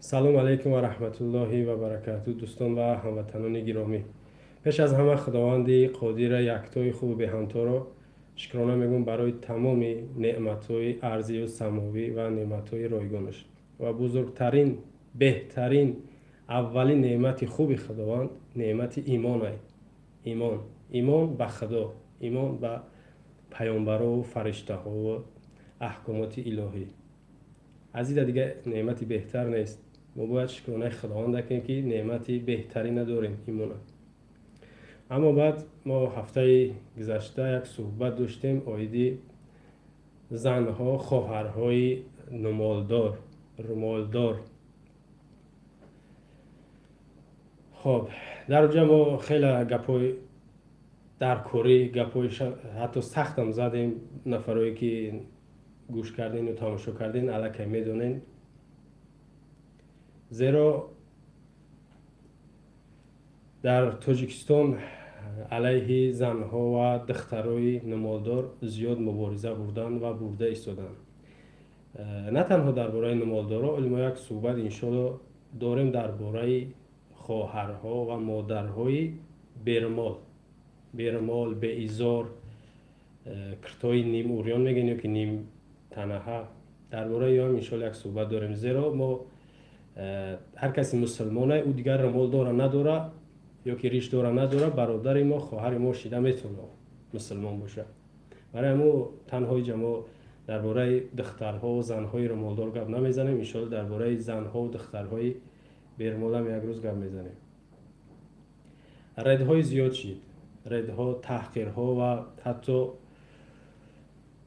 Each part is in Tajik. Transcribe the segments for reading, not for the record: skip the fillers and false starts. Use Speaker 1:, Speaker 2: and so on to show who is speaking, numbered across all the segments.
Speaker 1: Салом алейкум ва раҳматуллоҳи ва баракату, дӯстон ва ҳамватанони гиромӣ. Пеш аз ҳама Худованди қодира, яктои хубу беҳамторо шукрона мегӯм барои тамоми неъматҳои арзию самовӣ ва неъматҳои ройгонаш. Ва бузургтарин, беҳтарин, аввалин неъмати хуби Худованд неъмати имонай. Имон. Имон ба Худо, имон ба паёмбарову фариштаҳову аҳкомоти илоҳӣ. Аз ида дига неъмати беҳтар нест. Мо бояд шукронаи Худованд кунем, ки неъмати беҳтарина дорем, имона. Аммо баъд мо ҳафтаи гузашта як суҳбат доштем оиди занҳо, хоҳарҳои нумолдор, румолдор. Хоб, дар оҷа мо хеле гапҳои даркорӣ, гапҳои ҳатто сахтам задем. Нафарое ки гӯш кардену тамошо карден, аллакай медонен. Зеро дар Тоҷикистон алайҳи занҳо ва духтарои нумолдор зиёд мубориза бурданд ва бурда истоданд. На танҳо дар бораи нумолдорҳо, оли мо як суҳбат иншоалло дорем дар бораи хоҳарҳо ва модарҳои бермол, бермол, беизор, киртои нимурён мегӯен ё ки нимтанаҳа. Дар бораи ёам иншоалло як суҳбат дорем, зеро мо ҳар каси мусулмоне, ӯ дигар румол дора надора ё ки риш дора надора, бародари мо, хоҳари мо шида метавона мусулмон боша. Барои ҳамо танҳо иҷа мо дар бораи духтарҳо, занҳои румолдор гап намезанем. Иншоалло дар бораи занҳову духтарҳои бермолам як рӯз гап мезанем. Редҳои зиёд шид, редҳо, таҳқирҳо ва ҳатто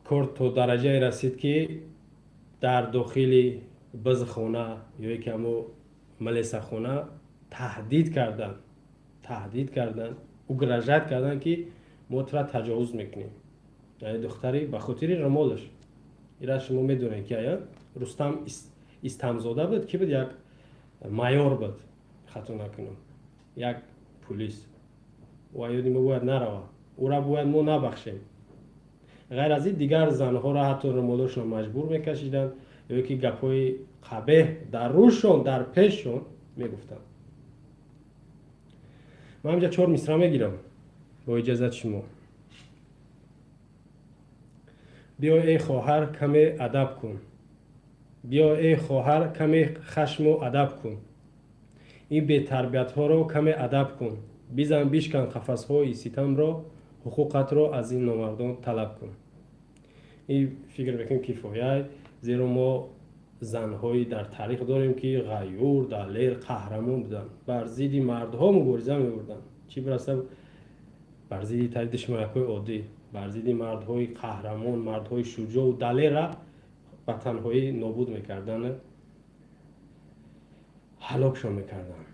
Speaker 1: кор то дараҷае расид, ки дар дохили бизхона ё ки ҳамо милисахона таҳдид карданд, таҳдид карданд, угрожать карданд, ки мо тура таҷовуз мекунем. Яъне духтари ба хотири румолаш. Ира шумо медонед, ки ая Рустам Истамзода буд, ки буд, як майор буд, хато накунам, як пулис. Ӯ ёди мо бояд нарава, ӯра бояд мо набахшем. Ғайр аз ин дигар занҳоро ҳатто румолошонро маҷбур мекашиданд ё ки гапҳои қабеҳ дар рӯшон, дар пешшон мегуфтанд. Ман инҷа чор мисра мегирам бо иҷозати шумо. Биё, эй хоҳар, каме адаб кун, биё, эй хоҳар, каме хашму адаб кун, ин бетарбиятҳоро каме адаб кун, бизан, бишкан қафасҳои ситамро, ҳуқуқатро аз ин номардон талаб кун. Ин фикр мекунем кифоя, зеро мо занҳои дар таърих дорем, ки ғайюр, далер, қаҳрамон буданд, бар зидди мардҳо мубориза мебурданд, чӣ бираса бар зидди тари душманакҳои оддӣ, бар зидди мардҳои қаҳрамон, мардҳои шуҷоу далерра ба танҳоӣ нобуд мекарданд, ҳалокшон мекарданд.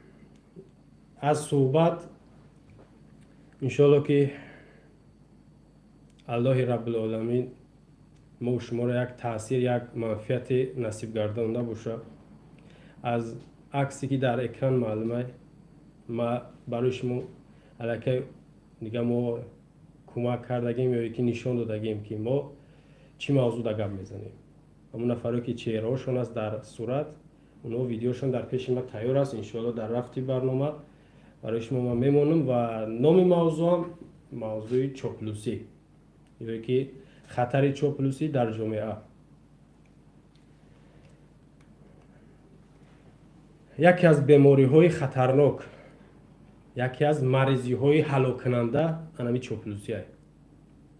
Speaker 1: Аз суҳбат иншоалло ки Аллоҳи Раббулоламин мо шуморо як таъсир, як манфиате насиб гардонда боша. Аз аксе ки дар экран маълума, ма барои шумо аллакай дига мо кӯмак кардагем ё ки нишон додагем, ки мо чӣ мавзӯъда гап мезанем. Ҳамон нафаре ки чеҳраҳошон аст дар сурат, онҳо видеошон дар пеши ма тайёр аст. Иншоалло дар рафти барнома барои шумо ман мемонам. Ва номи мавзӯам мавзӯи чоплусӣ ё ки хатари чоплусӣ дар ҷомеа. Яке аз бемориҳои хатарнок, яке аз маризиҳои ҳалоккунанда анами чоплусия.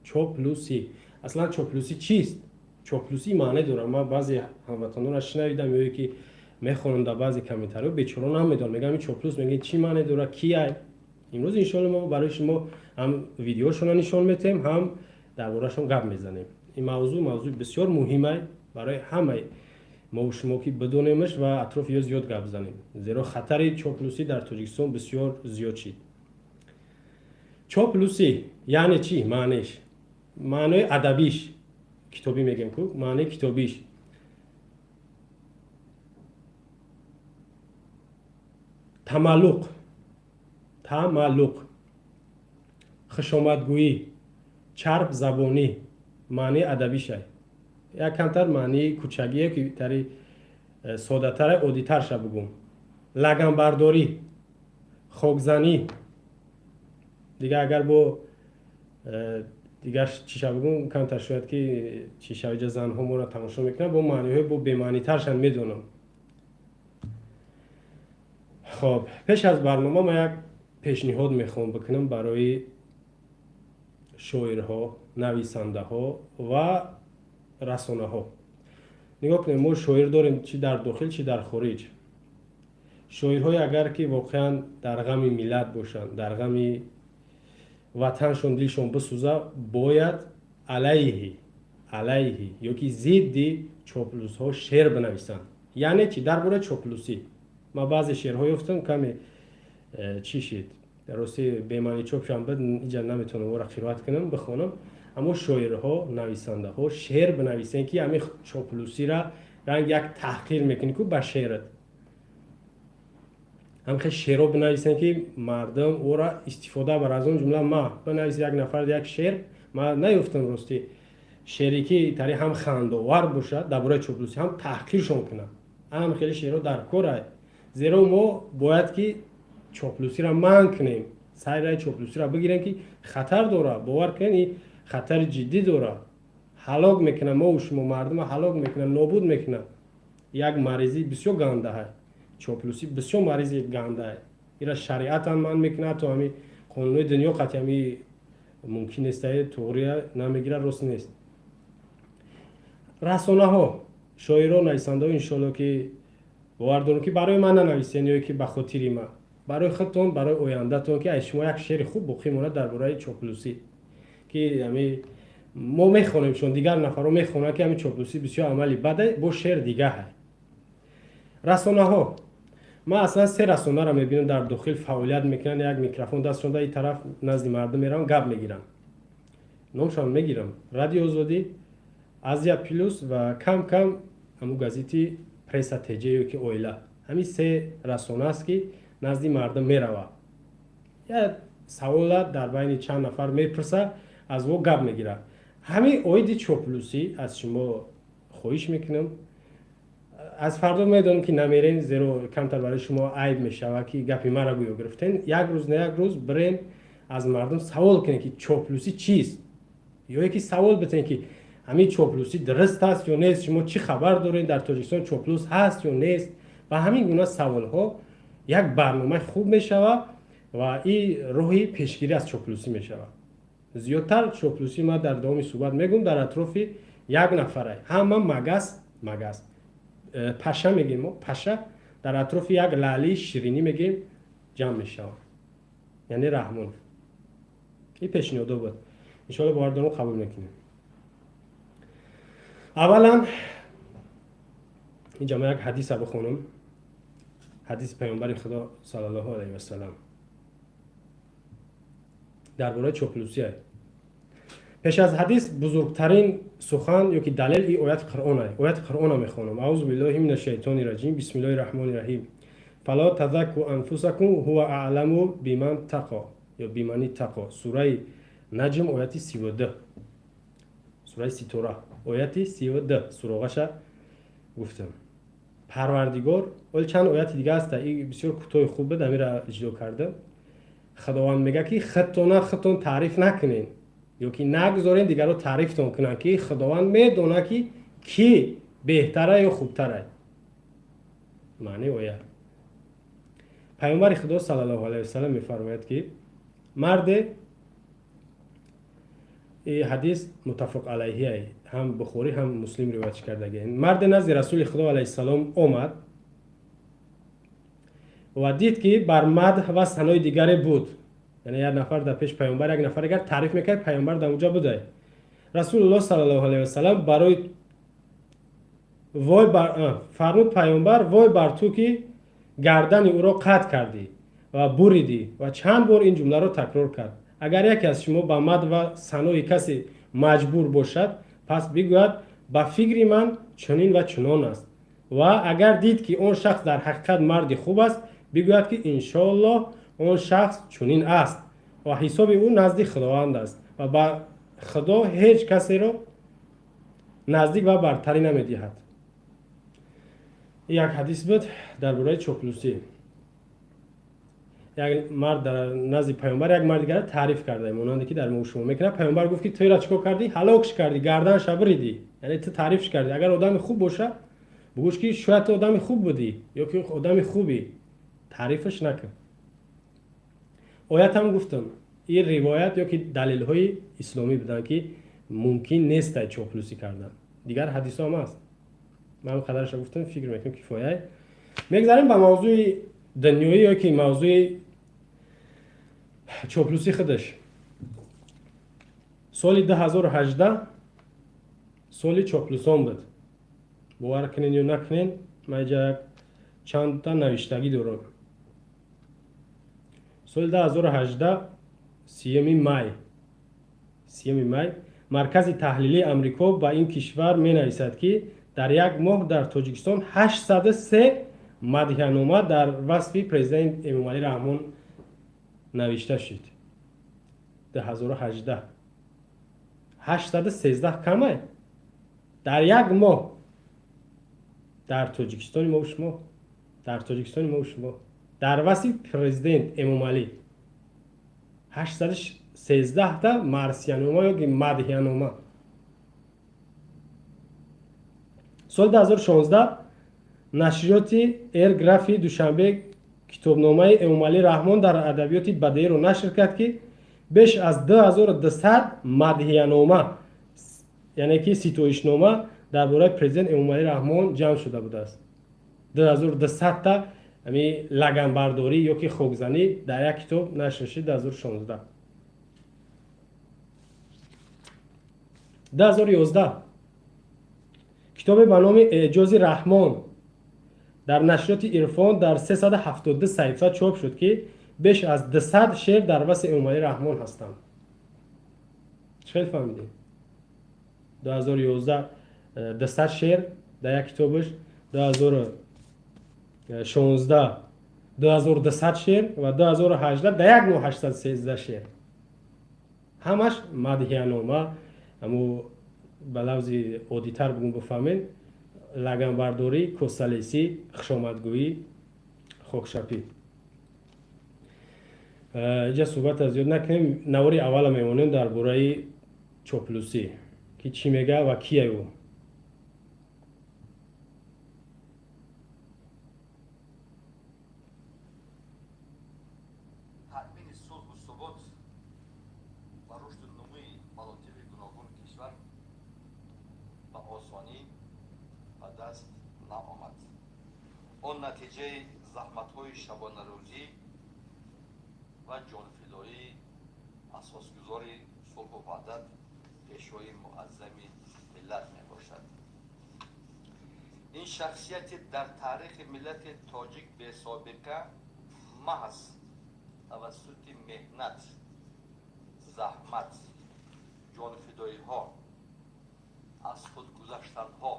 Speaker 1: Чоплусӣ аслан, чоплусӣ чист? Чоплусӣ маъне дорад. Ман баъзе ҳамватанонро шунавидам ё ки мехонам дар баъзе комментариҳо, бечора намедонам, мегӯям ин чоплус мегӯяд, чӣ маъне дорад, ки ай. Имрӯз иншоалло мо барои шумо ҳам видеошонро нишон метиҳем, ҳам дар борашон гап мезанем. Ин мавзӯъ мавзӯи бисёр муҳимай барои ҳамаи мо шумо, ки бидонемаш ва атрофи ё зиёд гап занем, зеро хатари чоплусӣ дар Тоҷикистон бисёр зиёд шид. Чоплусӣ яъне чӣ? Маънеш, маънои адабиш, китобӣ мегӯем ку, маънои китобиш тамаллуқ, тамаллуқ, хушомадгӯӣ, чарб забонӣ, маънии адабишай. Як камтар маънии кӯчагие ки тари Содатара, оддитарша бугум: лаганбардорӣ, хокзанӣ, дигар агар бо дигар чиша бугум, камтар шояд ки чиша иҷа занҳо моро тамошо мекунанд, бо маъниҳои бо бемаънитаршам медонам. Хоб, пеш аз барнома ма як пешниҳод мехоҳам бикунам барои шоирҳо, нависандаҳо ва расонаҳо. Нигоҳ кунем, мо шоир дорем чӣ дар дохил, чӣ дар хориҷ. Шоирҳое, агар ки воқеан дар ғами миллат бошанд, дар ғами ватаншон дилшон бисӯза, бояд алайҳи ёки зидди чоплусҳо шеър бинависанд. Яъне чӣ? Дар бораи чоплусӣ ман баъзе шеърҳо ёфтам, каме чӣ шид, рости бемаъни чопшам буд, иҷа наметавонам ора қироат кунам, бихонам. Аммо шоирҳо, нависандаҳо шеър бинависем, ки ҳамин чоплусира ранг як таҳқир мекунӣ ку ба шеърат, ҳамхел шеърҳо бинависем, ки мардум ӯра истифода бар. Аз он ҷумла ма бинавис, як нафар як шеър ма наёфтам, ростӣ, шеъре ки тари ҳам хандовар бошад, дар бораи чоплусӣ, ҳам таҳқиршон кунад. Ҳам хеле шеърҳо дар кора, зеро мо бояд ки чоплусиро манъ кунем, сайраи чоплусиро бигирем, ки хатар дорад. Бовар кунед, ин хатари ҷиддӣ дорад, ҳалок мекунад мову шумо, мардума ҳалок мекунад, нобуд мекунад. Як маризии бисёр гандаҳай чоплусӣ, бисёр маризи гандаҳай. Ира шариатам манъ мекунад, ҳатто ҳами қонунҳои дунё қатъи ҳами мумкин нестае, туғрия намегирад, рост нест. Расонаҳо, шоирон, нависандаҳо, иншоалло, ки бовар дорам, ки барои ман нанависен ё ки ба хотири ман, барои худтон, барои ояндатон, ки аз шумо як шеъри хуб боқӣ монад дар бораи чоплусӣ, ки ами мо мехонем, чун дигар нафарҳо мехонанд, ки ҳами чоплусӣ бисёр амали баде, бо шеър дигаҳай. Расонаҳо, ман аслан се расонаро мебинам, дар дохил фаъолият мекунанд, як микрофон дастшон, и тараф назди мардум мераванд, гап мегиранд. Номшон мегирам: Радио Озодӣ, Азия Плюс ва кам кам ҳамун газети Пресса ТЖ ё ки Оила. Ҳамин се расона аст, ки назди мардум меравад, як савола дар байни чанд нафар мепурса, аз во гап мегирад. Ҳамин оиди чоплусӣ аз шумо хоҳиш мекунам. Аз фардо медонам, ки намерен, зеро камтар барои шумо айб мешавад, ки гапи мара гӯё гирифтен. Як рӯз на як рӯз бирен, аз мардум савол кунед, ки чоплусӣ чист, ё ки савол битен, ки ҳамин чоплусӣ дуруст аст ё нест, шумо чӣ хабар доред, дар Тоҷикистон чоплус ҳаст ё нест. Ва ҳамин гуна саволҳо як барномаи хуб мешавад ва ин роҳи пешгирӣ аз чоплусӣ мешавад. Зиёдтар чоплусӣ, ман дар давоми суҳбат мегӯм, дар атрофи як нафарай, ҳама магас, магас, паша мегӯем мо, паша дар атрофи як лаълии ширинӣ мегӯем ҷамъ мешавад, яъне Раҳмонов. Ин пешниҳодо буд, иншоалло, бовар дорам, қабул мекунем. Аввалан инҷа ман як ҳадиса бихонам, ҳадиси паёмбари Худо саллаллоҳу алайҳи васалам дар бораи чоплусия. Пеш аз ҳадис бузургтарин сухан ё ки далел и ояти Қуръон, ояти Қуръона мехонам. Аузу биллоҳи мина шайтони раҷим, бисмиллоҳи раҳмони раҳим. Фало тазакку анфусакум, ҳува аъламу биман тақо ё бимани тақо. Сураи Наҷм, ояти 32, сураи Ситора, ояти 32. Суроғаша гуфтам. Парвардигор, оли чанд ояти дига аста, и бисёр кӯтоҳи хуб буд, амира иҷро кардам. Худованд мега, ки худтона худтон таъриф накунен ё ки нагузорен дигарро таърифтон кунанд, ки Худованд медонад, ки кӣ беҳтара ё хубтара. Маънии оя: паёмбари Худо саллаллоҳу алайҳи васалам мефармояд, ки марде, ҳадис муттафақ алайҳи, ҳам Бухорӣ, ҳам Муслим ривоят кардаги, марде назди Расули Худо алайҳиссалом омад ва дид, ки бар мадҳ ва санои дигаре буд. Яъне як нафар дар пеш паёмбар як нафар дигар таъриф мекард, паёмбар дар онҷа будай. Расулуллоҳ саллаллоҳу алайҳи васалам барои вой бар фармуд паёмбар: «Вой бар ту, ки гардани ӯро қатъ кардӣ ва буридӣ!» Ва чанд бор ин ҷумларо такрор кард. Агар яке аз шумо ба мадҳ ва санои касе маҷбур бошад, пас бигӯяд: «Ба фикри ман чунин ва чунон аст». Ва агар дид, ки он шахс дар ҳақиқат марди хуб аст, бигӯяд, ки иншоаллоҳ он шахс чунин аст ва ҳисоби ӯ назди Худованд аст ва ба Худо ҳеҷ касеро наздик ва бартарӣ намедиҳад. Як ҳадис буд дар бораи чоплусӣ. Як мард дар назди паёмбар як мард дигара таъриф карда, монанде ки дар мо шумо мекунад. Паёмбар гуфт, ки ту ира чикор кардӣ? Ҳалокш кардӣ, гарданша биридӣ. Яъне ту таърифш кардӣ. Агар одами хуб боша, бугӯш, ки шояд ту одами хуб будӣ ё ки одами хубӣ, таърифаш накун. Оятам гуфтам, ин ривоят ё ки далелҳои исломӣ буданд, ки мумкин нестай чоплусӣ кардан. Дигар ҳадисҳо ҳам аст, ман қадарша гуфтам, фикр мекунам, кифояй. Мегзарем ба мавзӯи дунёӣ ё ки мавзӯи чоплусӣ худаш. Соли 2018 соли чоплусон буд. Бовар кунен ё накунен, ман иҷа як чандта навиштагӣ дорам. Соли 2018, 30 май, 30 май Маркази таҳлилии Амрико ба ин кишвар менависад, ки дар як моҳ дар Тоҷикистон 803 мадҳиянома дар васфи президент Эмомалӣ Раҳмон навишта шуд. 2018 813 камай дар як моҳ дар Тоҷикистони мо шумо, дар Тоҷикистони мо шумо дар васфи президент Эмомалӣ 813та марсиянома ё мадҳиянома. Соли 2016 нашриёти Эр Графи Душанбе китобномаи Эмомалӣ Раҳмон дар адабиёти бадеиро нашр кард, ки беш аз 2200 мадҳиянома, яъне ки ситоишнома дар бораи президент Эмомалӣ Раҳмон ҷамъ шуда будааст. 2200та ами лаганбардорӣ ё ки хокзанӣ дар як китоб нашр шуд 2016. 2011 китобе ба номи Эъҷози Раҳмон дар нашриёти Ирфон дар 372 саҳифа чоп шуд, ки беш аз 200 шеър дар васфи Эмомалӣ Раҳмон ҳастанд. Чӣ хел фаҳмидем? 2011 200 шеър дар як китобаш, 2016 2200 шеър ва 2018 дар як моҳ 813 шеър. Ҳамаш мадҳиянома, аммо ба лафзи оддитар бугум, бифаҳмед: лаганбардорӣ, косалесӣ, хушомадгӯӣ, хокшапӣ. Иҷа суҳбата зиёд накунем. Навори аввала мемонем дар бораи чоплусӣ, ки чӣ мега ва кия ӯ.
Speaker 2: Таъмини сулҳу субот ва рушду нумӯи малотиби гуногуни кишвар ба осонӣ ба даст наомад. Он натиҷаи заҳматҳои шабонарӯзӣ ва ҷонфидоии асосгузори сулҳу ваҳдат, Пешвои муаззами миллат мебошад. Ин шахсияти дар таърихи миллати тоҷик бесобиқа маҳз тавассути меҳнат, заҳмат, ҷонфидоиҳо, аз худгузаштанҳо,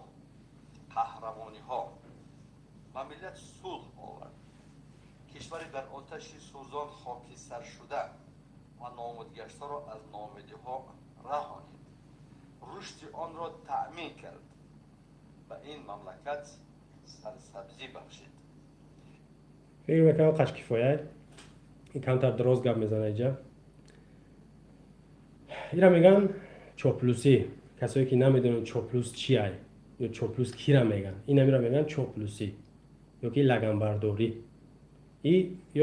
Speaker 2: қаҳрамониҳо ба миллат сулҳ овард. Кишвари дар оташи сӯзон хокисаршуда ва номудгаштаро аз ноумедиҳо раҳонид, рушди онро таъмин кард, ба ин мамлакат сарсабзӣ бахшид.
Speaker 1: Фикр мекунам, қаш кифоя. Камтар дароз гап мезана. Иҷа ира меган чоплусӣ. Касое ки намедонанд чоплус чиай ё чоплус кира меган, инамира меган чоплусӣ ё ки лаганбардорӣ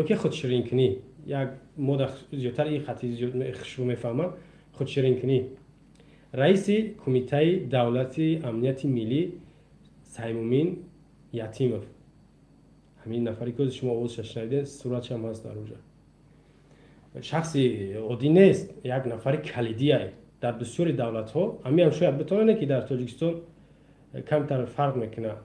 Speaker 1: ё ки худширинкунӣ. Як мода зиёдтар и хати хушрӯ мефаҳмам, худширинкунӣ. Раиси Кумитаи давлати амнияти миллӣ Саймумин Ятимов, ҳамин нафаре ки шумо овозша шунавидед, суратшам ҳаст дар уҷа, шахси оддӣ нест, як нафари калидиай дар бисёри давлатҳо. Ҳамиам шояд битонане, ки дар Тоҷикистон камтар фарқ мекунад,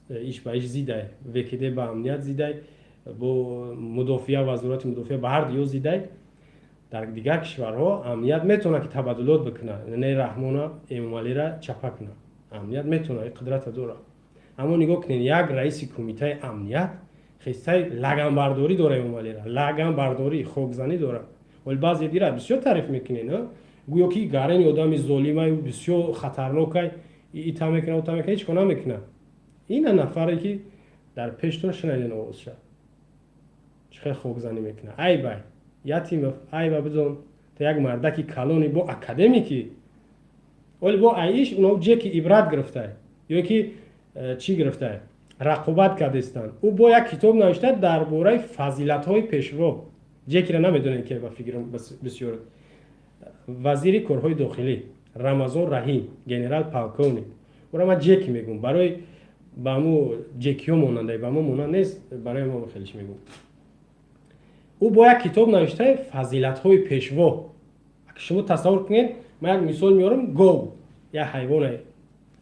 Speaker 1: иш ба иш зидай, ВКД ба амният зидай, бо мудофиа, вазорати мудофиа ба ҳар дуё зидай. Дар дигар кишварҳо амният метавонад, ки табаддулот бикунад, не Раҳмона, Эмомалира чапа кунад. Амният метавонад, ин қудрата дорад. Аммо нигоҳ кунед, як раиси кумитаи амният хестаи лаганбардорӣ дора, Эмомалира лаганбардорӣ, хокзанӣ дорад. Вале баъзе дира бисёр таъриф мекунед, гӯё ки гарени одами золимай, бисёр хатарнокай, ита мекунад, ута мекунад, ҳеҷ кор намекунад. Ина нафаре ки дар пештон шунавиден овозша, чӣ хел хокзанӣ мекунад. Айбай, Ятимов, айба бидон, та як мардаки калони бо академики, оли бо айиш уно ҷеки ибрат гирифтай ё ки чӣ гирифтай, рақобат кардистанд. Ӯ бо як китоб навишта дар бораи фазилатҳои пешво. Ҷекира намедонем ки ба фикрам бисёр. Вазири корҳои дохилӣ Рамазон Раҳим, генерал полковник, ӯра ман ҷеки мегӯм, барои ба мо ҷекиҳо монанда, ба мо монанд нест, барои мо хелиш мегӯм. Ӯ бо як китоб навиштаи фазилатҳои пешво. Шумо тасаввур кунед, ман як мисол меорам: гов як ҳайвоне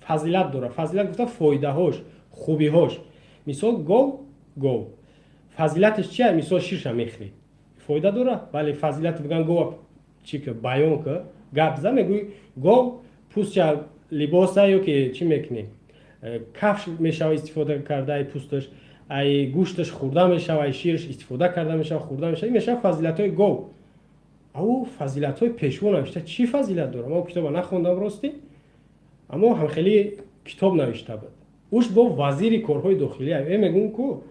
Speaker 1: фазилат дорад. Фазилат гуфта фоидаҳош, хубиҳош. Мисол, гов фазилаташ чия? Мисол, ширша мехӯрӣ, фоида дорад, вале фазилат биган гова чӣ ки баён ки гап за, мегӯй гов пӯстша либоса ё ки чӣ мекунӣ, кафш мешава истифода карда ай пӯсташ, ай гӯшташ хӯрда мешава, ай шираш истифода карда мешава, хӯрда мешава. Ин мешава фазилатҳои гов. Ау фазилатҳои пешво навишта, чӣ фазилат дорам? Ман китоба нахондам ростӣ, аммо ҳамхели китоб навишта буд. Уш бо вазири корҳои дохилӣ. Мегӯм ку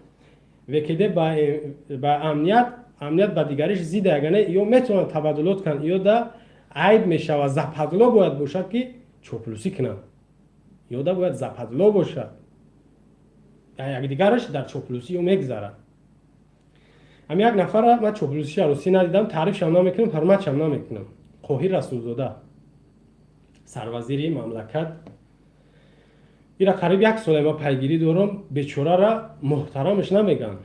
Speaker 1: ВКД ба амният, амният ба дигариш зида, ягане ё метавонанд табаддулот кунанд, ё да айб мешавад, западло бояд бошад ки чоплусӣ кунанд, ё да бояд западло бошад, якдигараш дар чоплусӣ ё мегзарад. Ҳам як нафара ман чоплусиша ростӣ надидам, таърифшам намекунам, ҳурматшам намекунам. Қоҳир Расулзода, сарвазири мамлакат, ира қариб як сола ман пайгирӣ дорам. Бечорара муҳтарамаш намеган,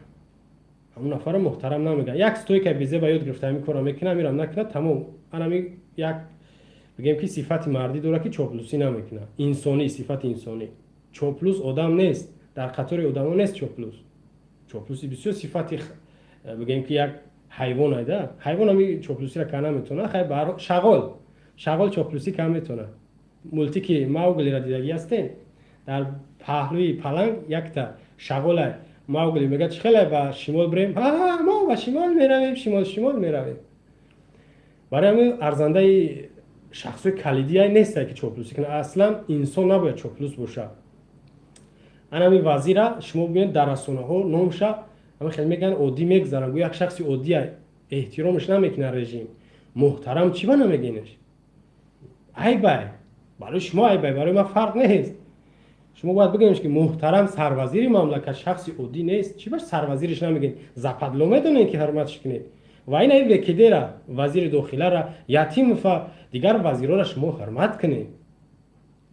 Speaker 1: ҳамун нафара муҳтарам намеган. Як стойка безе ба ёд гирифта, ҳамин корро мекунам, ирам накунад, тамом. Анами як бигем ки сифати мардӣ дорад ки чоплусӣ намекунад, инсонӣ, сифати инсонӣ. Чоплус одам нест, дар қатори одамо нест чоплус. Чоплуси бисёр сифати бигем ки як ҳайвон айда, ҳайвон ҳами чоплусиро карда наметавонад. Хай, шағол, шағол чоплусӣ карда метавонад. Мультики Мауглиро дидагӣ ҳастем? Дар паҳлӯи паланг якта шағолай. Маугли мегӯяд: «Чӣ хеле ба шимол бирем?» «Мо ба шимол меравем, шимол, шимол меравем». Барои ҳамин арзандаи шахсҳои калидие нестае ки чоплусӣ кунад. Аслан инсон набояд чоплус бошад. Ана ҳамин вазира шумо бибинед, дар расонаҳо номша ҳама хеле мегӯянд, оддӣ мегузаранд, гӯ як шахси оддия, эҳтиромаш намекунад режим. Муҳтарам чӣ ба намегӯенаш? Айбай барои шумо, айбай барои ман фарқ нест. Шумо бояд бигӯем ки муҳтарам сарвазири мамлакат шахси оддӣ нест. Чӣ ба сарвазириш намегӯед? Западло медонед ки ҳурматш кунед. Ва ин ай ВКДра, вазири дохилара, Ятимова, дигар вазирора шумо ҳурмат кунед.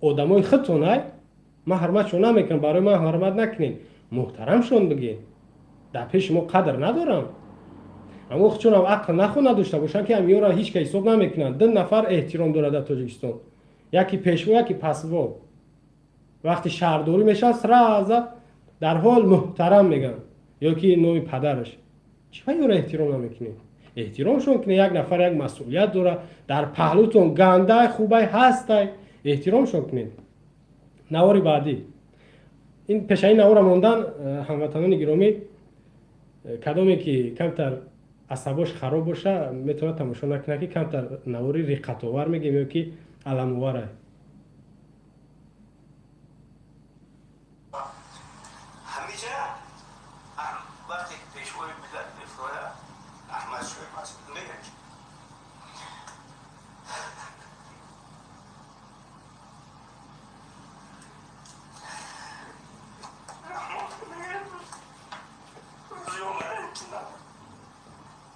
Speaker 1: Одамои худтон ай, ман ҳурматшон намекунам, барои ман ҳурмат накунед, муҳтарамшон бигӯед. Дар пеши мо қадр надорам, аммо худшонам ақл нахо надошта бошанд ки ҳамиёра ҳеҷ ка ҳисоб намекунанд. Ду нафар эҳтиром дорад дар Тоҷикистон: яки пешво, яки пасво. Вақти шаҳрдорӣ мешавад, сразу дар ҳол муҳтарам мегӯянд ё ки номи падараш. Чӣ ба ёра эҳтиром намекунед? Эҳтиромшон кунед. Як нафар як масъулият дорад дар паҳлӯтон, гандай хубай ҳастай, эҳтиромшон кунед. Навори баъдӣ. Ин пешаи навора мондан, ҳамватанони гиромӣ, кадоме ки камтар асабош хароб боша, метавонад тамошо накунад, ки камтар навори риққатовар мегӯем ё ки аламоварай.
Speaker 3: Ҳамиҷа вақте ки пешвои миллат мефурояд, Аҳмадшоҳи Масуд мегӯяд, раҳмат мегӯяд, рӯзи омадан ки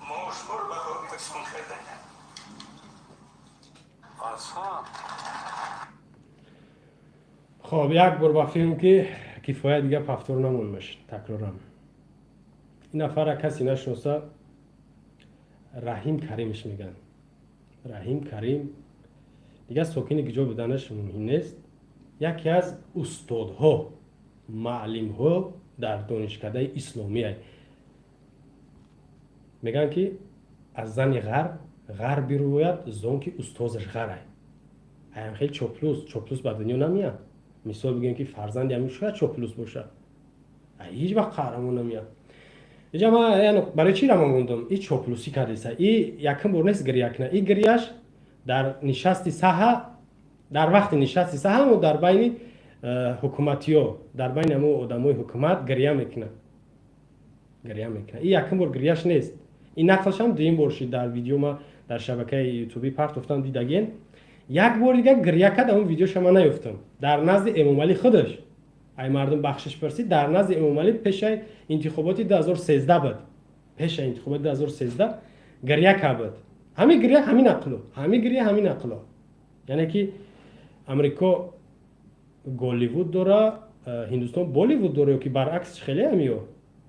Speaker 3: мо шуморо ба хок яксон кардаем.
Speaker 2: Осон.
Speaker 1: Хоб, як бор ба филм ки кифоя, дига повтор намонмаш, такрорам. Ин нафара касе нашиноса, Раҳим Каримш мегӯянд. Раҳим Карим дигар сокини киҷо буданаш муҳим нест, яке аз устодҳо, маълимҳо дар донишкадаи исломия. Мегӯянд ки аз зани ғарб ғарб бирӯяд, зон ки устозаш ғарай. Аям хеле чоплус, чоплус ба дунё намеяд. Мисол бигӯем ки фарзанди ҳамин шояд чоплус бошад, ҳеҷ вақт қаҳрамон намеяд. Иҷа ман барои чӣ рамон мондам? И чоплусӣ кардеса, и якум бор нест гиря кунад. И гиряш дар нишасти саҳа, дар вақти нишасти саҳа, мо дар байни ҳукуматиё, дар байни ҳамо одамои ҳукумат гиря мекунад, гиря мекунад. Ин якум бор гиряш нест, ин нақлшам дуюм бор шид. Дар видео ма дар шабакаи ютубӣ партофтам, дидаген. Як бор дига гиря кард, ҳамон видеоша ман наёфтам. Дар назди Эмомалӣ худаш ай мардум бахшиш пурсид, дар назди Эмомалӣ пешаи интихоботи 2013 буд, пешаи интихоботи 2013 гиря кард буд. Ҳамин гиря, ҳамин ақло, ҳамин гиря, ҳамин ақло. Яъне ки Амрико Голливуд дора, Ҳиндустон Болливуд дора, ё ки баръакс хеле ҳамиё.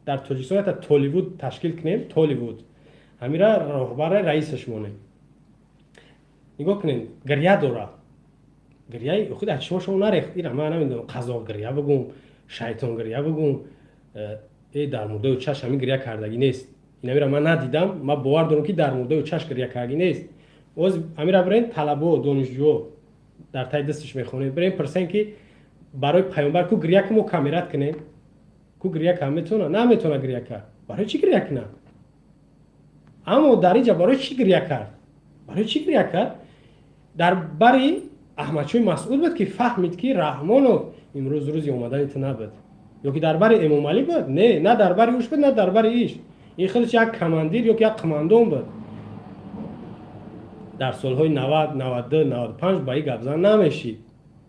Speaker 1: Дар Тоҷикистон ята Толливуд ташкил кунем, Толливуд, ҳамира роҳбара раисаш монем. Нигоҳ кунед, гиря дора, гиряи худ аз чишмо шумо нарехт. Ира ман намедонам, қазоқ гиря бигум, шайтон гиря бигум, дар мурдаю чаш ҳамин гиря кардагӣ нест. Инамира ман надидам, ман бовар дорам, ки дар мурдаю чаш гиря кардагӣ нест. Боз ҳамира бирен, талабо, донишҷӯ дар таи дасташ мехонед, бирен пурсен, ки барои паёмбар ку гиря ку, мо камерат кунем, ку гиря кар метавона, наметавона гиря кард. Барои чӣ гиря кунад? Аммо дар инҷа барои чӣ гиря кард? Барои чӣ гиря кард? Дар бари Аҳмадшоҳи Масъуд буд, ки фаҳмид, ки Раҳмонов имрӯз рӯзи омадани ту набуд. Ё ки дар бари Эмомалӣ буд? Не, на дар бари уш буд, на дар бари иш. Ин худаш як командир ё ки як қумандон буд. Дар солҳои 90, 92, 95 ба ин гапзан намешид,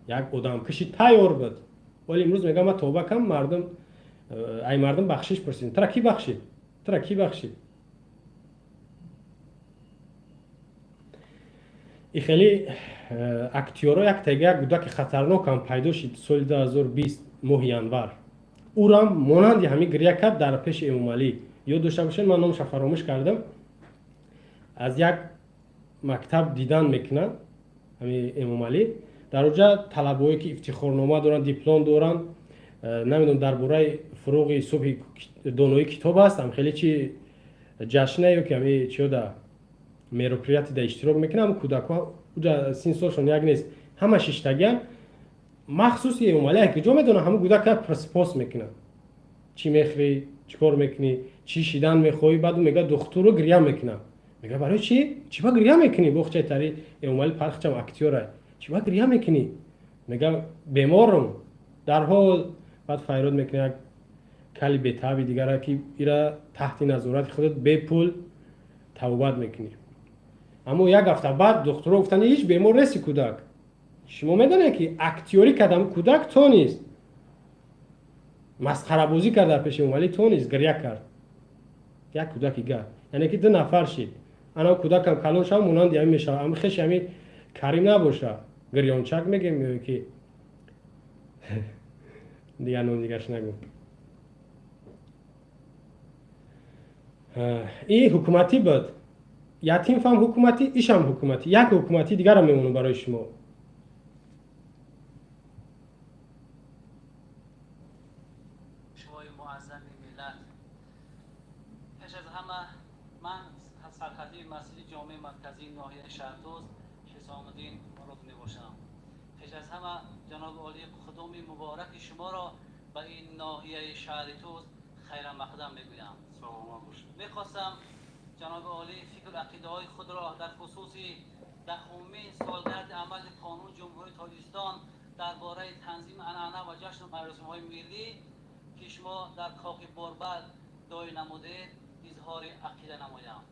Speaker 1: як одамкуши тайёр буд. Вале имрӯз мегӯям, ман тавба кам, мардум, ай мардум бахшиш пурсидем. Тура кӣ бахшид? Тура кӣ бахшид? И хеле актёро як тега як кӯдаки хатарнокам пайдо шид соли 2020 моҳи январ. Ӯрам монанди ҳамин гиря кард дар пеши Эмомалӣ. Ёд дошта бошед, ман номаша фаромӯш кардам. Аз як мактаб дидан мекунад ҳамин Эмомалӣ, дар оҷа талабое ки ифтихорнома доранд, диплом доранд, намедонам, дар бораи фуруғи субҳи донои китоб аст, ам хеле чи ҷашна ё ки ҳами чиёда мероприятие да иштирок мекунад. Ҳам кӯдакҳо уҷа син солшон як нест, ҳама шиштагиан. Махсус Эмомалӣ як ҷо медонад, ҳамун кӯдака прспос мекунад: чӣ мехӯрӣ, чӣ кор мекунӣ, чӣ шидан мехоҳӣ? Баъд мега духтуру гиря мекунад. Мега, барои чӣ, чӣ ба гиря мекунӣ? Боғчаи тари Эмомалӣ пархчам актёра. Чӣ ба гиря мекунӣ? Мега, беморум. Дарҳол баъд файрод мекунад як кали бетаби дигара, ки ира таҳти назорати худат бепул тавбат мекунӣ. Аммо як ҳафта баъд духтуро гуфтанд, ҳеҷ бемор нести кӯдак. Шумо медонед, ки актёрӣ кардам, кӯдак тонист, масхарабозӣ кард дар пеши Эмомалӣ, тонист, гиря кард. Як кӯдаки гар, яъне ки ду нафар шид. Ана кӯдакам калон шава, монанди ҳамин мешава. Ами хеши ҳами Карим набоша, гирёнчак мегем ё ки дигар ном дигарш нагӯ. Ин ҳукуматӣ буд, ятим фаҳм ҳукуматӣ, ишам ҳукуматӣ. Як ҳукуматӣ дигарам мемонам барои шумо.
Speaker 4: Пешвои муаззами миллат, пеш аз ҳама ман сархатиби масҷиди ҷомеи марказии ноҳияи Шаҳртӯз Ҳисомуддин Мурод мебошам. Пеш аз ҳама, ҷаноби олӣ, қудуми мубораки шуморо ба ин ноҳияи шаҳри Тӯз хайрамақдам мегӯям. Мехостам, ҷаноби олӣ, фикру ақидаҳои худро дар хусуси 10-умин солгарди амали Қонуни Ҷумҳурии Тоҷикистон дар бораи танзими анъана ва ҷашну маросимҳои миллӣ, ки шумо дар Кохи Борбад доир намудед, изҳори ақида намоям.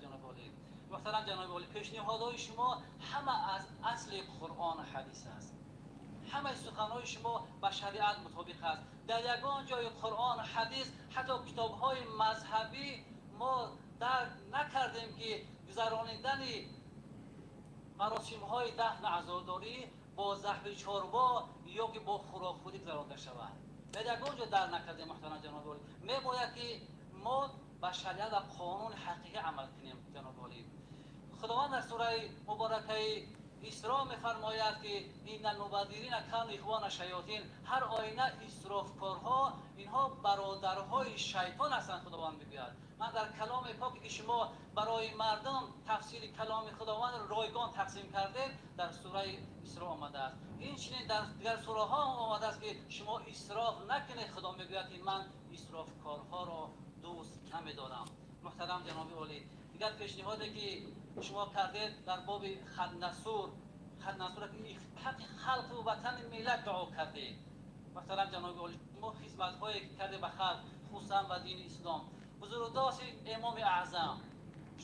Speaker 4: Ҷаноби олӣ, муҳтарам ҷаноби олӣ, пешниҳодҳои шумо ҳама аз асли Қуръону ҳадис аст, ҳамаи суханҳои шумо ба шариат мутобиқ аст. Дар ягон ҷои Қуръон, ҳадис, ҳатто китобҳои мазҳабӣ мо дарк накардем, ки гузаронидани маросимҳои дафну азодорӣ бо заҳри чорво ё ки бо хӯрокхӯрӣ гузаронида шавад. Дар ягон ҷо дарк накардем. Муҳтарам ҷаноби олӣ, мебояд, ки мо ба шариат ва қонуни ҳақиқӣ амал кунем. Ҷаноби олӣ, Худованд дар сураи муборакаи Исро мефармояд, ки инналмубаддирина кану ихвана шаётин, ҳар оина исрофкорҳо инҳо бародарҳои шайтон ҳастанд, Худованд мегӯяд. Ман дар каломи поке, ки шумо барои мардум тафсири каломи Худованд ройгон тақсим кардед, дар сураи Исро омадааст, инчунин дар дигар сураҳо омадааст, ки шумо исроф накунед. Худо мегӯяд, ки ман исрофкорҳоро дӯст намедорам. Муҳтарам ҷаноби олӣ, дигар пешниҳоде, ки Шумо кардед дар боби Хаднасур, Хаднасур ки ҳаққи халқу ватани миллат дуо кардед. Муҳтарам ҷаноби олӣ, шумо хизматҳое ки кардед ба халқ, хусусан ба дини ислом, бузургдошти Имоми Аъзам,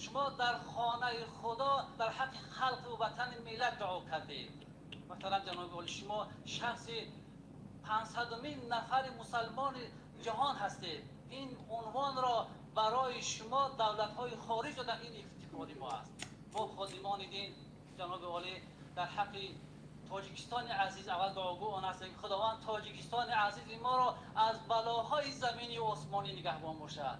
Speaker 4: шумо дар хонаи Худо дар ҳаққи халқу ватани миллат дуо кардед. Муҳтарам ҷаноби олӣ, шумо шахси 500-умин нафари мусалмони ҷаҳон ҳастед. Ин унвонро барои шумо давлатҳои хориҷ доданд. Ин ифтихори мо аст. Мо ходимони дин, ҷаноби олӣ, дар ҳаққи Тоҷикистони азиз аввал дуогӯ он ҳастем, ки Худованд Тоҷикистони азизи моро аз балоҳои заминию осмонӣ нигаҳбон бошад.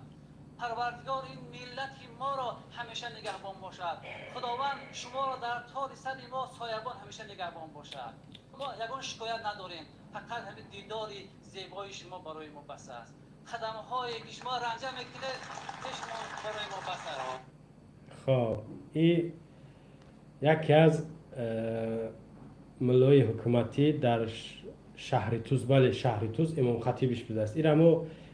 Speaker 4: Парвардигор ин миллати моро ҳамеша нигаҳбон бошад. Худованд шуморо дар тори сари мо соябон ҳамеша нигаҳбон бошад. Мо ягон шикоят надорем, фақат ҳамин дидори зебои шумо барои мо бас аст. Қадамҳое ки шумо ранҷа мекунед пеш мо барои мо бас аст.
Speaker 1: Хоб, и яке аз муллои ҳукуматӣ дар шаҳри Туз, бале, шаҳри Туз имомхатибиш будааст. Ира мо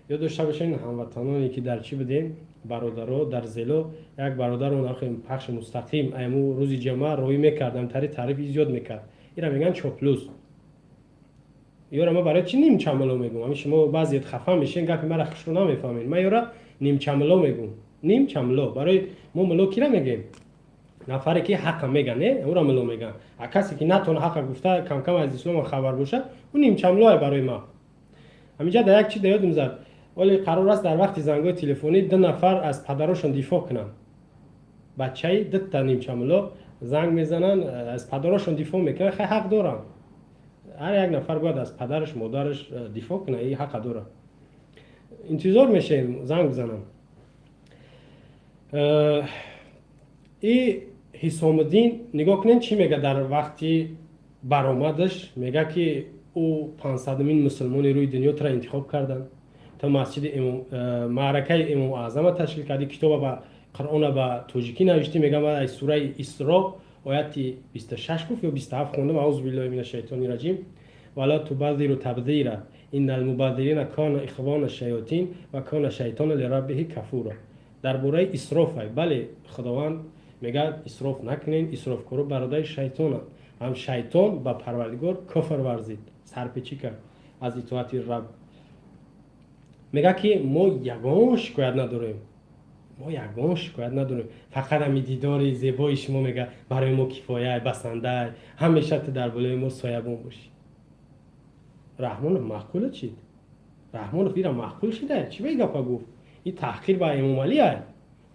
Speaker 1: ёд дошта бошем, ҳамватаноне ки дар чӣ будем, бародаро дар Зело, як бародаро пахши мустақим айму рӯзи ҷамъа роҳӣ мекардам, тари таърифи зиёд мекард. Ира мегӯянд чоплус. Ёра ма барои чӣ нимчамило мегӯм? Ҳамин шумо баъзеят хафа мешен, гапи мара хушрӯ намефаҳмед. Ман ёра нимчамило мегӯм. Нимчамило. Барои мо мулло кира мегӯем? Нафаре ки ҳақа меган, не? Ӯра мулло меган. А касе ки натона ҳақа гуфта, камкам аз ислом хабар боша, ӯ нимчамилое барои ма. Ҳаминҷа дар як чи да ёдам зад. Оле қарор аст дар вақти зангҳои телефонӣ ду нафар аз падарошон дифоъ кунанд. Бачаи дута нимчамило занг мезананд, аз падарошон дифоъ мекунанд, хай ҳақ доранд. Ҳар як нафар бояд аз падараш, модараш дифоъ кунад, ин ҳақа дорад. Интизор мешавем занг бизананд. И Ҳисомиддин нигоҳ кунед чӣ мега дар вақти баромадаш, мега ки ӯ 500-умин мусулмони рӯи дунё тура интихоб карданд, то масҷиди маъракаи Имом Аъзама ташкил кардӣ, китоба ба Қуръона ба тоҷикӣ навиштӣ. Мега ман аз сураи Исро ояти 26 гуфт ё 27 хондам, аузу биллоҳи мина шайтони раҷим, вала тубаззиру табзира иннал мубаззирина кана ихвона шаётин ва кана шайтону лираббиҳи кафура. Дар бораи исрофай, бале, Худованд мегӯяд исроф накунед, исрофкоро бародари шайтонанд. Ҳам шайтон ба Парвардигор куфр варзид, сарпечӣ кард аз итоати Раб. Мегӯяд ки мо ягон шикоят надорем, мо ягон шикоят надорем, фақат ҳами дидори зебои шумо, мега, барои мо кифояй, басандай, ҳамеша ту дар болои мо соябон бошӣ. Раҳмонов маъқула чид? Раҳмонов ира маъқул шида? Чӣ ба ин гапа гуфт? Ин таҳқир ба Эмомалӣ ай.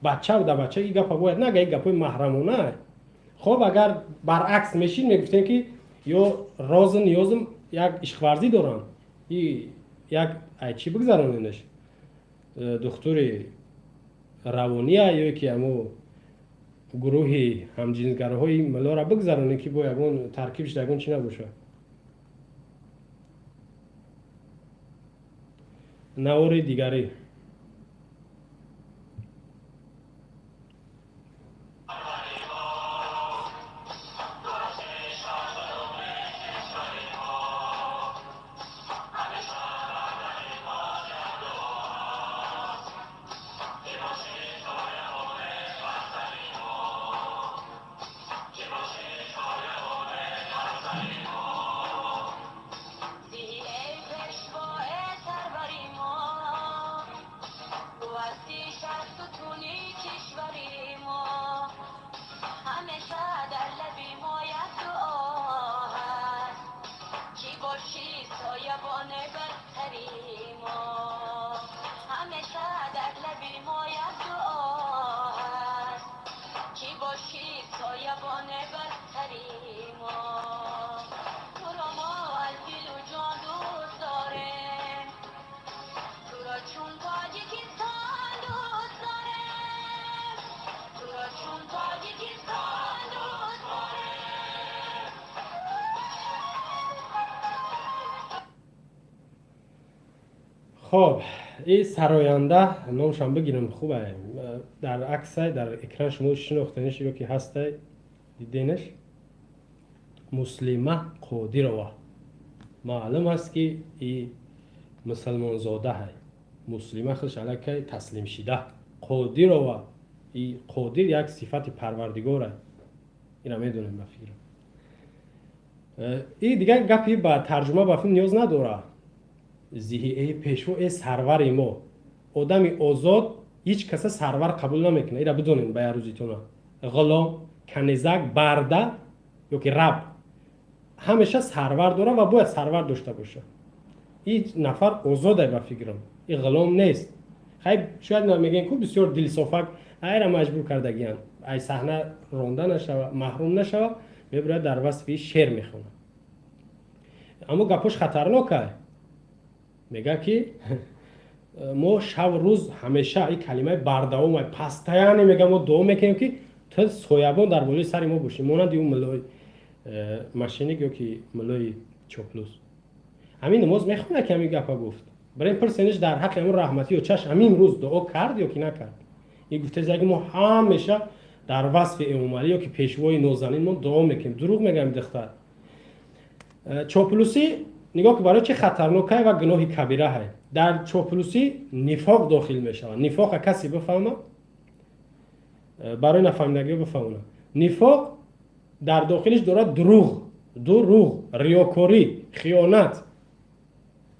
Speaker 1: Бача да бача ин гапа бояд нага, ин гапои маҳрамона ай. Хоб, агар баръакс мешид, мегуфтем ки ё розу ниёзум як ишқварзӣ доранд, и як ай чӣ бигзароненаш, духтури равония ё ки амо гурӯҳи ҳамҷинсгароҳои миллора бигзаронем, ки бо ягон таркибш ягон чӣ набошад. Навори дигарӣ. Хоб, и сароянда номшам бигирам, хуб, дар аксай дар экран шумо шинохтаниш ё ки ҳастай, диденаш, Муслима Қодирова. Маълум аст ки и мусулмонзода ҳай. Муслима худш аллакай таслим шида, Қодирова. И қодир як сифати парвардигора, ина медонем ба фикрам. И дигар гапи ба тарҷума ба филм ниёз надорад. Зиҳи э пешво, э сарвари мо. Одами озод ҳеҷ каса сарвар қабул намекунад, ира бидонем ба як рӯзитона. Ғулом, канизак, барда ёки раб ҳамеша сарвар дорад ва бояд сарвар дошта бошад. Ин нафар озодай ба фикрам, ин ғулом нест. Хай, шояд мегӯем ку бисёр дилсофак, айра маҷбур кардагиянд, ай саҳна ронда нашава, маҳрум нашава, мебурад дар васфи шер мехонад. Аммо гапош хатарнокай. Мега ки мо шав рӯз ҳамеша, ин калимаи бардавомай, пастаяне мега, мо дуо мекунем ки ту соябон дар болои сари мо бошӣ, монанди ӯ муллои мошенник ё ки муллои чоплус. Ҳамин намоз мехонад ки ҳамин гапа гуфт. Барои пурсениш дар ҳаққи ҳамун раҳматӣ ё чаш ҳамин рӯз дуо кард ё ки накард. Ин гуфтаи ки мо ҳамеша дар васфи Эмомалӣ ё ки пешвои нозанин мо дуо мекунем. Дурӯғ мегӯям духтар. Чоплусӣ нигоҳ ки барои чӣ хатарнокай ва гуноҳи кабира ҳай. Дар чоплусӣ нифоқ дохил мешавад. Нифоқа касе бифаҳма, барои нафаҳмидагиҳо бифаҳмона. Нифоқ дар дохилиш дорад дурӯғ, дурӯғ, риёкорӣ, хиёнат.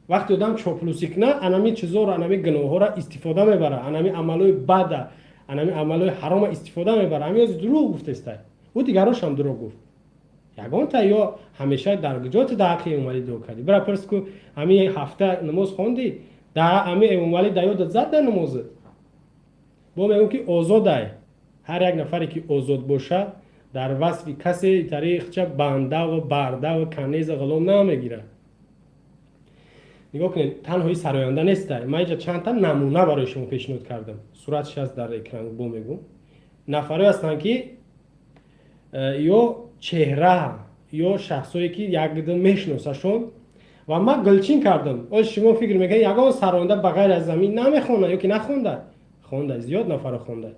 Speaker 1: Вақте одам чоплусӣ кунад, анами чизоро, анами гуноҳҳоро истифода мебарад, анами амалҳои бада, анами амалҳои ҳарома истифода мебарад. Ҳамин ози дурӯғ гуфтестай. Ӯ дигарошам дурӯғ гуфт. Ягонта ё ҳамеша дар куҷо ту дар ҳаққи Эмомалӣ дуо кардӣ? Бира пурс ку ҳамин ҳафта намоз хондӣ? Дар ҳамин Эмомалӣ дар ёдат зад дар намозат? Бо мегӯм ки озодай. Ҳар як нафаре ки озод бошад, дар васфи касе тариқча банда ва барда ва канеза ғулом намегирад. Нигоҳ кунед, танҳои сароянда нестай. Ман инҷа чандта намуна барои шумо пешниҳод кардам. Суратш ҳаст дар экран, бо мегӯм. Нафарое ҳастанд ки ё чеҳра ё шахсое ки якдам мешиносашон ва ман гулчин кардам. Оё шумо фикр мекунед ягон сароянда ба ғайр аз замин намехонад ё ки нахонда? Хонда, зиёд нафарро хонда.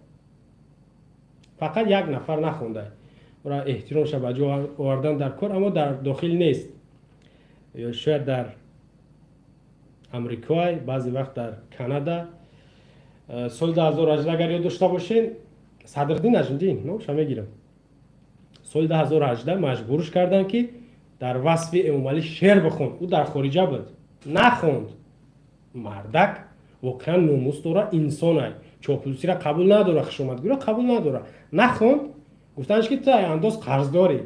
Speaker 1: Фақат як нафар нахонда. Ӯра эҳтиромша ба ҷо овардан дар кор, аммо дар дохил нест. Ё шояд дар Амрикоай, баъзе вақт дар Канада. Соли 2018 агар ёд дошта бошед, Садриддин Наҷмиддин номша мегирам. Соли 2018 маҷбурш карданд ки дар васфи Эмомалӣ шеър бихон. Ӯ дар хориҷа буд, нахонд. Мардак воқеан номус дора, инсонай, чоплусиро қабул надора, хушомадгӯиро қабул надора. Нахонд, гуфтанш ки ту андоз қарздорӣ.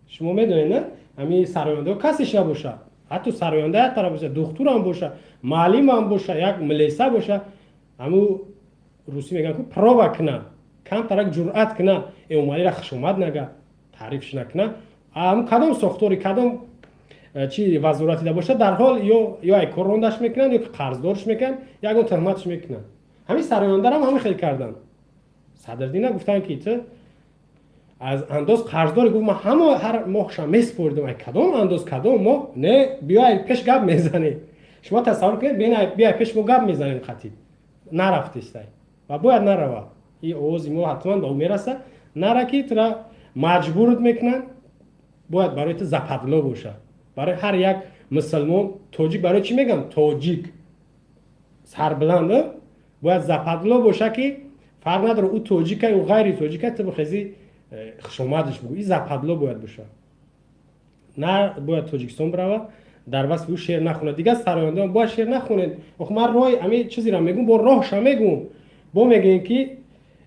Speaker 1: Шумо медонед, на? Ҳамин сарояндаҳо касеш набошад, ҳатто сароянда як тараф боша, духтурам боша, маълимам боша, як милиса боша, ҳаму русӣ мегӯянд ку проба куна, камтарак ҷуръат куна, Эмомалиро хушомад нага, таърифш накуна, ҳаму кадом сохтори, кадом чи вазоратида боша, дар ҳол ё ай кор рондаш мекунанд, ё ки қарздорш мекунанд, ягон тӯҳматш мекунанд. Ҳамин сарояндарам ҳамин хел карданд. Садриддина гуфтанд ки ту аз андоз қарздорӣ. Гуфт ман ҳама ҳар моҳша месупоридам. Ай кадом андоз, кадом моҳ? Не, биё ай пеш гап мезанем. Шумо тасаввур кунед, биё ай пеш мо гап мезанем қатиб. Нарафтестай ва бояд нарава. Ин овози мо ҳатман ба ӯ мераса. Нара ки тура маҷбурат мекунанд, бояд барои ту западло бошад. Барои ҳар як мусулмон тоҷик, барои чӣ мегӯям тоҷик сарбиланд, бояд западло боша ки фарқ надорад ӯ тоҷика ё ғайри тоҷика, ту бихези хушомадаш бугӯ. Ин западло бояд бошад. На бояд Тоҷикистон бирава, дар васфи ӯ шеър нахонад. Дигар сарояндаон бояд шеър нахонед. Ох, ман роҳи ҳамин чизеро мегӯм, бо роҳша мегӯм. Бо мегӯем ки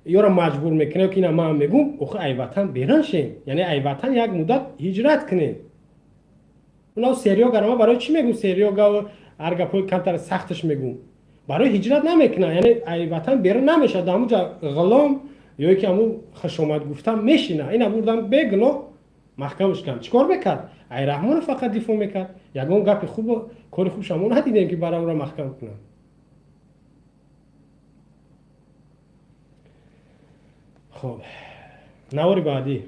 Speaker 1: ёро маҷбур мекунем ки ина ман мегӯм, охи ай ватан беран шем, яъне ай ватан як муддат ҳиҷрат кунем. Уна серёгара ман барои чӣ мегӯм серёга, ҳар гапҳои камтар сахташ мегӯм. Барои ҳиҷрат намекунад, яъне ай ватан берун намешавад, дар ҳамунҷа ғулом ё ки ҳамун хушомад гуфта мешина. Ина бурдан бегуноҳ маҳкамаш карданд. Чӣ кор мекард? Ай Раҳмонов фақат дифоъ мекард. Ягон гапи хуб, кори хубша мо надидем ки бара ӯро маҳкам кунанд. Хоб, навори баъдӣ.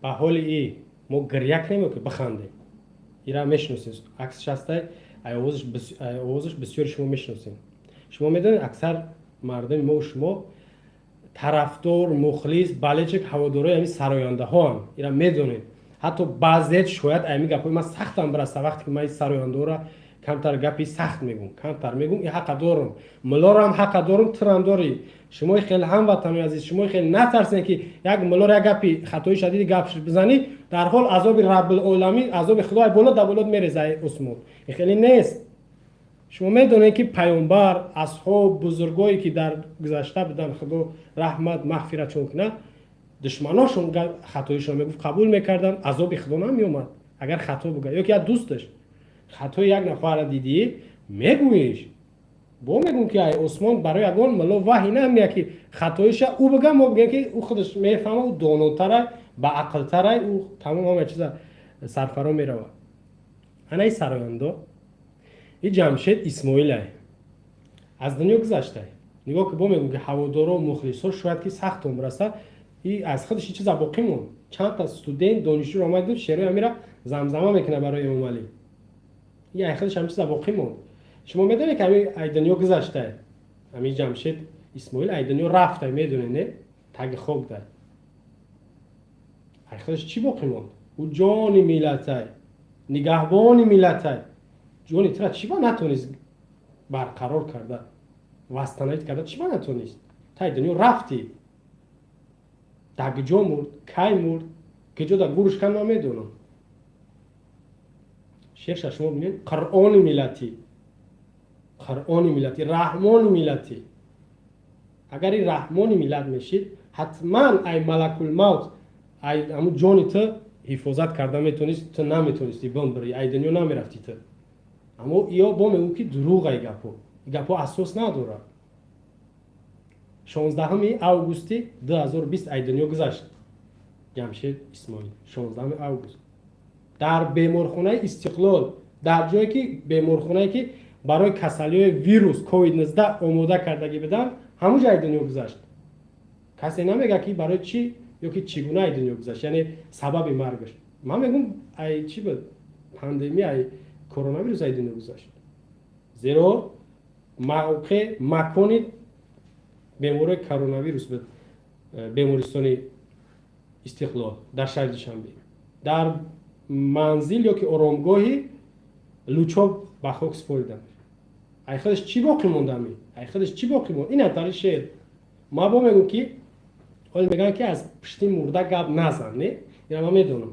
Speaker 1: Ба ҳоли и мо гирья кунем ё ки бихандем? Ира мешиносем, аксш ҳастай, овозаш бисёри шумо мешиносем. Шумо медонед, аксар мардуми мо шумо тарафдор, мухлис, болельщик, ҳаводорои ҳамин сарояндаҳоам. Ира медонед. Ҳатто баъзеят шояд ами гапҳои ман сахтам бираса, вақте ки ман сарояндаҳоро камтар гапи сахт мегӯм, камтар мегӯм, и ҳақа дорум, мулорам ҳақа дорум, тирам дорӣ. Шумои хеле, ҳамватанои азиз, шумои хеле натарсен, ки як мулор як гапи хатои шадиди гап бизанӣ, дар ҳол азоби Раббулоламин, азоби Худои боло да болот мереза осмон. Ин хеле нест. Шумо медонед, ки паёнбар, асҳоб, бузургое, ки дар гузашта буданд, Худо раҳмат мағфиратшон кунад, душманошон хатоишон мегуфт, қабул мекарданд, азоби Худо намеомад. Агар хато буга ё ки як дӯсташ хатои як нафарра дидӣ, мегӯиш. Бо мегӯм, ки ай осмон барои ягон мулло ваҳй намеяд, ки хатоиша ӯ бига, мо бигӯем, ки ӯ худаш мефаҳма, ӯ донотарай, баақлтарай, ӯ тамом ҳама чиза сарфаро меравад. Анаи сарояндо, и Ҷамшед Исмоилай аз дунё гузаштай. Нигоҳ ки, бо мегӯм, ки ҳаводоро, мухлисҳо шояд ки сахтон бираса. И аз худаш чиза боқӣ монд. Чандта студент, донишҷӯро омад, шерои амира замзама мекунад барои Эмомалӣ. И ай худаш ҳам чиза боқӣ монд. Шумо медонед, ки ами ай дунё гузаштай, ами Ҷамшед Исмоил ай дунё рафтай, медонед, не? Таги хок дай. Ай худаш чӣ боқӣ монд? Ӯ ҷони миллатай, нигаҳбони миллатай. Ҷони тира чӣ ба натонист барқарор карда, восстановить карда? Чӣ ба натонист? Тай дунё рафтӣ. Дар куҷо мурд, кай мурд, куҷо дар гурш кан, ман медонам. Шерша шумо бинед: Қуръони миллатӣ, Қуръони миллатӣ, раҳмони миллатӣ. Агар ин раҳмони миллат мешид, ҳатман ай малакулмавт, ай ҳамун ҷони ту ҳифозат карда метонист. Ту наметонисти бон бирӣ, ай дунё намерафтӣ ту. Аммо ё бо мегӯ, ки дурӯғ ай гапҳо, гапҳо асос надорад. 16 августи 2020 ай дунё гузашт Ҷамшед Исмоил. 16 август дар беморхонаи Истиқлол, дар ҷое ки беморхонае, ки барои касалиҳои вирус ковид-19 омода кардагӣ буданд, ҳамун ҷо ай дунё гузашт. Касе намегӯяд, ки барои чӣ ё ки чӣ гуна ай дунё гузашт, яъне сабаби маргаш. Ман мегӯм, ай чӣ буд? Пандемия, ай коронавирус ай дунё гузашт, зеро мавқеъ, макони беморои коронавирус буд бемористони Истиқлол дар шаҳри Душанбе. Дар манзил ё ки оромгоҳи Лучоб ба хок супориданд. Ай худаш чӣ боқӣ мондами? Ай худаш чӣ боқӣ монд? Ин тари шеър. Ма бо мегӯм, ки ҳоле мегӯянд, ки аз пушти мурда гап назан, не? Ина ман медонам.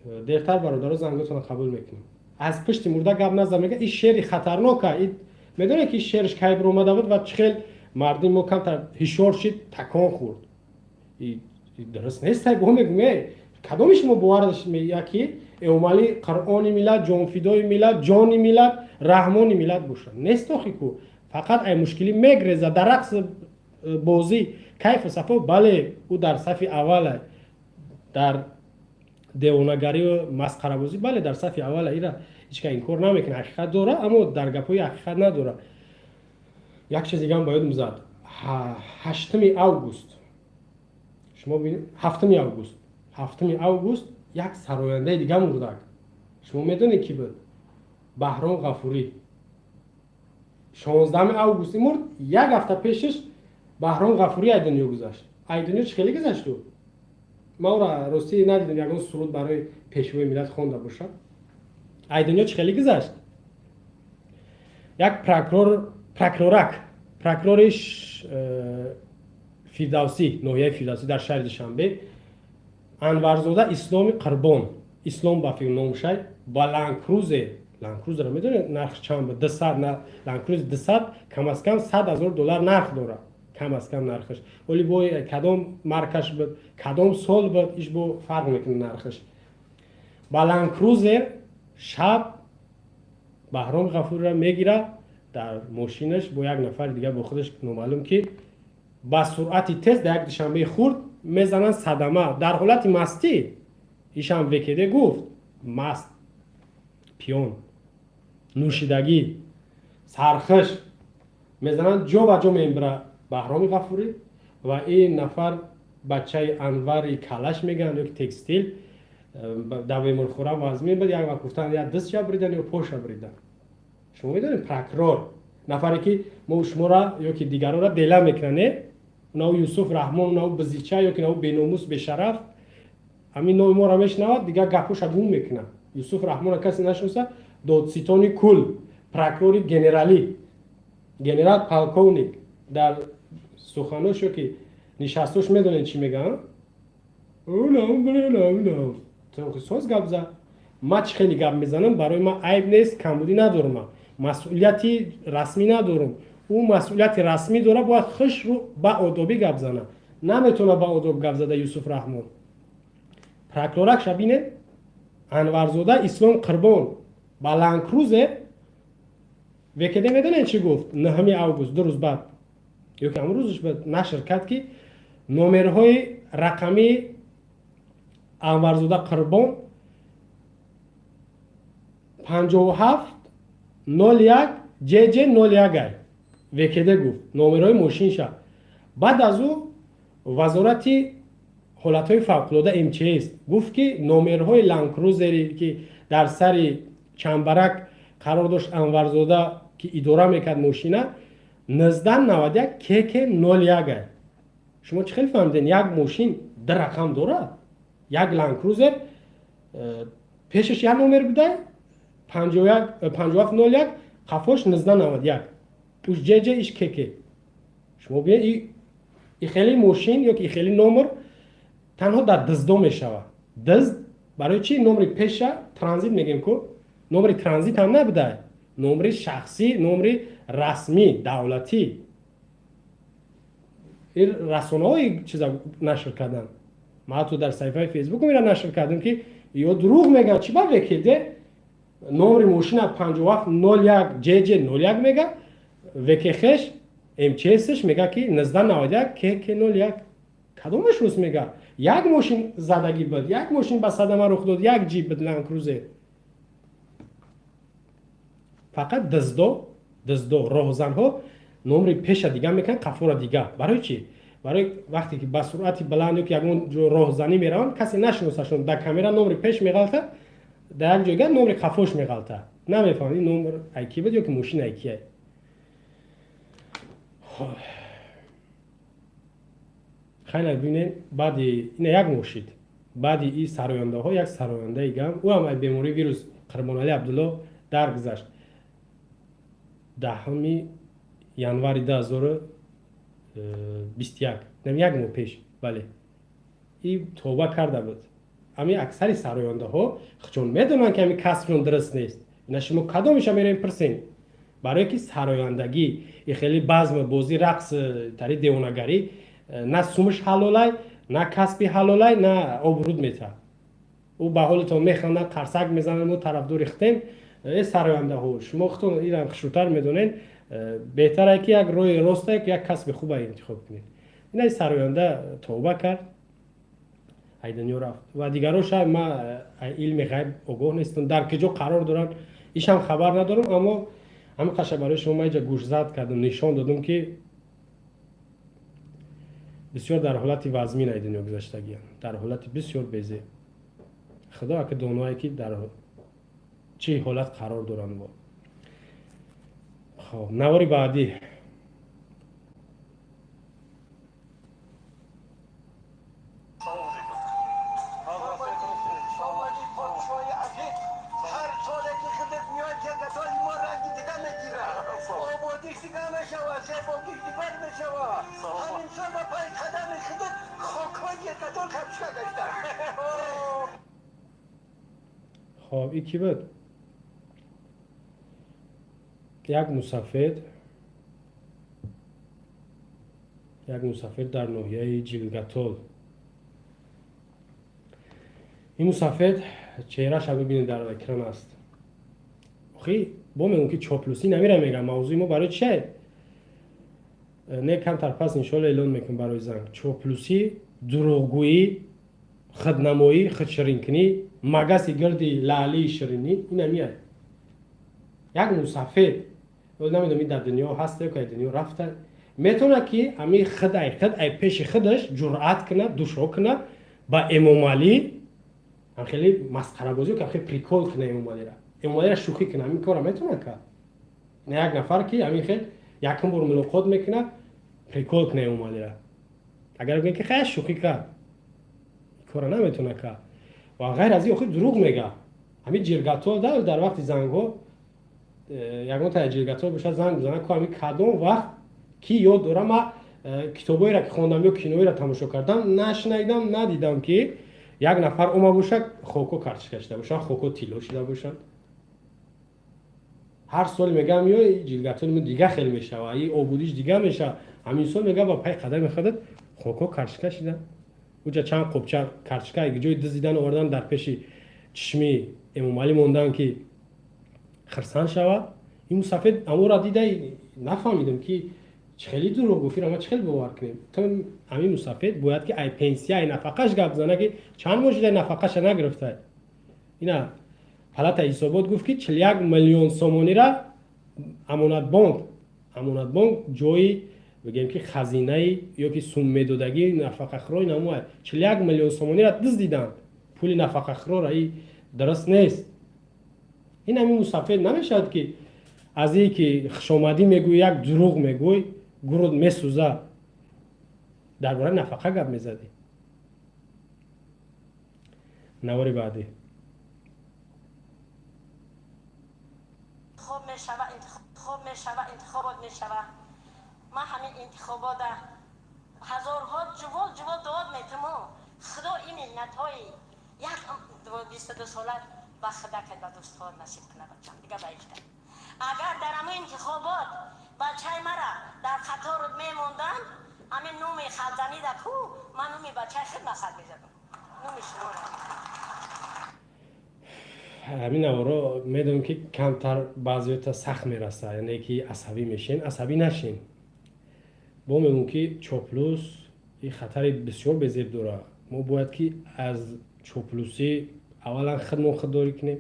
Speaker 1: Дертар, бародаро, занготонро қабул мекунем. Аз пушти мурда гап назан мега, ин шеъри хатарнока. Медонед, ки шеърш кай биромада буд ва чӣ хел мардуми мо камтар ҳишор шид, такон хӯрд? Дуруст нест. Бо мегӯм, кадоми шумо бовар мея, ки Эмомалӣ Қуръони миллат, ҷонфидои миллат, ҷони миллат, раҳмони миллат бошад? Нест охи ку фақат ай мушкилӣ мегреза дар рақс, бозӣ, кайфу сафо. Бале, ӯ дар сафи аввала дар девонагарию масхарабозӣ, бале, дар сафи аввала. Ира ҳеч ка инкор намекунад, ҳақиқат дора, аммо дар гапҳои ҳақиқат надора. Як чиз дигам ба ёдам зад. 8 август, шумо бинед, 7 август, 7 август як сарояндаи дига мурдак. Шумо медонед, ки буд? Баҳром Ғафурӣ 16 августи мурд. Як ҳафта пешаш Баҳром Ғафурӣ ай дунё гузашт. Ай дунё чӣ хеле гузашту? Ман ӯра ростӣ надидам, ягон суруд барои Пешвои миллат хонда бошад. Ай дунё чӣ хеле гузашт? Як прокурор, прокурорак, прокурори Фирдавсӣ, ноҳияи Фирдавсӣ дар шаҳри Душанбе, Анварзода Исломи Қурбон, Ислом ба фикр номшай, ба Ландкрузер. Ландкрузерро медонед, нарх чанд буд? 200. Ландкруз 200, кам аз кам 100 000 доллар нарх дорад, кам аз кам нархаш. Оли бо кадом маркаш буд, кадом сол буд, иш бо фарқ мекунад нархаш. Ба Ландкрузер шаб Баҳром Ғафурро мегирад дар мошинаш бо як нафари дигар бо худаш, номаълум, ки ба суръати тез дар як Душанбеи хурд мезананд садама. Дар ҳолати мастӣ, ишам векеде гуфт, маст, пиён, нӯшидагӣ, сархиш мезананд, ҷо ба ҷо мебира Баҳроми Ғафурӣ ва ин нафар. Бачаи Анвари Калаш мегӯянд, ё ки текстил дар беморхона вазмин буд. Як вақт гуфтанд, я дастша бридан ё поша бридан. Шумо медонед, прокурор нафаре ки мо шуморо ё ки дигаронро дела мекунад, не? Унав Юсуф Раҳмон, унав бизича ё ки унав беномус, бешараф, ҳамин номи моро мешунавад, дигар гапоша гум мекунад. Юсуф Раҳмонро касе нашиноса, додситони кул, прокурори генералӣ, генерал полковник, дар суханош ё ки нишастош медонед чӣ мегӯянд? Соз гап зад. Ма чӣ хеле гап мезанам, барои ман айб нест, камбудӣ надорам, масъулияти расмӣ надорам. Ӯ масъулияти расмӣ дорад, бояд хушрӯ, ба одобӣ гап занад. Наметавонад ба одоб гап зада Юсуф Раҳмон. Прокуроракша бинед, Анварзода Ислом Қурбон ба Ландкрузер ВКД медонед чӣ гуфт? 9 август, 2 рӯз баъд ё ки ҳамон рӯзаш нашр кард, ки номерҳои рақамии Анварзода Қурбон 57 01 ЖЖ 01 ай. ВКД гуфт номерҳои мошинша. Баъд аз ӯ Вазорати ҳолатҳои фавқулода, МЧС, гуфт, ки номерҳои Ландкрузере, ки дар сари чамбарак қарор дошт Анварзода, ки идора мекард мошина, 1991 КК 01 ай. Шумо чӣ хел фаҳмиден, як мошин ду рақам дорад? Як Ландкрузер пешаш як номер буда, 57 01, қафош 1991, уш ЖЖ, иш КК. Шумо бинед, и хели мошин ё ки и хели номер танҳо дар дуздо мешавад. Дузд барои чӣ номери пеша транзит мегӯем ку? Номери транзит ҳам набуда, номери шахсӣ, номери расмӣ, давлатӣ. Ин расонаҳои чиза нашр карданд. Ма ҳатто дар саҳифаи Фейсбук ира нашр кардем, ки ё дурӯғ мегӯянд. Чӣ ба ВКД номери мошина 57 01 ЖЖ 01 мега, ВКХш, МЧСш мега, ки 1991 КК 01? Кадомаш рост мега? Як мошин задагӣ буд, як мошин ба садама рух дод, як ҷип буд, Ландкрузер. Фақат дуздо, роҳзанҳо номери пеша дига мекунанд, қафора дига. Барои чӣ? Барои вақте ки ба суръати баланд ё ки ягон ҷо роҳзанӣ мераванд, касе нашиносашон. Дар камера номери пеш меғалта, дар як ҷойга номери қафош меғалта, намефаҳмад ин номер айки буд ё ки мошин айкия. Хайна, бинед, баъди ина як моҳ шид, баъди и сарояндаҳо як сарояндаи гам, ӯ ҳам ай бемории вирус, Қурбоналӣ Абдулло даргузашт 10 январи 2021, як моҳ пеш. Бале, и тавба карда буд. Ҳами аксари сарояндаҳо чун медонанд, ки ҳами касбшон дуруст нест. Ина шумо кадомеша мерем пурсем? Барое ки сарояндагӣ и хеле базм, бозӣ, рақс, тари девонагарӣ, на сумаш ҳалолай, на касби ҳалолай, на обруд метаҳад. Ӯ ба ҳолатон механдад, қарсак мезанад, мо тарафдори хитем. Э, сарояндаҳо, шумо худтон инам хушрӯтар медонед, беҳтаре ки як роҳи росте, як касби хуба интихоб кунед. Инаи сароянда тавба кард, ай дунё рафт ва дигароша ма илми ғайб огоҳ нестам, дар куҷо қарор доранд, ишам хабар надорам. Аммо ҳамин қаша барои шумо ма иҷа гӯшзад кардам, нишон додам, ки бисёр дар ҳолати вазмин ай дунё гузаштагиям, дар ҳолати бисёр безеб. Худо ака доное, ки дар чӣ ҳолат қарор доранд. Хоб, навори баъдӣ.
Speaker 3: Ҳар соле ки худат меояд, ҷангатоли мо ранги дига мегирад, ободиш дига мешавад, зебогиш дигар мешавад. Ҳамин сол ба пай қадами худат хокҳои ҷангатол капшка гаштанд.
Speaker 1: Хоб, и кӣ буд? Як мусафир дар ноҳияи Ҷилгатол. Ин мусафир чеҳраша бибинед, дар экран аст. Охи бо мегӯм, ки чоплусӣ намера мегам. Мавзӯи мо барои чие? Не, камтар пас иншоалло эълон мекунем барои занг. Чоплусӣ, дурӯғгӯӣ, худнамоӣ, худширинкунӣ, магаси гирди лаълии ширинӣ, ина мияд. Як мусафед, намедонам, ин дар дунё ҳаста ё ки дунё рафта. Метавонад ки ҳамин худ ай пеши худаш ҷуръат кунад, душо кунад ба Эмомалӣ, хеле масхарабозӣ, хеле прикол кунад Эмомалиро, Эмомалиро шӯхӣ кунад. Ҳамин корро метавонад кард? Як нафар ки ҳамин хел якум бор мулоқот мекунад, прикол кунад Эмомалиро, агар бигӯем ки хай шӯхӣ кард, кора наметавонад кард. Ва ғайр аз ин, охир дурӯғ мега. Ҳамин ҷиргатол дар вақти зангҳо ягон та ҷиргатол бошад, занг бизанад ку, ҳамин кадом вақт ки ёд дорам, ман китобҳоеро ки хондам ё киноеро тамошо кардам, нашунавидам, надидам, ки як нафар ома бошад, хоко картишка шида бошанд, хоко тилло шида бошанд. Ҳар сол мегам, ё ҷилгатони дига хел мешава, и обудиш дига мешава. Ҳамин сол мега, ба пай қадами худат хоко картишка шида. Уҷа чанд қопча картишка ҷои дизидан овардан, дар пеши чишми Эмомалӣ мондан, ки хирсанд шавад. Ин мусафед амора дида нафаҳмидам, ки чӣ хеле дурӯғ гуфт. Ира ма чӣ хел бовар кунем? То ҳамин мусафед бояд ки ай пенсия, ай нафақаш гап зана, ки чанд моҳ шуда нафақаша нагирифта. Ина палатаи ҳисобот гуфт, ки 41 миллион сомонира Амонатбонк ҷои бигем, ки хазинаи ё ки сум медодагии нафақахӯрои намояд, 41 миллион сомонира дуздиданд, пули нафақахӯрора. И дуруст нест. Ин ҳамин мусафед намешавад, ки аз ие ки хушомадӣ мегӯй, як дурӯғ мегӯй, гурӯд месӯза. Дар бораи нафақа гап мезадӣ. Навори баъдӣ.
Speaker 5: Интихоб мешава, интихобот мешава. Ман ҳамин интихобота ҳазорҳо ҷувол ҷувол дуод метаму, Худо ин меҳнатҳои як 22 сола ба худа кад, ба дӯстҳо насиб кунад, бачам дига ба ҳеҷ. Агар дар ҳамин интихобот бачаи мара дар қатор мемонданд, ҳамин номи хатзанида ку, ман номи бачаи худ хат мезадам, номи шуморо.
Speaker 1: Ҳамин наворо медонем, ки камтар баъзеёта сахт мераса, яъне ки асабӣ мешен. Асабӣ нашен. Бо мегӯм, ки чоплус и хатари бисёр безеб дорад. Мо бояд ки аз чоплусӣ аввалан худмон худдорӣ кунем,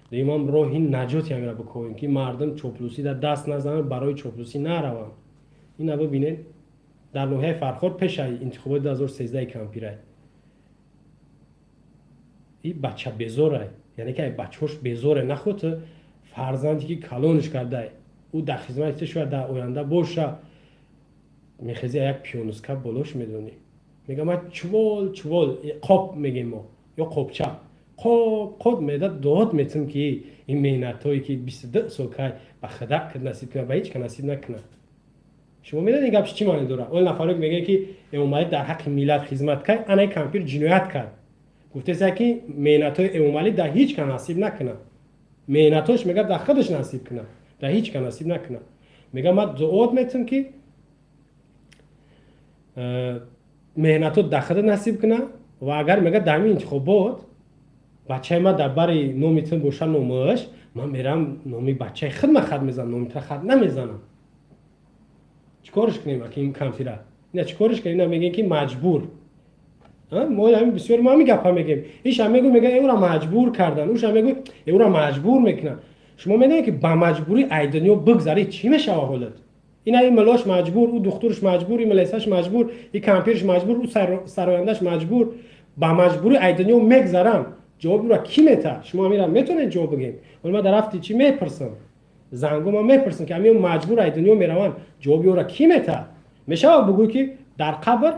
Speaker 1: дуюмам роҳи наҷоти ҳамира бикобем, ки мардум чоплусӣ дар даст назананд, барои чоплусӣ нараванд. Ина бибинед, дар ноҳияи Фархор пешаи интихоботи 2013 кампирай и бача безорай, яъне ки бачаҳош безоре. Наход фарзанде ки калониш кардай, ӯ дар хизмати ту шояд дар оянда боша. Мехези, як пионуска болош медонӣ, мега ман чувол чувол қоп мегем мо ё қопча, қоп қоп меда дод метим, ки ин меҳнатҳое ки 22 сол кай ба худак насиб кунад, ба ҳеҷ ка насиб накунад. Шумо медонед, ин гапш чӣ маъне дорад? Ол нафаре мегӯяд, ки Эмомалӣ дар ҳаққи миллат хизмат кард, анаи кампир ҷиноят кард. Гуфтеса, ки меҳнатҳои Эмомалӣ дар ҳеҷ ка насиб накунад. Меҳнатҳош, мега, дар худаш насиб кунад, дар ҳеҷ ка насиб накунад. Мега, ман дуот метим, ки меҳнатҳо дар худа насиб кунад. Ва агар, мега, дар ҳамин интихобот бачаи ман дар бари номи тун боша номаш, ман мерам, номи бачаи худ ман хат мезанам, номи тура хат намезанам. Чӣ корш кунем аки ин кампира? Ина чӣ корш кунем? Ина мегӯем, ки маҷбур. Мо ҳамин бисёр мо ҳамин гапа мегӯем. Иша мегӯ, мега, эура маҷбур кардан, уша мегӯ, эура маҷбур мекунанд. Шумо медонед, ки ба маҷбурӣ ай дунё бигзарӣ, чӣ мешава ҳолат? Ина ин милош маҷбур, ӯ духтурш маҷбур, ин милесаш маҷбур, и кампирш маҷбур, ӯ сарояндаш маҷбур. Ба маҷбурӣ ай дунё мегзаранд, ҷавоби ӯра кӣ метаҳад? Шумо ҳамира метавонед ҷавоб бигӯед? Ҳоли ман дар рафти чӣ мепурсам, занго ман мепурсам, ки ҳамин маҷбур ай дунё мераванд, ҷавоби ӯра кӣ метаҳад? Мешавад бигӯй, ки дар қабр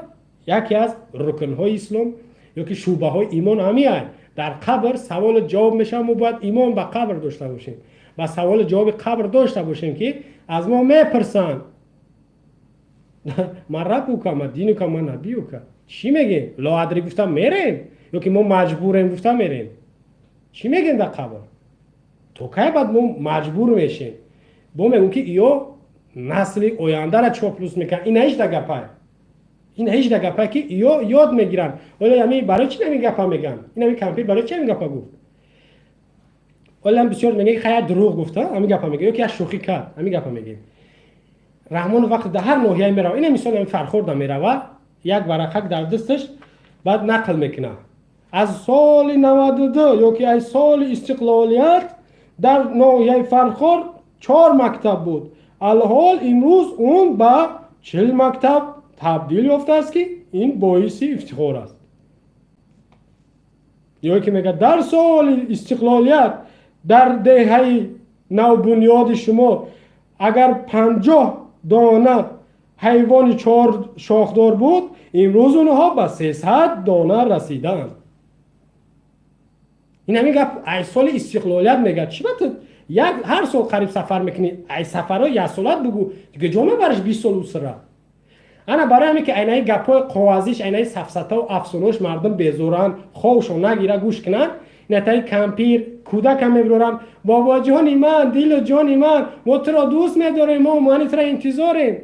Speaker 1: яке аз рукнҳои ислом ё ки шӯъбаҳои имон ҳамин ай, дар қабр саволу ҷавоб мешавад. Мо бояд имон ба қабр дошта бошем, ба саволу ҷавоби қабр дошта бошем, ки аз мо мепурсанд: ман раббука, ма динука, ма набиюка. Чӣ мегем? Лоадри гуфта мерем ё ки мо маҷбурем гуфта мерем? Чӣ мегем дар қабр? То кай баъд мо маҷбур мешем? Бо мегӯм, ки ё насли ояндара чоплус мекунад. Ина ҳеҷ да гапай, ин ҳеҷ да гапай, ки ё ёд мегиранд. Ола ами барои чӣ ҳамин гапа мегӯянд? Ин ҳамин кампир барои чӣ ҳамин гапа гуфт? Олам бисёр мегӯяд, хая дурӯғ гуфта, ҳамин гапа мегӯяд, ё ки як шӯхӣ кард, ҳамин гапа мегӯяд. Раҳмонов вақте дар ҳар ноҳияе мерава, ина мисол ҳамин Фархорда мерава, як варақак дар дасташ, баъд нақл мекунад: аз соли 92 ё ки аз соли истиқлолият дар ноҳияи Фархор чор мактаб буд, алҳол имрӯз он ба 40 мактаб табдил ёфтааст, ки ин боиси ифтихор аст. Ё ки мегӯяд, дар соли истиқлолият дар деҳаи навбунёди шумо агар 50 дона ҳайвони чор шохдор буд, имрӯз онҳо ба 300 дона расидаанд. Ин ҳамин гап ай соли истиқлолият мегӯяд. Чӣ ба ту як ҳар сол қариб сафар мекунӣ? Ай сафарҳои яксолат бугӯ, дига ҷо мебариш 20 сол усра. Ана барои ҳамин ки айнаи гапҳои қоғазиш, айнаи сафсатаву афсонаош мардум безоранд, хобшон нагира гӯш кунанд. Натаи кампир кӯдакам мебирорам: бобоҷони ман, дилу ҷони ман, мо туро дӯст медорем, мо мани туро интизорем,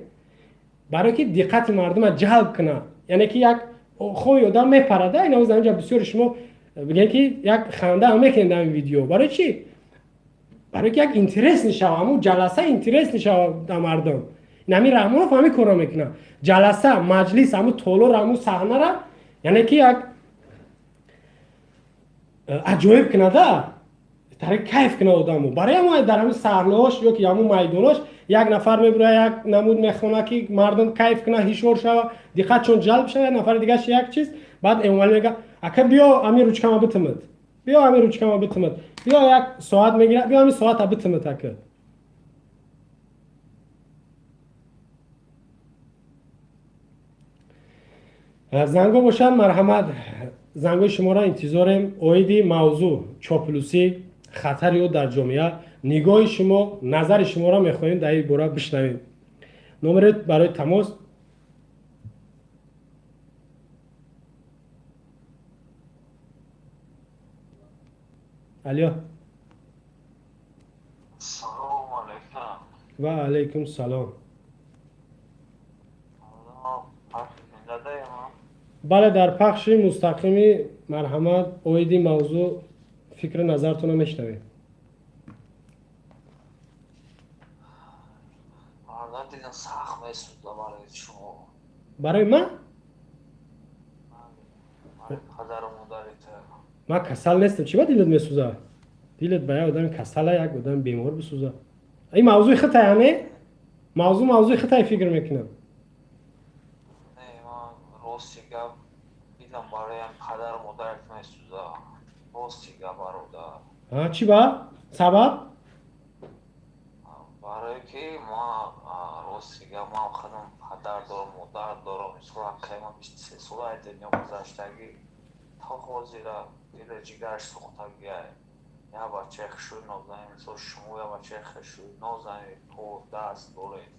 Speaker 1: барое ки диққати мардума ҷалб кунад. Яъне ки як хои одам мепарада. Ина инҷа бисёри шумо бигем ки як ханда ҳам мекунед дар ин видео. Барои чӣ? Барое ки як интерес нишава, ҳамун ҷаласа интерес нишава дар мардум. Ин ҳамин Раҳмонов ҳамин корро мекунад: ҷаласа, маҷлис, ҳамун толор, ҳамун саҳнара, яъне ки як аҷоиб кунада, тари кайф кунад одамо. Барои ҳамон дар ҳамин саҳнаош ё ки ҳамун майдонош як нафар мебирояд, як намуд мехона, ки мардум кайф кунад, ҳишор шава, диққатшон ҷалб шава. Як нафари дигаш як чиз. Баъд Эмомалӣ мега: ака, биё ҳамин ручкама битимад, биё ҳамин ручкама битимад, биё. Як соат мегирад: биё ҳамин соата битимад, ака. Занго бошанд, марҳамат, зангои шуморо интизорем. Оиди мавзӯъ чоплусӣ, хатари ӯ дар ҷомеа, нигоҳи шумо, назари шуморо мехоҳем дар ин бора бишнавем. Номере барои тамос. Алё.
Speaker 6: Салому алайкум.
Speaker 1: Ва алайкум салом. Бале, дар пахши мустақими, марҳамат, оиди мавзӯъ фикру назартонро мешнавем.
Speaker 6: Мардам, дидам, сахт месӯзда барои шумо.
Speaker 1: Барои ман?
Speaker 6: Падару модарита.
Speaker 1: Ман касал нестам, чӣ ба дилат месӯзад? Дилат ба як одами касала, як одами бемор бисӯзад? Ин мавзӯи хитай, не мавзӯъ, мавзӯи хитай фикр мекунам.
Speaker 6: Не, ман рости гап, дидам, бароям падару модарат месӯзад, рости гап, бародар.
Speaker 1: Чӣ ба сабаб?
Speaker 6: Барое ки ман, рости гап, ман худам падар дорам, модар дорам. Мисол, акай ман 23 сола ай дунё гузаштагӣ, то ҳозира дилу ҷигараш сӯхтагиай. Як бачаи хушрӯй нозанин, мисол, шумо як бачаи хушрӯй нозанин, по даст доред.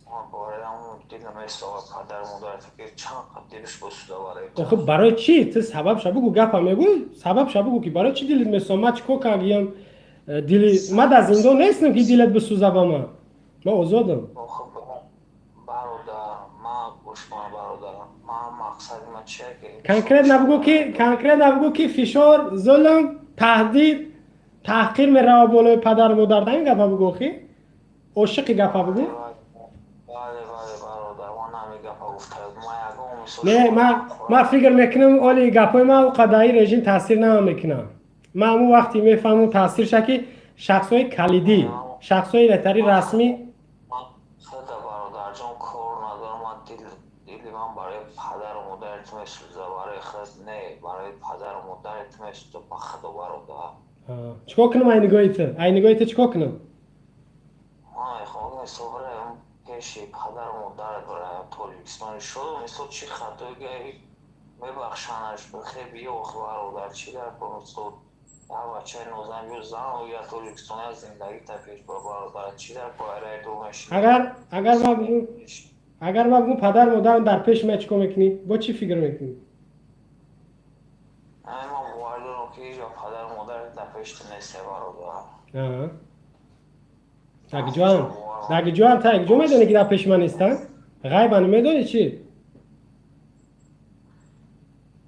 Speaker 6: Ман барои ҳамон дилам месӯзад, падару модарат ки чанд қад дилаш бисӯзад барои ту.
Speaker 1: Охи, барои чӣ? Ту сабабша бугӯ, гапа мегӯй, сабабша бугӯ, ки барои чӣ дилат месӯзад. Ман чӣ кор кардагиам? Дили ман дар зиндон нестам, ки дилат бисӯза ба ман. Ман озодам.
Speaker 6: Охи, бародар, ман гӯш кун, бародар, ман мақсади ман чие ки
Speaker 1: Конкретно бугӯ, ки конкретно бугӯ, ки фишор, зулм, таҳдид, таҳқир мерава болои падару модар. Дар ин гапа бугӯ, охи ошиқи гапа бугӯ.
Speaker 6: Бале, бародар, ман ҳамин гапа гуфта, ман ягон мисол
Speaker 1: Не, ман фикр мекунам, оли гапҳои ман қадаи режим таъсир намекунам. Ман ҳамун вақте мефаҳмам таъсирша, ки шахсҳои калидӣ, шахсҳои ретари расмӣ.
Speaker 6: Ман худа, бародарҷон, кор надорам. Ман дили ман барои падару модарат месӯзад, барои худ не, барои падару модарат месӯзад, ба худо, бародар.
Speaker 1: Чӣ кор кунам ай нигоҳи ту? Ай нигоҳи ту чӣ кор кунам?
Speaker 6: Ман мехоҳам, мисол, бираем пеши падару модарат, бираем Тоҷикистон шуд, мисол, чӣ хатои мебахшанаш, бихе биё, бародар, чӣ дар кор? Мисол, як бачаи нозанин, биё, зан я Тоҷикистон, я зиндагита пеш бар, бародар, чӣ дар кор айраи дур мешинӣ?
Speaker 1: Агар ман бугӯм падару модарам дар пеши ман, чӣ кор мекунӣ? Бо чӣ фикр мекунӣ?
Speaker 6: Ман бовар дорам, ки ҳеҷ вақт падару модарат дар пеши ту нест, бародар.
Speaker 1: Дагиҷоам, дагиҷоам, та якҷо медонӣ, ки дар пеши ман нестанд? Ғайбан медонӣ чӣ?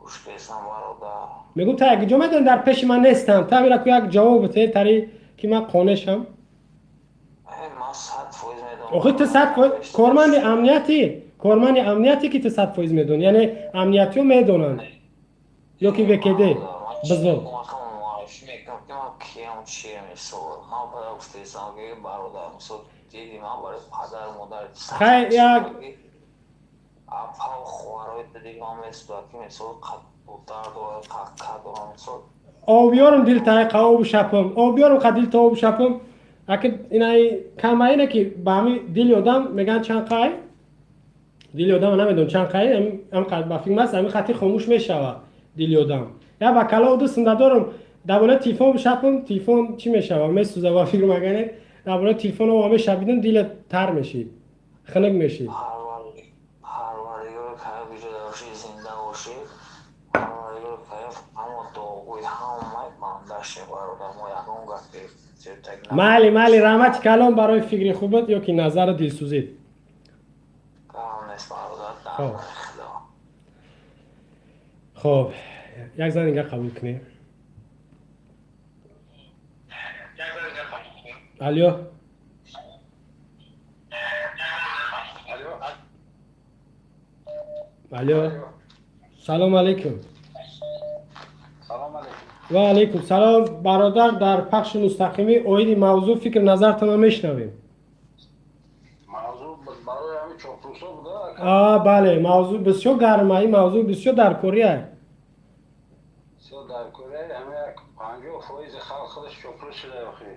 Speaker 6: Гӯш кесам, бародар.
Speaker 1: Мегӯм, та якҷо медонӣ, дар пеши ман нестанд? Та ҳамира ку як ҷавоб бите, тари ки ман қонеъ шам.
Speaker 6: Ман 100% медонам.
Speaker 1: Охи, ту 100% корманди амниятӣ, корманди амниятӣ, ки ту 100% медонӣ, яъне амниятиҳо медонанд ё ки ВКД бизо.
Speaker 6: Муаррифӣ мекунам, ки ман киям, чиям. Мисол, ман бояд гуфтаистам, ки бародар, мисол. Дили ман барои падару модар
Speaker 1: Хай, як
Speaker 6: апа хоҳарои дига месӯзад, ки мисол дар дорам, кака дорам, мисол.
Speaker 1: Обёрам дил таи об шапам, обёрам қа дил та об шапам. Аки инаи камаина ки ба ҳами дили одам меган чанд қай дили одам, намедонам чанд қай ам ба филм аст, ами хати хомӯш мешава дили одам. Я ба кала оду синда дорам, дар бораи телефон шапам, телефон чӣ мешава, месӯза. Ба фикр магане дар бораи телефон ова мешабидам, дилат тар мешид, хунук мешид.
Speaker 6: Парвардигори карим, биҷода бошӣ, зинда бошӣ, Парвардигори карим ҳама дуогӯи ҳамаи бандаше, бародар, мо ягон гапи зиртаг.
Speaker 1: Майли, майли, раҳмати калон барои фикри хубат ё ки назару дилсӯзид.
Speaker 6: Гап нест, бародар, дар худо.
Speaker 1: Хоб, як зан дига қабул кунем. Алё. Алё, салом алейкум.
Speaker 7: Салом алейкум.
Speaker 1: Ва алейкум салом, бародар, дар пахши мустақимӣ оиди мавзӯъ фикр назартонро мешунавем.
Speaker 7: Мавзӯъ барои ҳамин чоплусо буда?
Speaker 1: А, бале, мавзӯъ бисёр гарма, ин мавзӯъ бисёр даркория.
Speaker 7: Бисёр даркория. Ҳамин як 50% халқ худаш чоплус шуда, охи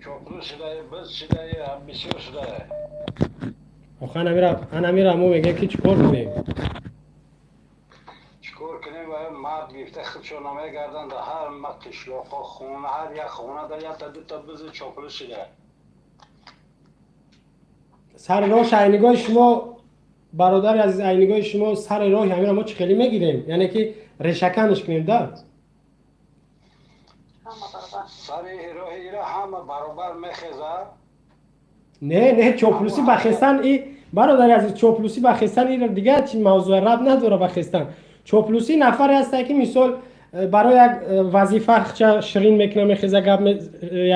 Speaker 7: чоплус шуда, биз шуда, бисёр шуда.
Speaker 1: Охи анамира мо мегӯем ки чӣ кор кунем?
Speaker 7: Чӣ кор кунем? Ва мард гирифта худшо намегарданд. Дар ҳар ма қишлоқҳо хона, ҳар як хона дар якта дута бизи чоплус шуда.
Speaker 1: Сари роҳ айнигоҳи шумо, бародари азиз, айнигоҳи шумо, сари роҳи ҳамира мо чӣ хеле мегирем, яъне ки решаканш кунем да?
Speaker 7: Сари роҳи ира ҳама баробар мехезад.
Speaker 1: Не, не, чоплусӣ ба хестан и, бародари азиз, чоплусӣ ба хестан ира дигар чи мавзӯа рабт надора. Ба хестан чоплусӣ нафаре ҳаста, ки мисол барои як вазифа хча ширин мекуна, мехеза, гап,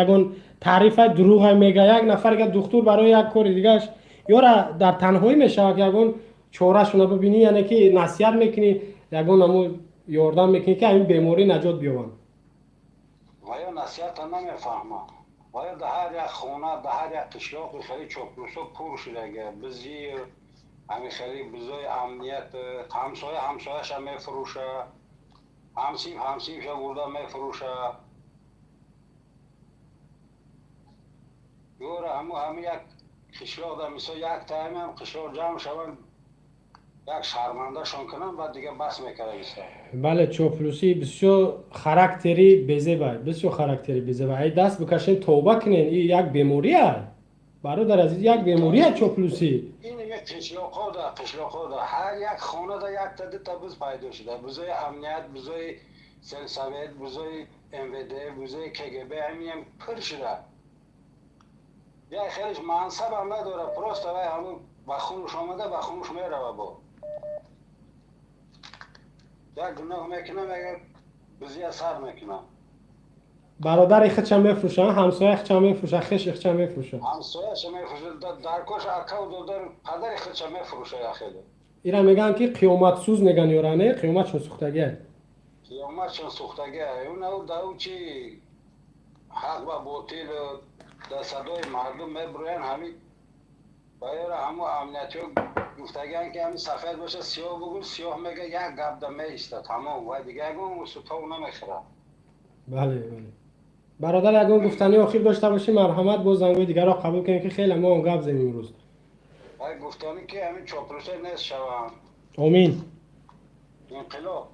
Speaker 1: ягон таърифа дурӯға мега. Як нафар га духтур барои як кори дигааш ёра дар танҳоӣ мешавад, ки ягон чорашона бибинӣ, яъне ки насиҳат мекунӣ, ягон ҳамо ёрдам мекунӣ, ки ҳамин беморӣ наҷот биёбанд.
Speaker 7: Ва ё насиҳата намефаҳмад. Ва ё дар ҳар як хона, дар ҳар як қишлоқи хеле чоплусо пур шудага, бизи ҳамин хеле бизои амният, ҳамсоя ҳамсояша мефурӯша, ҳамсиф ҳамсифша бурда мефурӯша. Ёра ҳаму ҳами як қишлоқ дар мисол як таймам қишлоқ ҷамъ шаванд, як шармандашон кунанд, баъд дига бас мекарда.
Speaker 1: Бале, чоплусӣ бисёр характери безеба, бисёр характери безеба. Ай даст бикашен, тавба кунен, и як бемория, бародар азиз, як бемория чоплусӣ.
Speaker 7: Ин қишлоқҳо да, қишлоқҳо да ҳар як хонада якта дута биз пайдо шуда, бизои амният, бизои сельсовет, бизои МВД, бизои КГБ, ҳамиам пур шуда. Як хелеш мансабам надора, просто вай ҳамун ба хунуш омада, ба хунуш мерава. Бо як гуноҳ мекунам, агар бизия сар мекунам.
Speaker 1: Бародари худша мефурӯша, ҳамсоя худша мефурӯша, хеши худша мефурӯша.
Speaker 7: Ҳамсояша мефурӯша, дар кош акаву додар, падари худша мефурӯша яхеле.
Speaker 1: Ира мегӯянд, ки қиёматсӯз мегӯянд, ёра не, қиёматшон сӯхтагия.
Speaker 7: Қиёматшон сӯхтагия. Унау дар чи ҳақ ва ботил дар садои мардум мебурӯянд. Ҳамин ба ёра ҳаму амниятиҳо гуфтагианд, ки ҳамин сафед боша, сиёҳ бугӯ, сиёҳ мега, як гап да меиста, тамом, ва дига ягон сутов намехӯрад.
Speaker 1: Бале, бале, бародар, ягон гуфтани охир дошта бошӣ, марҳамат. Боз зангои дигарро қабул кунем, ки хеле мо он гап зем имрӯз.
Speaker 7: Вай гуфтанӣ, ки ҳамин чоплуса нест шаванд.
Speaker 1: Омин.
Speaker 7: Инқилоб.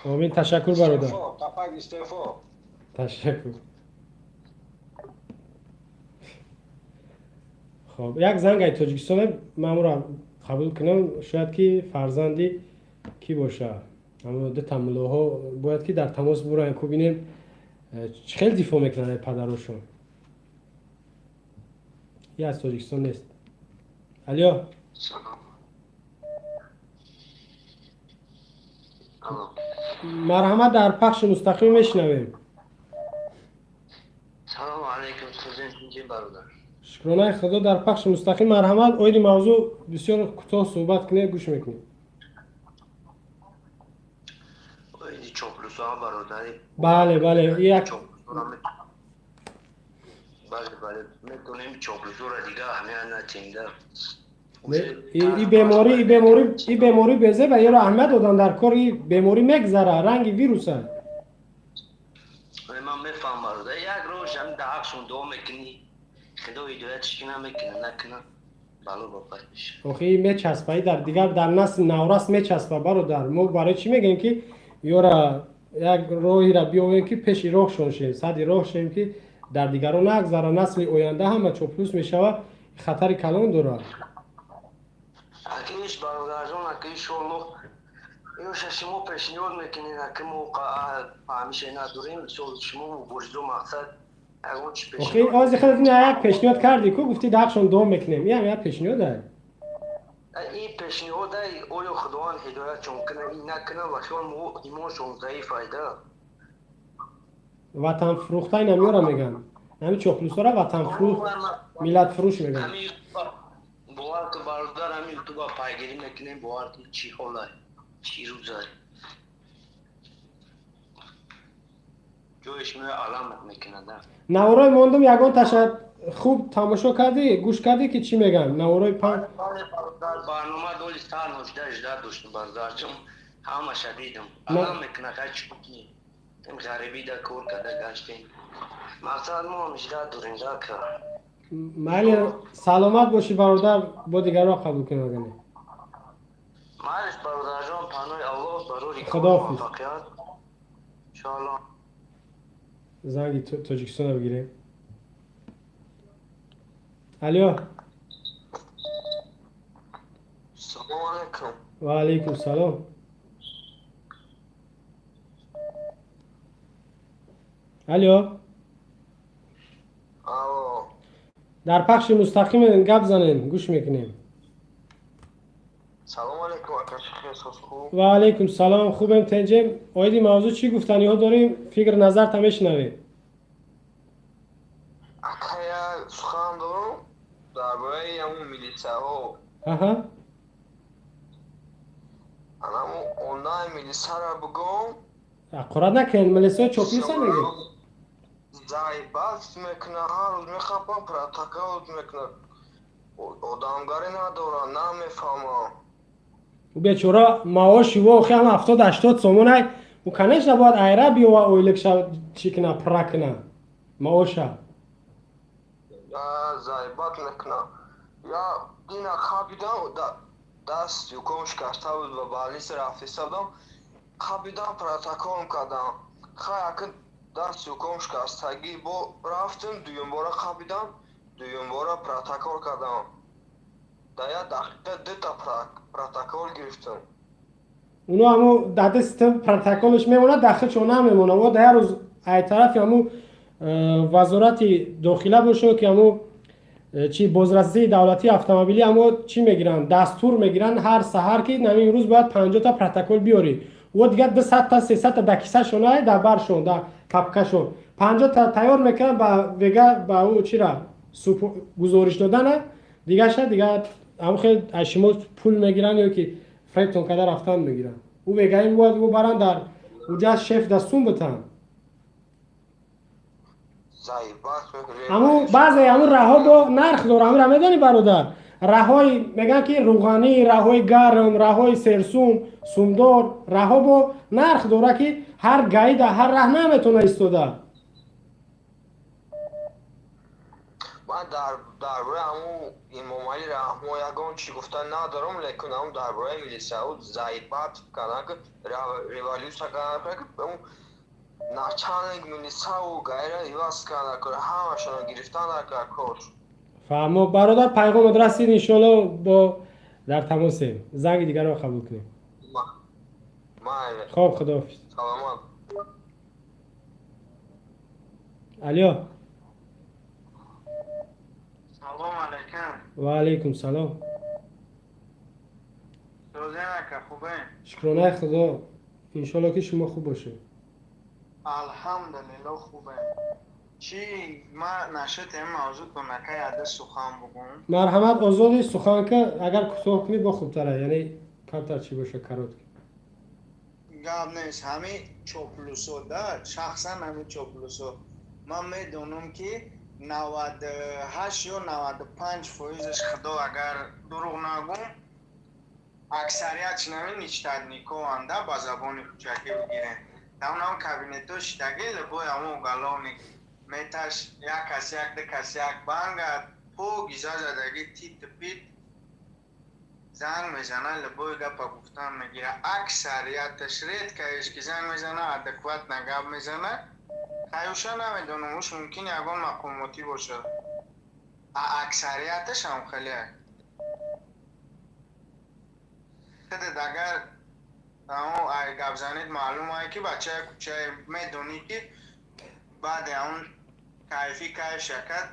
Speaker 1: Омин, ташаккур, бародар.
Speaker 7: Тапак истеъфо.
Speaker 1: Ташаккур. Хоб, як занг ай Тоҷикистон ман қабул кунам, шояд ки фарзанди кӣ боша. Аммо дута мулоҳо бояд ки дар тамос бураем, ку бинем чӣ хел дифоъ мекунанд ай падарошон. И аз Тоҷикистон нест. Алё. Марҳамат, дар пахши мустақим мешунавем.
Speaker 8: Салому алайкум, президент бародар.
Speaker 1: Шукронаи Худо, дар пахши мустақим, марҳамат, оиди мавзӯъ бисёр кӯтоҳ суҳбат кунед, гӯш мекунем.
Speaker 8: Оиди чоплусоа, бародари?
Speaker 1: Бале, бале, як.
Speaker 8: Бале, бале, метонем чоплусора дига аҳамият натиҳем да.
Speaker 1: И беморӣ, и беморӣ, и беморӣ безеба, еро аҳамият додан дар кор, и беморӣ мегзара, ранги вируса.
Speaker 8: Ман мефаҳмам, бародар, як рӯз ҳам дар ҳақшон дуо мекунӣ, худо ҳидоятш кина, мекуна, накуна бало ба пай меша.
Speaker 1: Охи, мечаспа, и дар дигар, дар насли наврас мечаспа, бародар. Мо барои чӣ мегӯем, ки ёра як роҳеро биёвем, ки пеши роҳшон шем, сади роҳ шем, ки дар дигарон нагзара, насли оянда ҳама чоплус мешава, хатари калон дорад.
Speaker 8: Акиш, бародарҷон, ака, иншоаллоҳ, иноша шумо пешниҳод мекунед, ака, мо фаҳмише надорем. Мисол, шумо муборизо мақсад ягон чи
Speaker 1: Охи,
Speaker 8: пешниҳод.
Speaker 1: Ози худат ина як пешниҳод кардӣ ку, гуфтӣ ҳақшон дуо мекунем, ин ҳам як пешниҳод.
Speaker 8: Ин пешниҳода, оё худованд ҳидоятшон куна, ин накуна, ва хиёл мо имоншон заиф айда.
Speaker 1: Ватанфурӯхта инам ёра меган, ҳами чоплусора ватанфурӯх, миллатфурӯш меган.
Speaker 8: Ҳами бовар ку, бародар, ҳами ютуба пайгирӣ мекунем, бовар кун, чӣ ҳолай, чӣ рӯзай, ҷоеш меоя, аламат мекунада.
Speaker 1: Наворои мондум, ягон таша хуб тамошо кардӣ, гӯш кардӣ, ки чӣ меган наворои пан?
Speaker 8: Бале, бародар, барнома доли сар 18 18 доштум, бародарҷон, ҳамаша дидам, алам мекуна. Хай, чӣ кунем, ин ғарибида кор карда гаштем, мақсад мо ҳам иждат дорем дака.
Speaker 1: Майли, саломат бошӣ, бародар, бо дигарро қабул кунем агане.
Speaker 8: Майлиш, бародарҷон, панои Аллоҳ, барори кор.
Speaker 1: Худоҳофиз.
Speaker 8: Муваффақият, иншоаллоҳ.
Speaker 1: Занги Тоҷикистонро бигирем. Алё.
Speaker 8: Салому алайкум.
Speaker 1: Ва алайкум салом. Алё.
Speaker 8: Алло.
Speaker 1: Дар пахши мустақим гап занем, гӯш мекунем.
Speaker 8: Салому алайкум, ака, чӣ хуб?
Speaker 1: Ва алайкум салом, хубем, тенҷем. Оиди мавзӯъ чӣ гуфтаниҳо дорем, фикр назарта мешунавем.
Speaker 8: Ака, як сухан дорам дар бораи ҳамун милисаҳо. Анаму онлайн милисаро бигӯм.
Speaker 1: Ҳақорат накунед, милисаҳои чоплуса мегӯ.
Speaker 8: Заебать мекуна, ҳар рӯз мехапам, протокол мекуна, одамгарӣ надорам, намефаҳмам.
Speaker 1: Ӯ бечора маоши во охи ҳама 70-80 сомонай, ӯ, конечно, бояд айра биёва, ойликша чӣ куна, пурра куна маоша.
Speaker 8: Заебать мекуна. Я ина хабидам, даст юком шикаста буд, ба больница рафтиста будам, хабидам, протокол кардам. Хай, ака, даст юком шикастагӣ, бо рафтем, дуюмбора хабидам, дуюмбора протокол кардам. Дар як дақиқа дута протокол гирифтам.
Speaker 1: Уно ҳамо дар дасти протоколш мемонад, дахилшон намемонад. О, дар як рӯз ай тарафи ҳаму вазорати дохила бошо, ки ҳаму чи бозрасии давлатии автомобилӣ, ҳамо чӣ мегиранд, дастур мегиранд ҳар саҳар, ки нами имрӯз бояд 50-та протокол биёрӣ. О, дигар 200-та, 300-та дар кисашон ай, дар баршон, дар папкашон 50-та тайёр мекунанд, ба вега ба ӯ чира гузориш додана, дигаша дига ҳамн хел аз шумо пул мегиранд ё ки фребтон карда рафтан мегиранд. Ӯ мега, ин бояд ӯ баранд, дар уҷа шеф да сум битанд.
Speaker 8: Заебать.
Speaker 1: Ҳамун баъзе ҳамун раҳҳо бо нарх дора, ҳамра медонӣ, бародар, раҳҳои мегӯянд, ки рӯғанӣ, раҳҳои гарм, раҳҳои серсум, сумдор, раҳҳо бо нарх дора, ки ҳар гаида ҳар раҳ наметавона истода.
Speaker 8: Ман дар бораи ҳамун Имомалӣ Раҳмон ягон чӣ гуфта надорам, лекин ҳамун дар бораи милисаҳо заебать кардан, ки революсия кардан, ки ҳамун начальник милисаву гайра иваз кардан, ки ҳамашонро гирифтан дар кор.
Speaker 1: Фаҳмо, бародар, пайғомат расид, иншоалло, бо дар тамосем. Занги дигарро қабул кунем.
Speaker 8: Майли.
Speaker 1: Хоб, худоҳофиз.
Speaker 8: Саломат.
Speaker 1: Алё.
Speaker 9: Салом алайкум.
Speaker 1: Ва алайкум салом.
Speaker 9: Созен, ака, хубе?
Speaker 1: Шукронаи Худо, иншоалло, ки шумо хуб бошед.
Speaker 9: Алҳамдулилло, хубе. Чӣ, ман нашуд ин мавзӯъ нака яда сухан бугум.
Speaker 1: Марҳамат, озоди суханка, агар кӯтоҳ кунӣ, бо хубтара, яъне камтар чӣ боша, короткий.
Speaker 9: Гап нест, ҳами чоплусо да, шахсан ҳами чоплусо, ман медонам, ки 98 ё 95%-аш, худо агар дурӯғ нагӯм, аксарият чинами ничтадникованда, ба забони кӯчакӣ бигирем. Тамнам кабинето шидаги, любой ҳамон уголовник меташ як кас, як ду кас, як банга по гиза задаги, тит пит занг мезана, любой гапа гуфтан мегира. Аксарияташ, редкаеш ки занг мезана, адекватно гап мезана. Хаюша намедонам, уш мумкин ягон мақомотӣ бошад. А аксарияташ ҳам хеле. Худат агар ай гап занед, маълум ай ки бачаи кӯчае медонӣ, ки баъде он кайфӣ кайф шакад,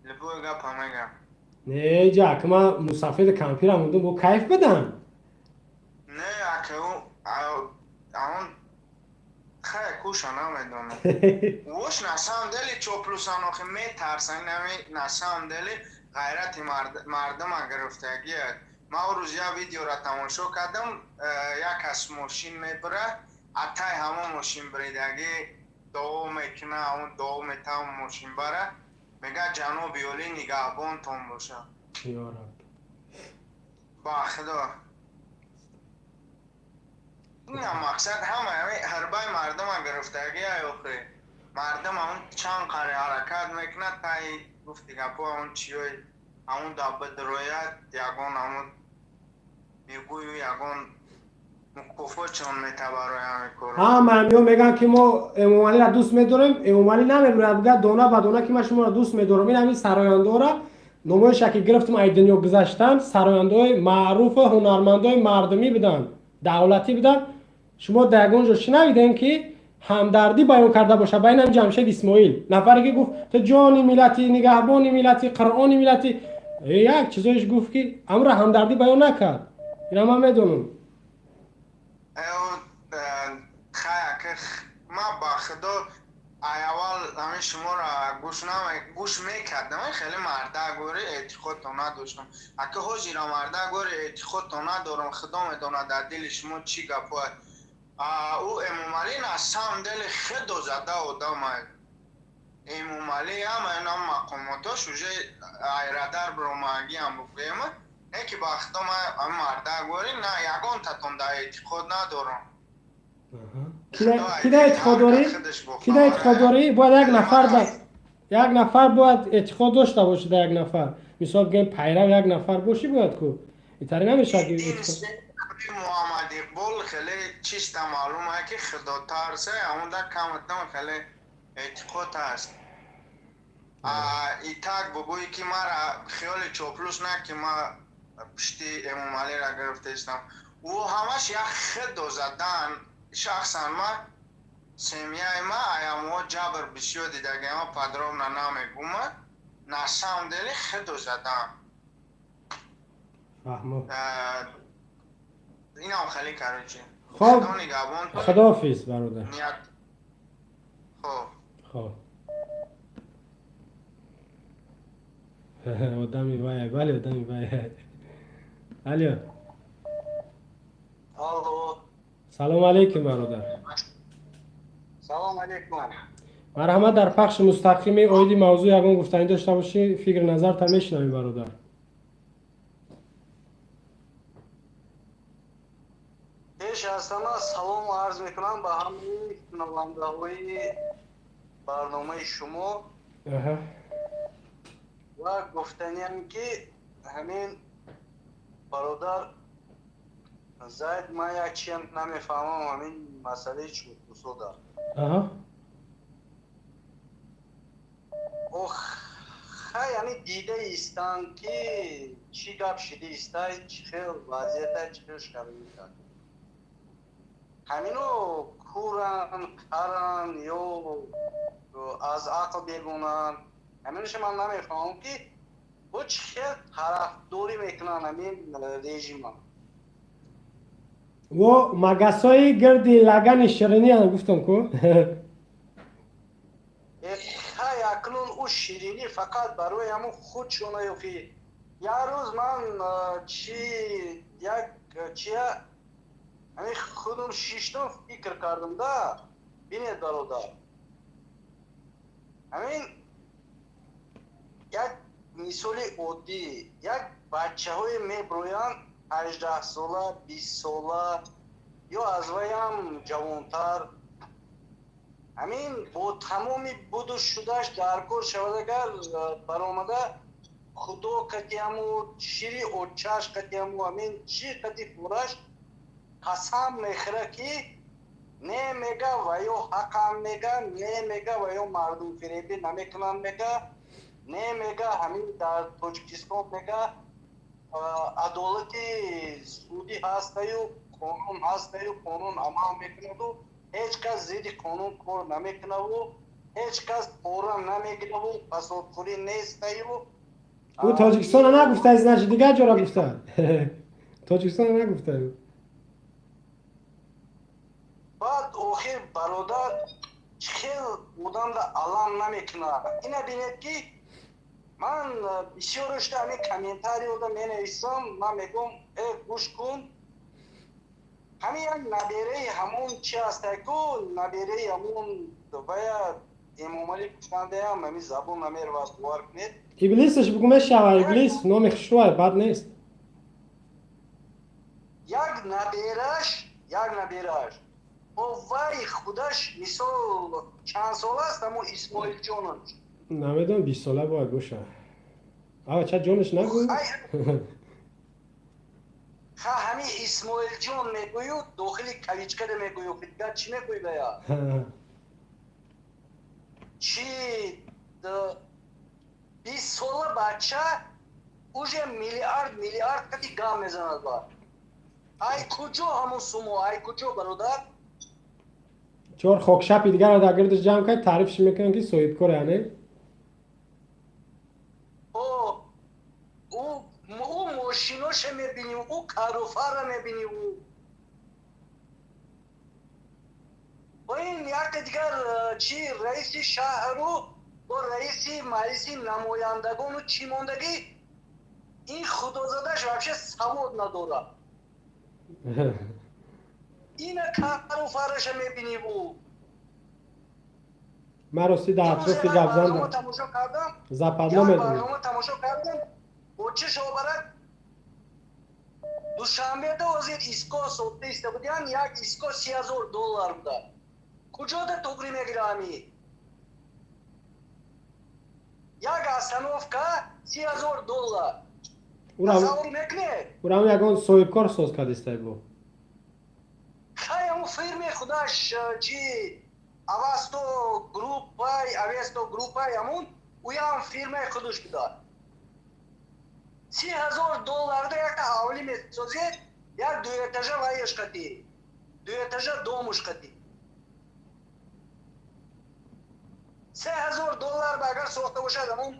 Speaker 9: любой гапа мегам.
Speaker 1: Не, ҷа ака, ман мусафири кампирам будам, бо кайф будам.
Speaker 9: Не, ака, он хай куша намедонам. Вош на самом деле чоплусан, охи метарсан, нами на самом деле ғайрати мардума гирифтагият. Ман он рӯз як видеора тамошо кардам, як кас мошин мебура, атай ҳамон мошин биридагӣ дуо мекуна, ҳамон дуо метавон мошин бара, мега: «Ҷаноби олӣ нигаҳбонтон боша».
Speaker 1: Ё раб.
Speaker 9: Ба худо, ина мақсад ҳама ҳарбаи мардума гирифтагӣ. Охи мардум ҳамон чанд қари ҳаракат мекунад, тай гуфти гапо, ҳамон чиёи ҳамон даббадирояд, ягон ҳамон мегӯю, ягон мукофотшон мета барои ҳамин кор.
Speaker 1: Ҳама ҳамиҳо мегӯянд, ки мо Эмомалиро дӯст медорем. Эмомалӣ намебурад, бигӯяд дона ба дона, ки ман шуморо дӯст медорам. Ин ҳамин сарояндора номоиша ки гирифтам, ай дунё гузаштан, сарояндаҳои маъруфу ҳунармандои мардумӣ буданд, давлатӣ буданд. Шумо дар ягон ҷо шунавидем, ки ҳамдардӣ баён карда бошад ба инам Ҷамшед Исмоил, нафаре ки гуфт: «Ту ҷони миллати, нигаҳбони миллати, Қуръони миллати», як чизоеш гуфт, ки амро ҳамдардӣ баён накард. Ина ман медонам.
Speaker 9: Ман ба худо ай аввал ҳамин шуморо гӯш мекардам, хеле марда гӯри эътиқодто надоштам. Ака, ҳозира марда гӯри эътиқодто надорам. Худо медонад, дар дили шумо чӣ гапҳое. Ӯ Эмомалӣ на самом деле худо зада одамай. Эмомалӣ ҳама инам мақомотош уже айрадар биромагиам бугӯем, не ки ба худо ман марда гӯри на ягонтатон дар эътиқод надорам.
Speaker 1: Ки да эътиқод дорӣ? Ки да эътиқод дорӣ? Бояд як нафар, як нафар бояд эътиқод дошта бошӣ да як нафар. Мисол бигӯем, пайрав як нафар бошӣ бояд ку. Итаре намешавад ки
Speaker 9: Муҳаммад Иқбол хеле чиста маълум ае, ки худотарсе, ҳамонда каматам хеле эътиқод ҳаст. Итак, бугӯӣ, ки мара хиёли чоплус на, ки ма пушти Эмомалиро гирифтаистам. Ӯ ҳамаш як худо задан. Шахсан ма, семьяи ма аямҳо ҷабр бисёр дидагиама, подробно намегӯма. На самом деле худо задан.
Speaker 1: Фаҳмо.
Speaker 9: Инам хеле, короче.
Speaker 1: Хоб, худоҳофиз, бародар.
Speaker 9: Хоб.
Speaker 1: Хоб, одами вай, бале, одами вай. Алё.
Speaker 10: Алло.
Speaker 1: Салом алейкум, бародар.
Speaker 10: Салом алейкум.
Speaker 1: Марҳамат, дар пахши мустақими оиди мавзӯъ ягон гуфтанӣ дошта бошӣ, фикр назарта мешунавӣ, бародар.
Speaker 10: Пеш аз ҳама салом арз мекунам ба ҳамаи шунавандаҳои барномаи шумо ва гуфтаниам, ки ҳамин бародар Зайд, ман як чиам намефаҳмам, ҳамин масъалаи чӯркусода. Ох, хай, яъне дида истанд, ки чӣ гап шида истай, чӣ хел вазъията, чӣ хел шароита. Ҳамино кӯран, каран ё аз ақл бегонанд? Ҳаминоша ман намефаҳмам, ки бо чӣ хел тарафдорӣ мекунанд ҳамин режима.
Speaker 1: Во магасои гирди лагани шириниам гуфтам ку.
Speaker 10: Хай, акнун ӯ ширинӣ фақат барои ҳамун худшона ёки як рӯз ман чи як чия ҳамин худум шиштум, фикр кардам да. Бинед, бародар, ҳамин Як мисоли оддӣ, як бачаҳое меброянд 18-сола, 20-сола ё аз вайам ҷавонтар, ҳамин бо тамоми буду шудаш дар кор шавад, агар баромада худо қатиаму шири очаш қатиаму ҳамин чӣ қати фураш қасам мехӯра, ки не мега ва ё ҳақам мега, не мега ва ё мардумфиребӣ намекунам мега, не мега, ҳамин дар Тоҷикистон мега адолати судӣ ҳастаю, қонун ҳастаю, қонун амал мекунаду, ҳеҷ кас зидди қонун кор намекунаву, ҳеҷ кас пора намегираву, фасодхӯрӣ нестаю.
Speaker 1: Ӯ Тоҷикистона нагуфта, значит, дигар ҷора гуфта, Тоҷикистона нагуфта.
Speaker 10: Баъд охир, бародар, хел одамда алам намекунад. Ина бинед, ки ман бисёрашта ҳамин комментариёда менависам, ман мегӯм: «Э, гӯш кун, ҳамин як набераи ҳамон чи ҳастаку, набераи ҳамон вая Эмомалӣ гуфтандаям, ҳамин забон намеравад, бовар кунед.»
Speaker 1: Иблисаш бугу, мешава, Иблис номи хушрӯай, бад нест.
Speaker 10: Як набераш, як набераш о вай худаш, мисол, чанд сол аст ҳамон Исмоилҷонош?
Speaker 1: Намедонам, 20-сола бояд боша. Ава ча ҷонаш нагӯ.
Speaker 10: Ха, ҳамин Исмоилҷон мегӯю, дохили кавичкада мегӯю, дигар чӣ мегӯй бая? Чи 20-сола бача уже миллиард миллиард қати гам мезанад. Ба ай куҷо ҳамон сумо, ай куҷо, бародар?
Speaker 1: Чор хокшапи дигарро дар гирдаш ҷамъ кард, таърифш мекунанд, ки соҳибкор, яъне.
Speaker 10: Ӯ мошиноша мебинӣ, ӯ каруфара мебинӣ, ӯ ва ин яке дигар чи раиси шаҳру бо раиси маҷлиси намояндагону чӣ мондагӣ, ин худозадаш вообще савод надорад. Ина каруфараша мебинӣ ӯ.
Speaker 1: Ман рости дар атрофи гапзан
Speaker 10: тамошо кардам.
Speaker 1: Западло медонам.
Speaker 10: Барнома тамошо кардам, бо чӣ шобарад Душанбеда ҳозир истгоҳ сохта иста будиян, як истгоҳ 30 000 доллар буда. Куҷода туғри мегира ҳами як остановка 30 000 доллар? Тасаввур мекунед?
Speaker 1: Урам ягон соҳибкор соз кардистай бо.
Speaker 10: Хай, ҳамун фирми худаш чи Авасто группай, Авесто группай, ҳамун уям фирмаи худаш буда. 30 000 долларда якта ҳавлӣ месозед, як дуэтажа вайаш қатӣ, дуэтажа домуш қатӣ. 3000 доллар ба агар сохта бошад, ҳамун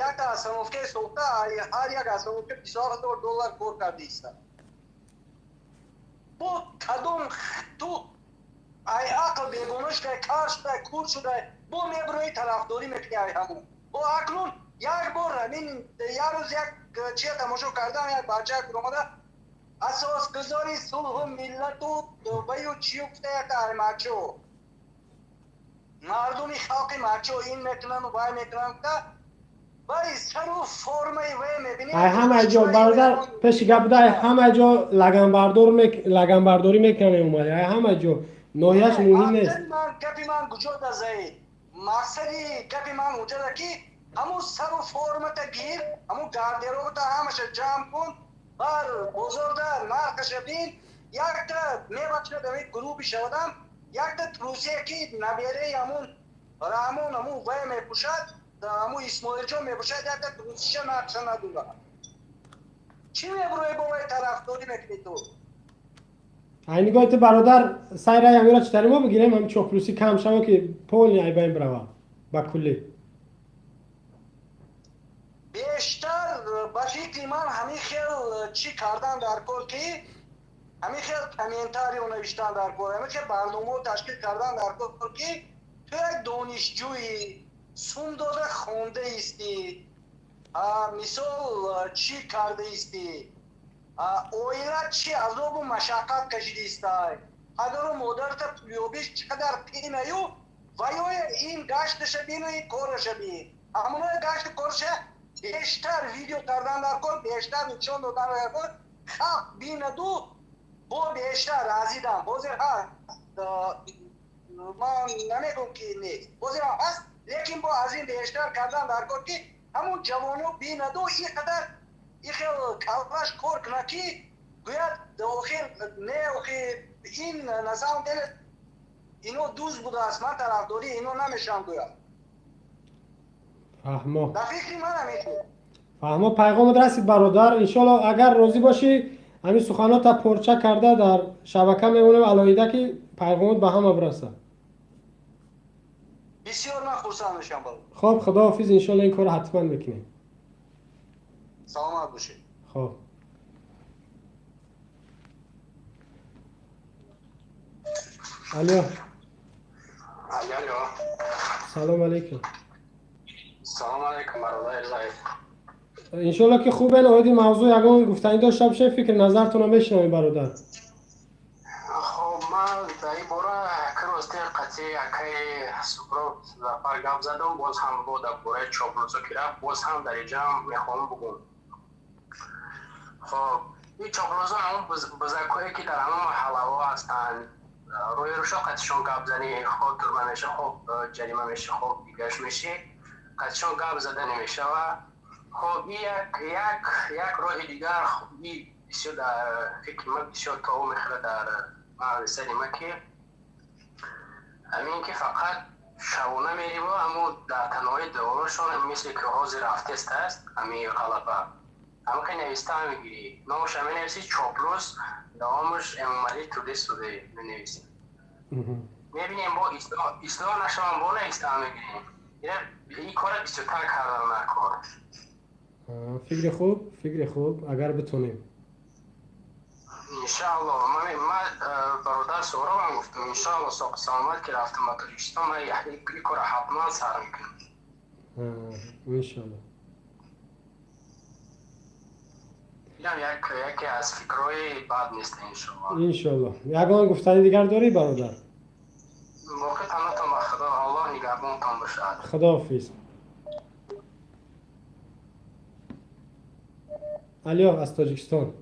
Speaker 10: якта остановкаи сохта, ҳар як остановка 27 000 доллар кор карда иста. Бо кадом ту ай ақл бегона шудай, кар шудай, кур шудай, бо меброи тарафдорӣ мекунӣ ай ҳамун? Бо акнун як бор ҳамин як рӯз як чия тамошо кардам, як бача омада, асосгузори сулҳу миллату ваю чию гуфта, якта аймачо мардуми халқи мачо ин мекунану вай мекунанд гуфта, вай сару формаи вай мебинӣ.
Speaker 1: Ай ҳама ҷо, бародар, пеши гап буда, ай ҳама ҷо лаганбардорӣ мекунанд Эмомалӣ, ай ҳама ҷо, ноҳияш муҳим нест.
Speaker 10: Гапи ман куҷо да, Заид? Мақсади гапи ман унҷода, ки ҳамун сару формата гир, ҳамун гардеробата ҳамаша ҷамъ кун, бар бозорда нархаша бин. Якта мебахшад, ҳамин гурӯҳи шавадам, якта трусия, ки набераи ҳамун Раҳмон, ҳамун вай мепӯшад, ҳамун Исмоилҷон мепӯшад, якта трусиша нархша надорад. Чӣ мебурӯи, бо вай тарафдорӣ мекунӣ ту?
Speaker 1: Ай нигоҳи ту, бародар, сайраи ҳамира читари мо бигирем, ҳами чоплусӣ кам шава, ки полный айбайн бирава ба куллӣ.
Speaker 10: Бештар ба фикри ман ҳамин хел чӣ кардан дар кор, ки ҳамин хел комментарио навиштан дар кор, ҳамин хел барномао ташкил кардан дар кор, ки ту як донишҷӯи сум дода хондаистӣ, мисол, чӣ кардаистӣ, оила чӣ азобу машаққат кашидаистай, падару модарта пулёбиш чӣ қадар қинаю, ва ё ин гашташа бину, ин кораша бин. Ҳамонои гашти корша бештар видео кардан дар кор, бештар нишон додан дар кор, халқ бинаду бо бештар разидан. Ҳозир ҳаст, ман намегӯм ки нест, ҳозир ҳам ҳаст, лекин бо аз ин бештар кардан дар кор, ки ҳамун ҷавоно бинаду ин қадар ин хел каллаш кор кунад, ки гӯяд охир не, охир ин на самом деле ино дуз будааст, ман тарафдории ино намешавам, гӯяд.
Speaker 1: Фаҳмо.
Speaker 10: Дар фикри ман ҳамин.
Speaker 1: Фаҳмо, пайғомат расид, бародар. Иншоалло, агар розӣ бошӣ, ҳамин суханота порча карда дар шабака мемонем алоҳида, ки пайғомот ба ҳама бирасад.
Speaker 10: Бисёр ман хурсанд мешавам, бародар.
Speaker 1: Хоб, худоҳофиз, иншоалло ин корро ҳатман мекунем.
Speaker 10: Саломат бошед.
Speaker 1: Хоб, алё.
Speaker 11: Алло, алло.
Speaker 1: Салом алейкум.
Speaker 11: Салом алейкум, бародари Заид.
Speaker 1: Иншоалло ки хубен. Оиди мавзӯъ ягон гуфтанӣ дошта бошед, фикри назартонро мешунавем, бародар.
Speaker 11: Хоб, ман дар ин бора рости қатъи акаи Сухроб Зафар гап задам, боз ҳам бо дар бораи чоплусо ки рафт, боз ҳам дар инҷа мехоҳам бугум. Хоб, ин чоплусо ҳамон бузакҳое ки дар ҳамон маҳаллаҳо ҳастанд, рӯи рӯшо қатъишон гап занӣ, хоб турма меша, хоб ҷарима меша, хоб дигаш меши, қатъишон гап зада намешава. Хоб, ин як роҳи дигар, ин бисёр дар фикри ман бисёр тов мехӯрад дар мағзи сари ман, ки ҳамин ки фақат шабона мериво, аммо дар таноҳои деворашон, мисли ки ҳозир рафтест аст, ҳамин ғалаба ҳамака нависта мегирӣ, номаша менависӣ чоплус, давомаш Эмомалӣ Тудесуде менависӣ. Мебинем, бо ислоҳ нашавам, бо нависта мегирем. Ин кора бисёртар кардан дар кор.
Speaker 1: Фикри хуб, фикри хуб, агар битонем.
Speaker 11: Иншаалло, ман бародар Суҳробам гуфтам, иншаалло, соқи саломат ки рафтам ба Тоҷикистон, ман ин кора ҳатман сар мекунам.
Speaker 1: Иншаалло.
Speaker 11: Инам яке аз фикрҳои бад нест, иншоалло.
Speaker 1: Иншоалло. Ягон гуфтани дигар дорӣ, бародар?
Speaker 11: Боқӣ паноҳтон ба Худо, Аллоҳ нигаҳбонтон бошад.
Speaker 1: Худоҳофиз. Алё, аз Тоҷикистон,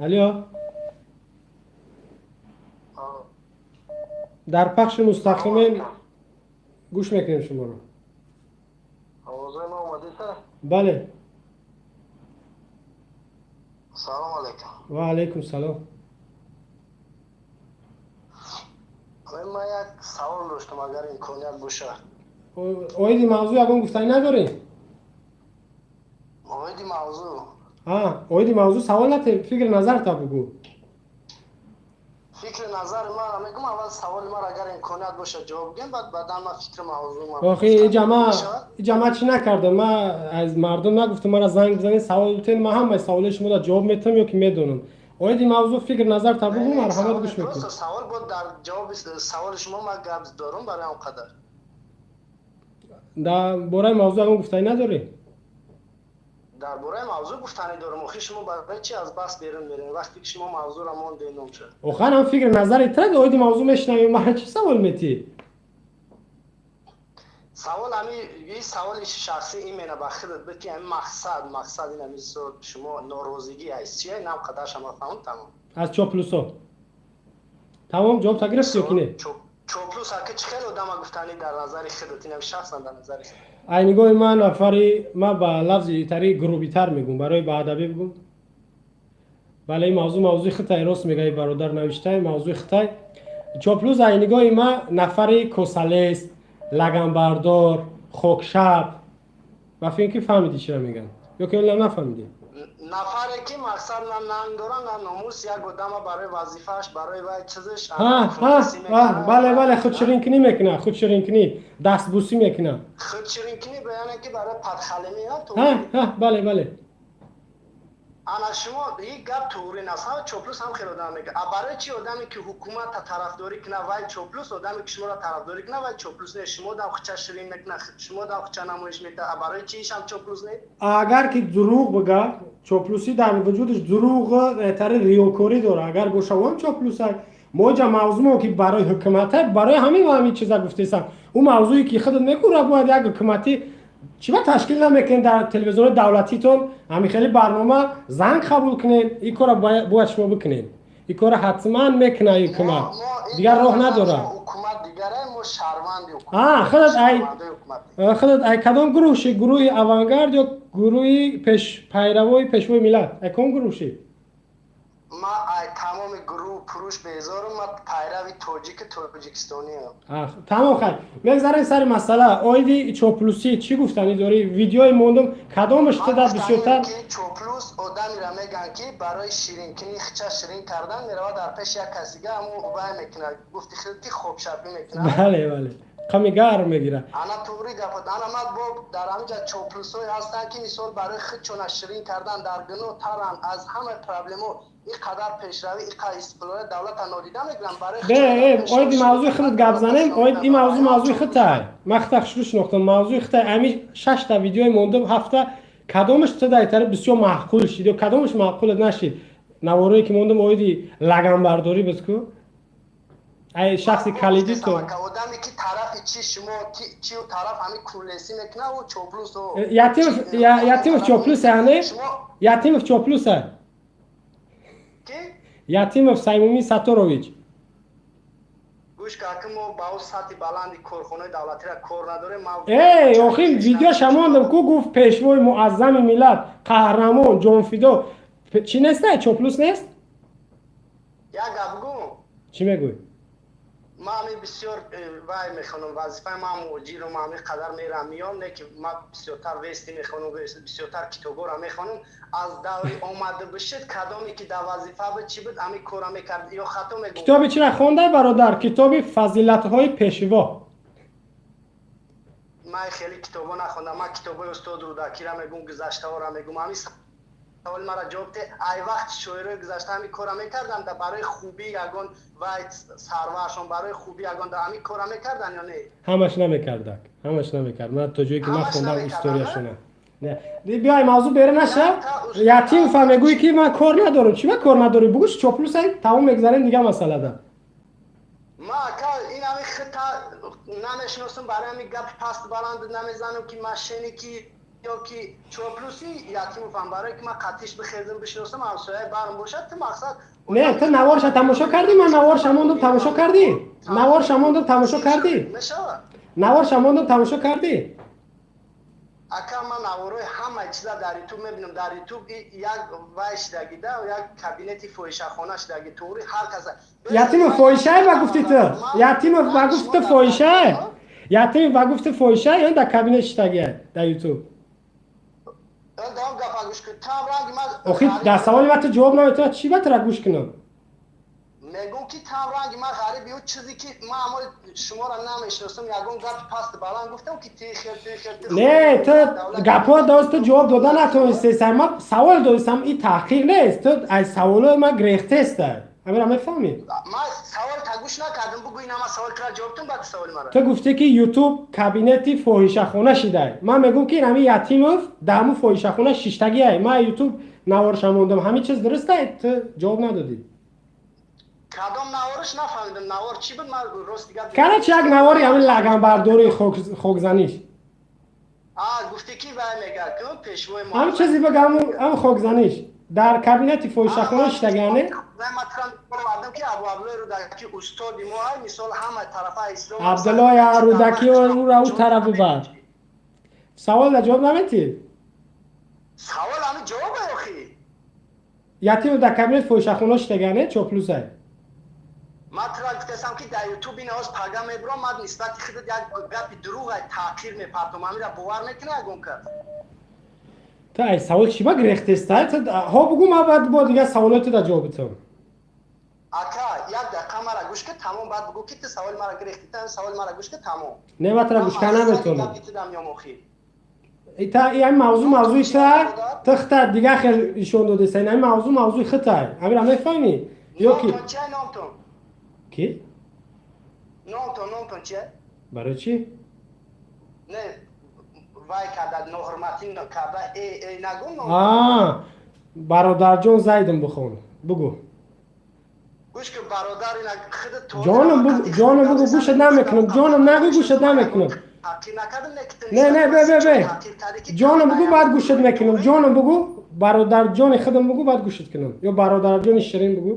Speaker 1: алё, дар пахши мустақимем, гӯш мекунем шуморо.
Speaker 12: Овозои ма омадиса?
Speaker 1: Бале.
Speaker 12: Салом алейкум.
Speaker 1: Ва алейкум салом.
Speaker 12: Ман як савол доштам, агар имконият боша.
Speaker 1: Оиди мавзӯъ ягон гуфтанӣ надорӣ?
Speaker 12: Оиди мавзӯъ?
Speaker 1: Оиди мавзӯъ савол нате, фикри назарта бугӯ.
Speaker 12: Фикри назари ман мегӯм, аввал саволи ман, агар имконият боша, ҷавоб гем, баъд баъдан ман фикри мавзӯъ.
Speaker 1: Охи, иҷа ма чӣ накардам? Ма аз мардум нагуфтам, мара занг бизанед, савол битен, ман ҳамаи саволои шуморо ҷавоб метавам ё ки медонам. Оиди мавзӯъ фикр назарта бугӯ, марҳамат, гӯш мекунем.
Speaker 12: Савол буд, дар ҷавоби саволи шумо ман гап дорум, барои он қадар.
Speaker 1: Дар бораи мавзӯъ ягон гуфтанӣ надорӣ?
Speaker 12: Дар бораи мавзӯъ гуфтанӣ дорум. Охи, шумо барои чи аз баҳс берун мерем, вақте ки шумо мавзӯъро мондед номша?
Speaker 1: Охир ҳам фикри назари тра оиди мавзӯъ мешунавем, мара чӣ савол метиҳӣ?
Speaker 12: Савол ами и саволи шахсӣ именно ба худат буд, ки ами мақсад ин ами шумо норозигӣ аз чия, нам қадарша ма фаҳмам, тамом.
Speaker 1: Аз чоплусо. Тамом, ҷавоб та гирифти ё ки не?
Speaker 12: Чоплус ака чӣ хеле одама гуфтанӣ дар назари худат, инам шахсан дар назари худат?
Speaker 1: Ай нигоҳи ман нафари, ман ба лафзи тари грубитар мегӯм, барои баадабӣ бигӯм. Бале, ин мавзӯъ мавзӯи хитай, рост мегаи, бародар, навиштай, мавзӯи хитай. Чоплус ай нигоҳи ман нафари косалес, лаганбардор, хокшаб. Ба фикр ки фаҳмидӣ чира мегӯям ё ки ла нафаҳмидӣ?
Speaker 12: Нафаре ки мақсад на нанг дора, на номус, як одама барои вазифааш, барои вай чизаш.
Speaker 1: Бале, бале, худширинкунӣ мекунад, худширинкунӣ, дастбусӣ мекунад.
Speaker 12: Худширинкунӣ, яъне ки барои падхалимӣ.
Speaker 1: Бале, бале.
Speaker 12: Ана шумо ин гап туғри нест, ҳама чоплус ҳам хеле одам мегӯяд. А барои чи одаме ки ҳукуматта тарафдорӣ кунад, вай чоплус, одаме ки шуморо тарафдорӣ кунад, вай чоплус не? Шумо дам хуча ширин мекунад, шумо дам хуча намоиш метаҳад, а барои чи ишам чоплус не?
Speaker 1: Агар ки дурӯғ бига, чоплусӣ дар вуҷудаш дурӯғ, тари риёкорӣ дорад, агар боша, он чоплусак. Мо ҷа мавзӯъмо ки барои ҳукумата, барои ҳамин ҳамин чиза гуфтесам. Ӯ мавзӯе ки худат мекӯра, бояд як ҳукуматӣ. Чӣ ба ташкил намекунед дар телевизиони давлатитон ҳамин хели барнома, занг қабул кунед? Ин кора бояд шумо бикунед. Ин кора ҳатман мекунад ҳукумат, дигар роҳ надорад. Худат ай кадом гурӯҳ ши? Гурӯҳи Авангард ё гурӯҳи пайравои Пешвои миллат? Ай кадом гурӯҳ ши?
Speaker 12: Ма ай тамоми гурӯҳ пуруш безорум, ма пайрави тоҷики тоҷикистониам.
Speaker 1: Тамом, хайр, мегзарем сари масъала. Оиди чоплусӣ чӣ гуфтанӣ дорӣ? Видеои мондум, кадомаш туда бисёртар?
Speaker 12: Чоплус одамеро мегӯянд, ки барои ширинкунӣ, хича ширин кардан меравад дар пеши як касига, ҳамун вай мекунад, гуфти хел ки хобшабӣ мекунад.
Speaker 1: Бале, қами гарм мегирад.
Speaker 12: Ана, туғри гапот. Ана, ма бо дар ҳаминҷа чоплусҳое ҳастанд, ки мисол барои худшона ширин кардан дар гуноҳ таранд, аз ҳама проблемо, ин қадар пешравӣ, ин қадар истиқлолият давлата нодида мегиранд барои
Speaker 1: Оиди мавзӯи худат гап занем. Оид ин мавзӯ, мавзӯи хутай, ман хута хушрӯ шинохтам. Мавзӯи хутай, ами шашта видеои мондум, ҳафта, кадомаш ту дайтари бисёр маъқул шид ё кадомаш маъқулат нашид? Наворое ки мондум, оиди лаганбардорӣ буд ку, ай шахси калидӣ то
Speaker 12: Одаме ки тарафи чи шумо, чи тараф ҳамин кулесӣ мекунад, ӯ чоплус.
Speaker 1: Ятимов чоплус, яъне Ятимов чоплуса? Ятимов Саймумин Сатторович.
Speaker 12: Гӯш кар, ки мо ба ӯ сатҳи баланди корхонаи давлатиро кор надорем.
Speaker 1: Эй, охир видеоша мондам ку, гуфт Пешвои муаззами миллат, қаҳрамон, ҷонфидо. Чӣ неста, чоплус нест?
Speaker 12: Як гап гӯ.
Speaker 1: Чӣ мегӯй?
Speaker 12: Ман ҳамин бисёр вай мехонам, вазифаи ман муҳоҷирам, ҳамин қадар мерам миём, не ки ман бисёртар Вести мехонам, бисёртар китобҳоро мехонам. Аз даври омада бишид, кадоме ки дар вазифа буд, чӣ буд, ҳамин корро мекард ё хато мегӯм?
Speaker 1: Китоби чира хондай, бародар? Китоби «Фазилатҳои пешво»?
Speaker 12: Ман хеле китобҳо нахондам, ман китобҳои устод Рӯдакиро мегӯм, гузаштаҳоро мегӯм. Ҳамин саволи мара ҷавоб те: ай вақти шоирои гузашта ҳамин корро мекарданд? Да барои хубии ягон вай сарваршон, барои хубии ягон ҳамин корро мекарданд ё не?
Speaker 1: Ҳамаш намекардак, ҳамаш намекард. Ман то ҷое ки ман хондам историяшона. Биёй, мавзӯъ бере наша. Ятимфа мегӯӣ, ки ман кор надорам. Чӣ ба кор надорӣ? Бугӯш, чоплусай, тамом, мегзарем дига масъалада.
Speaker 12: Ма ака ин ҳами хита намешиносам, барои ҳамин гапи паст баланд намезанам, ки мошенники ё ки чоплуси Ятимовам, барое ки ман қатиш бихезам, бишиносам, ҳамсояи барм бошад, ту мақсад.
Speaker 1: Не, ту наворша тамошо кардӣ? Ман наворша мондум, тамошо кардӣ? Наворша мондум, тамошо кардӣ? Наворша мондум, тамошо кардӣ?
Speaker 12: Ака, ман наворои ҳамаи чиза дар Ютуб мебинам. Дар Ютуб як вай шидаги да, як кабинети фоҳишахона шидаги, туғри ҳар каса.
Speaker 1: Ятимов фоҳишае ба гуфти ту? Ятимов ба гуфти ту фоҳишае? Ятимов ба гуфти фоҳишае ё дар кабинет шидаги дар Ютуб? Охи, дар саволи ма ту ҷавоб наметавонад, чӣ ба тура гӯш кунам?
Speaker 12: Мегӯм, ки там ранги ман ғариби ӯ чизе ки ман амои шуморо намешиносам, ягон гапи паст баланд гуфтам, ки ти хел, ти хел.
Speaker 1: Не, ту гапҳо дост, ту ҷавоб дода натонистесай. Ман савол додистам, ин таҳқир нест. Ту аз саволои ман грехтеста, ҳамира мефаҳмӣ?
Speaker 12: Ман савол та гӯш накардам, бугӯ, ин ама савол кира ҷавоб тун, баъд саволи мара.
Speaker 1: Ту гуфтӣ, ки Ютуб кабинети фоҳишахона шидай. Ман мегӯм, ки ҳамин Ятимов дар ҳамун фоҳишахона шиштагиай. Ман Ютуб наворша мондам, ҳамин чиз дурустай? Ту ҷавоб надодӣ.
Speaker 12: Кадом наворш? Нафаҳмидам, навор чӣ буд, ман рости гап.
Speaker 1: Короче, як навори ҳамин лаганбардории, хокзаниш.
Speaker 12: Гуфтӣ, ки вай мегӯяд, ки пешвои мо.
Speaker 1: Ҳамин чизе биг, ҳамун хокзаниш дар кабинети фоҳишахона шиштагиане.
Speaker 12: Овардам, ки Абу Абдуллои Рӯдакӣ устоди мо, мисол, ҳама тарафа ислом.
Speaker 1: Абдуллои Рӯдакӣ ӯра ӯ тараф бибар. Савол да ҷавоб наметӣ?
Speaker 12: Савол ҳами ҷавоб, охи.
Speaker 1: Ятимов дар кабинет фоҳишахона шиштагиане, чоплусай.
Speaker 12: Ман тура гуфтасам, ки дар Ютуб ин ҳоз пага мебурам, ман нисбати худат як гапи дурӯғ таъқир мепартом, ҳамира бовар мекунӣ ягон кас?
Speaker 1: Ту ай савол чӣ ба гирехтеста? Ҳо, бугӯ, ман баъд бо дигар саволоти да ҷавоб битам.
Speaker 12: Ака, як дақиқа мара гӯш ки, тамом, баъд бугӯ, ки ту саволи мара гирехти. Ту саволи мара гӯш ки, тамом.
Speaker 1: Не, ман тура гӯш карда наметавонам. Та ин мавзӯ мавзӯи та, ту хита дигар хел ишон додеса. Ин мавзӯ мавзӯи хитай, ҳамира мефаҳмӣ ё ки? Ки?
Speaker 12: Номтон, номтон чия?
Speaker 1: Барои чӣ?
Speaker 12: Не, вай карда, ноҳурматӣ карда, э э нагум.
Speaker 1: Бародарҷон, зайдам бихон, бугӯ.
Speaker 12: Гӯш ки, бародар, ина худат.
Speaker 1: Ҷоном, ҷоном, бугӯ, гӯшат намекунам. Ҷоном, нагӯ, гӯшат намекунам.
Speaker 12: таҳқир накардам, не ки ту
Speaker 1: Не, не, бе, бе, бе.
Speaker 12: таҳқир кардӣ ки
Speaker 1: Ҷоном бугӯ, баъд гӯшат мекунам. Ҷоном бугӯ, бародарҷони худам бугӯ, баъд гӯшат кунам. Ё бародарҷони ширин бугӯ.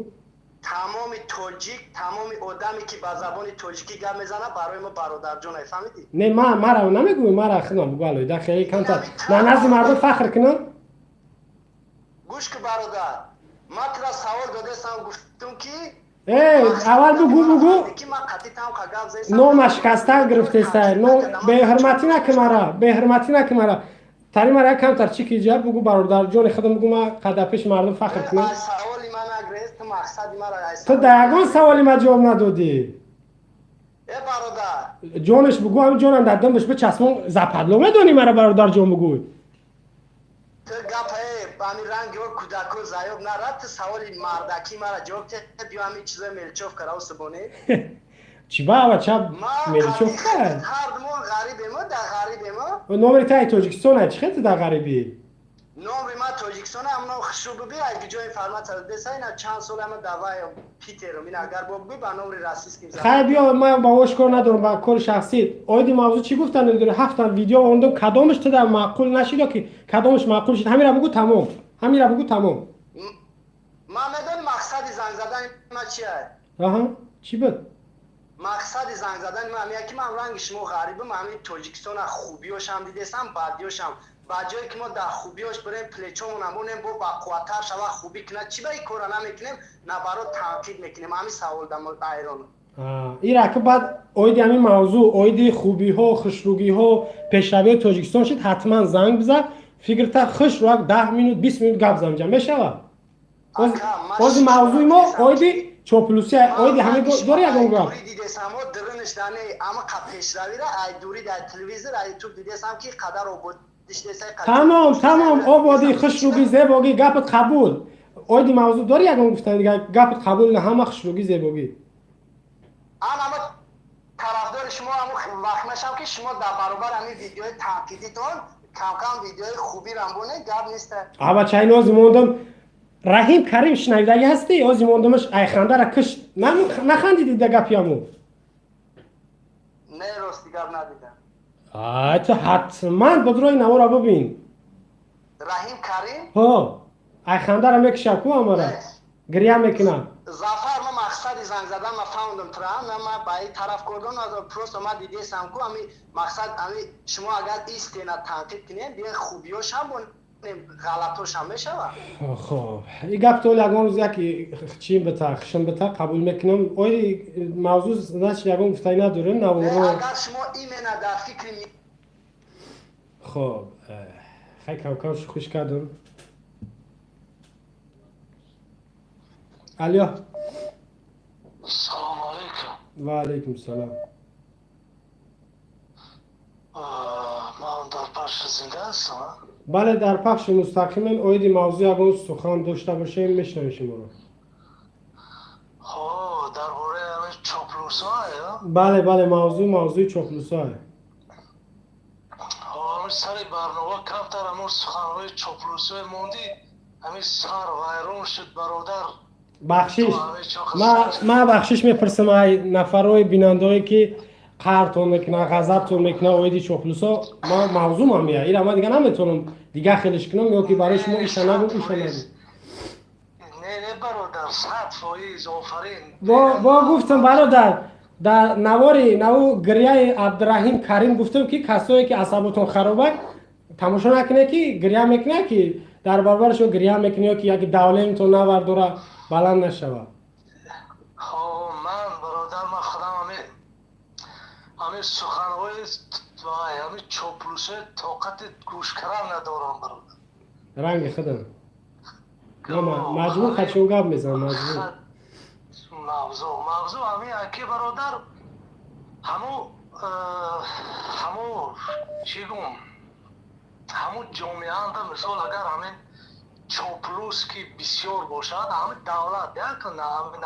Speaker 12: Тамоми тоҷик, тамоми одаме ки ба забони тоҷикӣ гап мезанад, барои мо бародарҷон, фаҳмидӣ?
Speaker 1: Не, ма мара намегӯй, мара худам бугӯ, алоҳида хеле камтар. На назди мардум фахр кунам.
Speaker 12: Гӯш ки, бародар, ман тура савол додастам, гуфтум ки
Speaker 1: Э, аввал бугӯ, бугӯ.
Speaker 12: Ки ман қатъи тамқа гап застам.
Speaker 1: Нома шикаста гирифтеста. Но беҳурматӣ накун мара, беҳурматӣ накун мара. Тари мара як камтар чӣ ки ҷа бугӯ, бародарҷони худам бугӯ, ма қада пеши мардум фахр кунам.
Speaker 12: Аз саволи ман нагрез, ту мақсади мара аз
Speaker 1: Ту дар ягон саволи ма ҷавоб надодӣ.
Speaker 12: Э, бародар.
Speaker 1: Ҷонаш бугӯ, ҳамин ҷонам дар дам бичаспон, западло медонӣ мара бародарҷон бугӯй.
Speaker 12: Ту гапа ами ранги о кӯдако заёб нара, ту саволи мардакӣ мара ҷавоб те, биё ҳамин чизои мелчовка ра усубонӣ.
Speaker 1: Чӣ ба бача мелчовка?
Speaker 12: Ҳардумон ғарибемо, дар ғарибемо.
Speaker 1: Номери таи Тоҷикистон чӣ хел ту дар ғарибӣ?
Speaker 12: Номери ма Тоҷикистон, амно хушу буби, ай ҷо информация деса, ина чанд сол ама давай Питером, ина агар бо буби ба номери российский.
Speaker 1: Хай, биё, ман ба ош кор надорам, ба кори шахсӣ. Оиди мавзӯъ чӣ гуфтан дори? Ҳафтан видео ондум, кадомаш ту дар маъқул нашид ё ки кадомаш маъқул шид? Ҳамира бугӯ, тамом. Ҳамира бугӯ, тамом.
Speaker 12: Ман медонӣ мақсади занг задани ма чия?
Speaker 1: Аҳа, чӣ буд?
Speaker 12: Мақсади занг задани ман ҳамия ки ман ранги шумо ғарибам, ҳамин Тоҷикистона хубиёшам дидесам, бадиёшам. Ба ҷое ки мо дар хубиёш бирем, плечомонам бонем, бо бақувваттар шава, хубӣ кунад, чӣ ба ин кора намекунем, наоборот танқид мекунем? Ҳамин савол дар ҳайрон.
Speaker 1: Ира ки баъд оиди ҳамин мавзӯъ, оиди хубиҳо, хушрӯгиҳо, пешравиҳои Тоҷикистон шид, ҳатман занг биза, фикрта хушрӯак 10 минут, 20 минут гап зан, ҷа мешавад. Бози мавзӯи мо оиди чоплусия, оиди ҳамин дори ягон гап?
Speaker 12: Дидесамо дириниш дане, ама қа пешравира ай дури дар телевизор, ай ютуб дидесам ки қадар ободиш.
Speaker 1: Тамом, тамом, ободӣ, хушрӯгӣ, зебогӣ, гапат қабул. Оиди мавзӯъ дори ягон гуфтани дигар? Гапат қабул, на ҳама хушрӯгӣ, зебогӣ.
Speaker 12: Ама тарафдори шумо ҳамун вақт мешавам ки шумо дар баробар ҳамин видеои танқидитон камкам видеои хубирам боне, гап неста.
Speaker 1: Абачай, нози мондам, Раҳим Карим шунавидагӣ ҳастӣ? Ози мондамаш айхандара киш, нахандидӣ да гапияму?
Speaker 12: Не, рости гап, надидам.
Speaker 1: Ай, ту ҳатман бодрои навора бубин.
Speaker 12: Раҳим Карим?
Speaker 1: Ҳо, айхандара мекиша ку, амара гиря мекунам.
Speaker 12: Зафар, ма мақсади занг задан ма фаҳмдам тура, на ма ба ин тараф кордон надорам, просто ма дидесам ку ами мақсад ами шумо агар истина танқид кунем, биён хубиёшам бонем, ғалатошам мешавад.
Speaker 1: Хоб, и гап то ягон рӯз яки чим бита, хишм бита, қабул мекунам. Ои мавзӯъ, значит, ягон гуфтаи надорем, наворо.
Speaker 12: Агар шумо именно дар фикри
Speaker 1: Хоб, хай, камкам шӯхиш кардам. Алё.
Speaker 13: Салому алейкум.
Speaker 1: Ва алейкум салом.
Speaker 13: Ман дар пахши зинда ҳастам?
Speaker 1: Бале, дар пахши мустақимем. Оиди мавзӯъ ягон сухан дошта бошем, мешунавем шуморо.
Speaker 13: Хо, дар бораи ҳамин чоплусҳо?
Speaker 1: Бале, бале, мавзӯъ мавзӯи чоплусҳо.
Speaker 13: Ҳамин сари барнома камтар ҳамон суханҳои чоплусҳое мондӣ, ҳамин сар вайрон шуд, бародар.
Speaker 1: Бахшиш, ман бахшиш мепурсам ай нафарҳои бинандаое ки қаҳртон мекунад, ғазабтон мекунад оиди чоплусҳо. Ман мавзӯъ мамия, ира ман дига наметавонам дига хелиш кунам ё ки барои шумо иша нагу, уша нагу.
Speaker 13: Не, не, бародар, 100% офарин.
Speaker 1: Бо гуфтам, бародар, дар навори наву гиряи Абдураҳим Карим гуфтам ки касое ки асаботон харобак, тамошо накунед, ки гиря мекунад, ки дар баробари шумо гиря мекунед ё ки як давлениятон навардора баланд нашавад.
Speaker 13: Хо, ман, бародар, ман худам ҳамин суханҳои вай ҳамин чоплусҳои тоқати гӯш кардан надорам, бародар.
Speaker 1: Ранги худам маҷбур хачун гап мезанам, маҷбур.
Speaker 13: Мавзӯъ ҳамин аки, бародар, ҳаму чӣ гум, ҳамун ҷомеаанда, мисол, агар ҳамин чоплус ки бисёр бошад, ҳамин давлат як,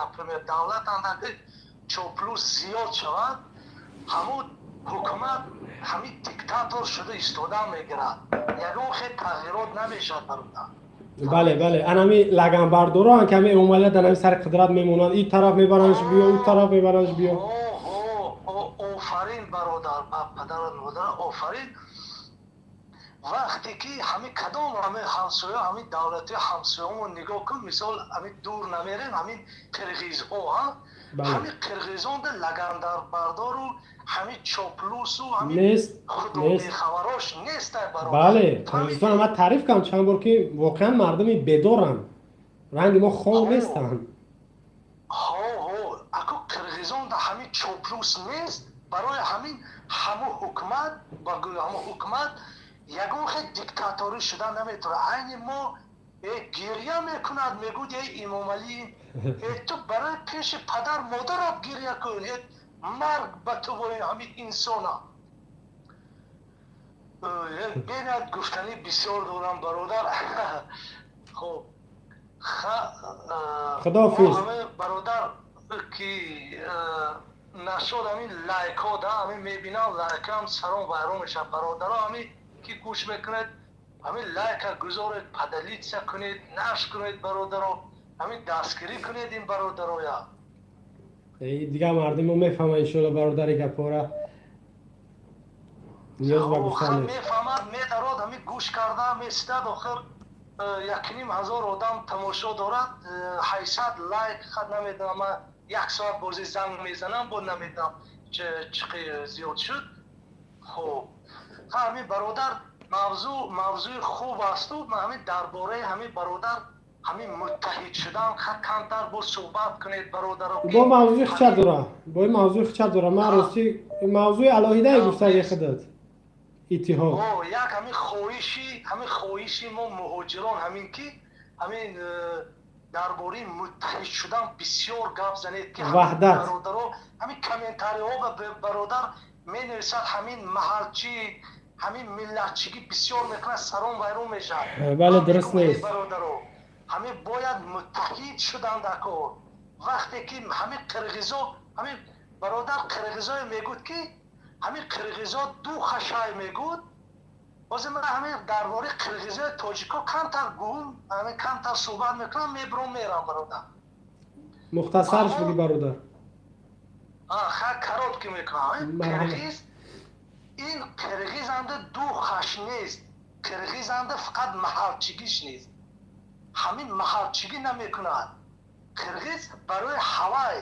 Speaker 13: например, давлат анда ки чоплус зиёд шавад, ҳамун ҳукумат ҳамин диктатор шуда истода мегирад, ягон хел тағйирот намешавад, бародар.
Speaker 1: Бале, бале, анами лаганбардороан ки ҳами Эмомалия дар ҳами сари қудрат мемонанд, ин тараф мебаранш биё, ӯ тараф мебаранш биё.
Speaker 13: Офарин, бародар, ба падар. Падарат, модарат офарин. Вақте ки ҳамин кадом ҳамин ҳамсоя, ҳамин давлати ҳамсоямо нигоҳ кун, мисол, ҳамин дур намерем, ҳамин қирғизҳо, ҳамин қирғизонда лагандарбардору ҳамин чоплусу ҳамин худобехабарош нестай.
Speaker 1: Бале, Қирғизистон ман таъриф кардам чанд бор, ки воқеан мардуми бедоранд, ранги мо хор нестанд.
Speaker 13: Ҳо, ҳо, аку қирғизонда ҳамин чоплус нест. Барои ҳамин ҳамун ҳукумат, ҳамун ҳукумат ягон хел диктаторӣ шуда наметавонад. Айни мо гирья мекунад, мегӯд: «Э, Имомалӣ, ту барои пеши падар модарат гирья кун, марг ба ту бо ҳамин инсона». Бенад, гуфтанӣ бисёр дорам, бародар. Хоб.
Speaker 1: Худоҳофиз.
Speaker 13: Бародар, ки нашуд, ҳамин лайкҳо да ҳамин мебинам, лайкам саром вайрон мешавад. Бародаро, ҳамин ки гӯш мекунед, ҳамин лайка гузоред, поделиться кунед, нашр кунед, бародаро, ҳамин дастгирӣ кунед ин бародароя.
Speaker 1: Дигар мардумо мефаҳмад, иншоалло, бародари, гапора ниёз ба гуфтан нест.
Speaker 13: Мефаҳмад, медарод, ҳамин гӯш карда месидад. Охир 1500 одам тамошо дорад, 800 лайк. Хад намедонам, ман як соат бозӣ занг мезанам, бо намедонам чӣ зиёд шуд. Хуб, ҳамин бародар, мавзӯъ мавзӯи хуб асту ҳамин дар бораи ҳамин бародар, ҳамин муттаҳид шудан камтар бо суҳбат кунед, бародаро.
Speaker 1: Бо мавзӯи хича дора, бо мавзӯи хича дора. Ман ростӣ мавзӯи алоҳидае гуфтаги худат, иттиҳод.
Speaker 13: Як ҳамин хоҳиши мо муҳоҷирон ҳамин ки ҳамин дар бораи муттаҳид шудан бисёр гап занед, ки
Speaker 1: ваҳдат.
Speaker 13: Бародаро, ҳамин комментариҳо бародар менависад, ҳамин маҳалчӣ, ҳамин миллатчигӣ бисёр мекунад, сарон вайрон мешавад.
Speaker 1: Бале, дуруст нест.
Speaker 13: Бародаро, ҳамин бояд муттаҳид шуданд ако. Вақте ки ҳамин қирғизо, ҳамин бародар, қирғизое мегӯд, ки ҳамин қирғизо ду хашай мегӯд. Ҳозир ман ҳамин дар бораи қирғизои тоҷико камтар гум, ҳамин камтар суҳбат мекунам, мебурам, мерам, бародар.
Speaker 1: Мухтасарш буги, бародар.
Speaker 13: Ха, короткий мекунам. Қирғиз, ин қирғизанда ду хаш нест, қирғизанда фақат маҳалчигиш нест, ҳамин маҳалчигӣ намекунад қирғиз. Барои ҳавай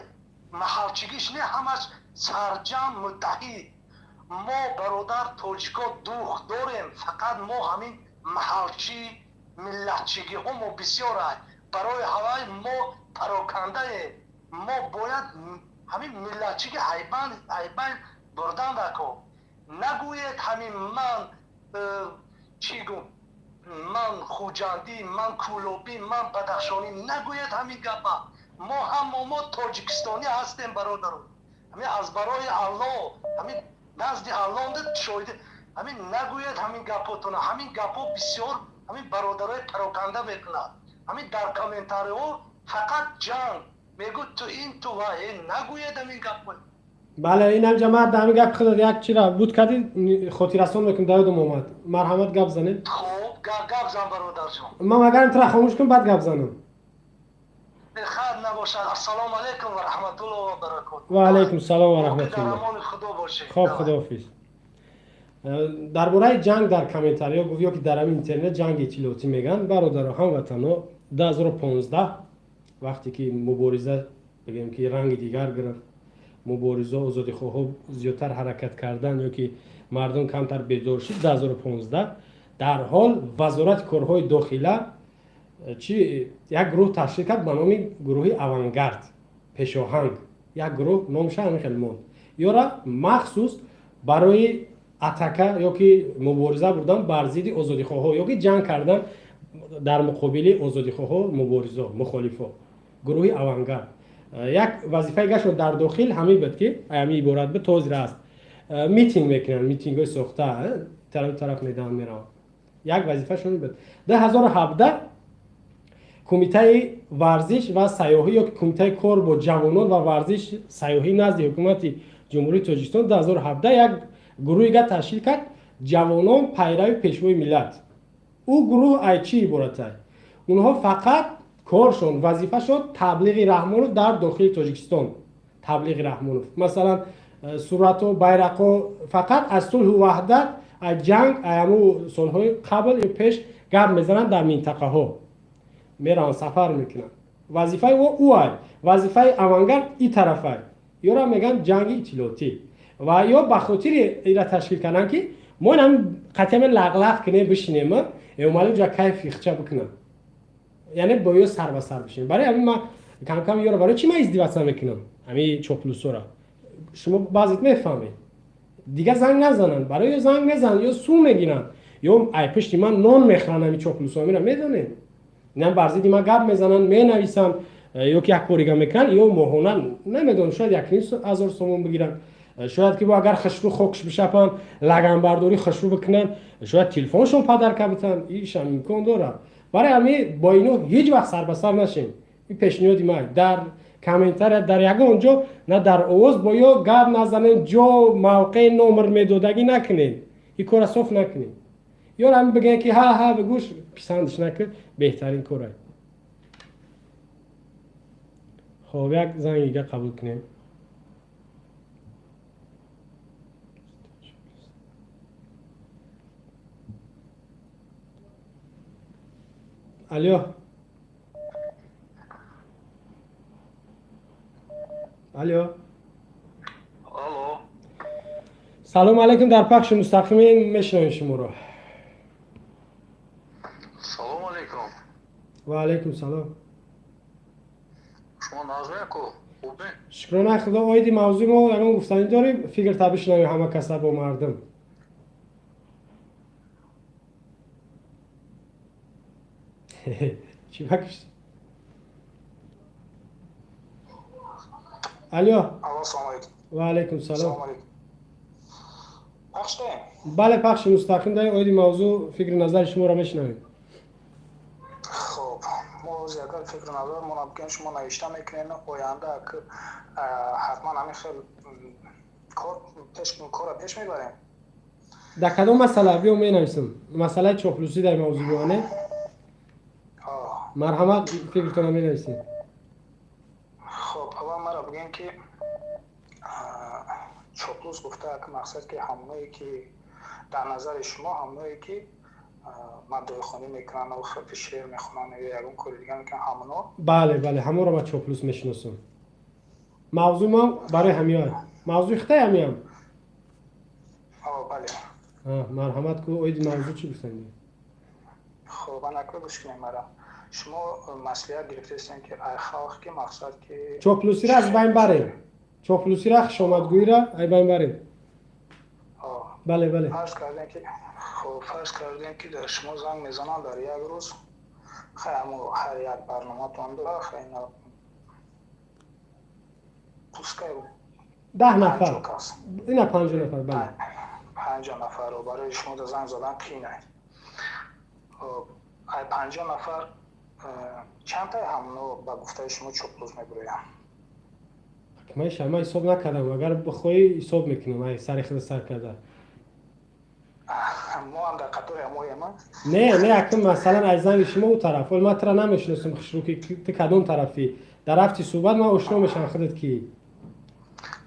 Speaker 13: маҳалчигиш не, ҳамаш сарҷам муттаҳид. Мо, бародар, тоҷико дух дорем, фақат мо ҳамин маҳалчӣ, миллатчигиҳо мо бисёрад. Барои ҳавай мо парокандаем. Мо бояд ҳамин миллатчиги айбан бурдан дако. Нагӯед ҳамин ман чӣ гум, ман хуҷандӣ, ман кӯлобӣ, ман бадахшонӣ, нагӯед ҳамин гапа. Мо ҳамо мо тоҷикистонӣ ҳастем, бародаро. Ҳамин аз барои Аллоҳ, ҳамин назди Аллоҳ шоҳид, ҳамин нагӯед ҳамин гапотона. Ҳамин гапҳо бисёр ҳамин бародарои пароканда мекунад. Ҳамин дар комментариҳо фақат ҷанг мегӯд, ту ин, ту ва, нагӯед ҳамин гапҳо.
Speaker 1: Бале, инам ҷамоат, дар ҳамин гапи худат як чира буд кардӣ, хотиррасон мекунам, дар ёдам омад. Марҳамат, гап занед.
Speaker 13: Хуб, гап зан, бародарҷон.
Speaker 1: Ман агар интра хомӯш кун, баъд гап занам.
Speaker 13: Хайр набошад. Ассалому алайкум ва раҳматуллоҳ ва баракотуҳ.
Speaker 1: Ва алайкум салом ва раҳматуллоҳ.
Speaker 13: Амони Худо бошед.
Speaker 1: Хоб, худоҳофиз. Дар бораи ҷанг дар комментариҳо гуфт ё ки дар ҳамин интернет ҷанги иттилоотӣ мегӯянд. Бародаро, ҳамватано, 2015 вақте ки мубориза, бигем ки ранги дигар гирифт, мубориза, озодихоҳҳо зиёдтар ҳаракат кардан ё ки мардум камтар бедор шуд, 2015 дар ҳол Вазорати корҳои дохила чи як гурӯҳ ташкил кард ба номи гурӯҳи «Авангард», пешоҳанг. Як гурӯҳ номша ҳамин хел монд. Ёра махсус барои атака ё ки мубориза бурдан бар зидди озодихоҳҳо ё ки ҷанг кардан дар муқобили озодихоҳҳо, муборизо, мухолифо, гурӯҳи «Авангард» як вазифаи гашон дар дохил ҳамин буд, ки ҳамин иборат буд, ҳозир аст, митинг мекунанд, митингҳои сохта тараф тараф медаҳанд, мераванд. Як вазифашон буд. 2017 Кумитаи варзиш ва сайёҳӣ ё Кумитаи кор бо ҷавонон ва варзиш, сайёҳӣ назди Ҳукумати Ҷумҳурии Тоҷикистон 2017 як гурӯҳига ташкил кард, «Ҷавонон пайрави Пешвои миллат». Ӯ гурӯҳ ай чӣ иборатай? Онҳо фақат коршон, вазифашон таблиғи Раҳмонов дар дохили Тоҷикистон, таблиғи Раҳмонов, масалан. Суратҳо, байрақҳо фақат аз сулҳу ваҳдат, аз ҷанг, ҳамун солҳои қабл ё пеш гап мезананд. Дар минтақаҳо мераванд, сафар мекунанд. Вазифаи ӯ ӯай, вазифаи авангард и тарафай. Ёра мегӯянд ҷанги иттилоотӣ ва ё ба хотири ира ташкил карданд, ки мо инам қатъиян лағлағ кунем, бишинем, эмомалӣ ҷа кайф ихча бикунам, яъне бо ё сар ба сар бишинем. Барои ҳамин ман камкам ёра, барои чӣ ман издеваться мекунам ҳамин чоплусора, шумо баъзет мефаҳмед. Дигар занг назананд, барои ё занг мезананд, ё сум мегиранд, ё ай пишти ман нон мехӯранд. Ҳамин чоплусо мира медонед, инам бар зидди ман гап мезананд, менависанд ё ки як корига мекунанд, ё моҳона, намедонам, шояд 1500 сомон бигиранд, шояд ки бо агар хушрӯ хокш бишапанд, лаганбардорӣ хушрӯ бикунанд, шояд телефоншон падарка битанд, ишам имкон дорад. Барои ҳамин бо ино ҳеҷ вақт сарбасар нашем. Ин пешниҳоди ман: дар комментария, дар ягон ҷо, на дар овоз бо ё гап назанем, ҷо, мавқеи, номер медодагӣ накунем, ин кора соф накунем. Ё ҳамин бигӯем, ки ҳа ҳа бигӯш, писандиш накун, беҳтарин кора. Хоб, як занги дига қабул кунем. Алло, алло.
Speaker 6: Алло.
Speaker 1: Салому алайкум, дар пахши мустақимем, мешунавем шуморо.
Speaker 6: Салому алайкум.
Speaker 1: Ва алайкум салом.
Speaker 6: Шумо нағзмеку, хубе?
Speaker 1: Шукронаи Худо. Оиди мавзӯи мо ягон гуфтанӣ дорем? Фикр та бишунавем ҳама каса бо мардум. Чӣ бакушт? Алло. Ва алайкум салом. Бале, пахши мустақим дарем. Оиди мавзӯъ фикри назари шуморо мешунавем.
Speaker 14: Хоб, мо ҳозир агар фикру назармонам бигӯем, шумо навишта мекунед, оянда ҳатман ҳамин хел кор пеш, корро пеш мебарем.
Speaker 1: Дар кадом масъала? Биё, менависам. Масъалаи чоплусӣ дар мавзӯъ биёне. Марҳамат, фикртона менависед.
Speaker 14: Хоб, аввал маро бигӯем, ки чоплус гуфта мақсад, ки ҳамоное ки дар назари шумо, ҳамоное ки маддоихонӣ мекунанд, шеър мехонанд ё ягон кори дига мекунанд, ҳамоно?
Speaker 1: Бале, бале, ҳамонро ман чоплус мешиносам. Мавзӯи ман барои ҳамиён, мавзӯи хитай ҳамиям.
Speaker 14: Бале.
Speaker 1: Марҳамат ку, оиди мавзӯъ чӣ гуфтанди?
Speaker 14: Хоб, анака гӯш кунем мара. Шумо маслиҳат гирифтаистем, ки ай халқ, ки мақсад ки
Speaker 1: Чоплусиро аз байн барем, чоплусира, хушомадгӯиро ай байн барем. Бале, бале.
Speaker 14: Фарз кардем ки, хоб, фарз кардем, ки дар шумо занг мезананд дар як рӯз, хай, ҳамо ҳар як барноматон да, хай, пускай
Speaker 1: 10 нафар, ина 50 нафар, бале.
Speaker 14: 50 нафарро барои шумо да занг задан қиин. Ай 50 нафар чандтаи ҳамно ба гуфтаи шумо чоплус мебироянд?
Speaker 1: Ман ҳисоб накардам, агар бихоҳӣ, ҳисоб мекунам, ай сари худ сар карда.
Speaker 14: Мо ҳам дар қатори ҳамоем.
Speaker 1: Не, не, акн масалан, аз занги шумо ӯ тараф, оли ман тура намешиносам, хушрӯ, ки ту кадом тарафӣ. Дар рафти суҳбат ман ошно мешавам худат ки.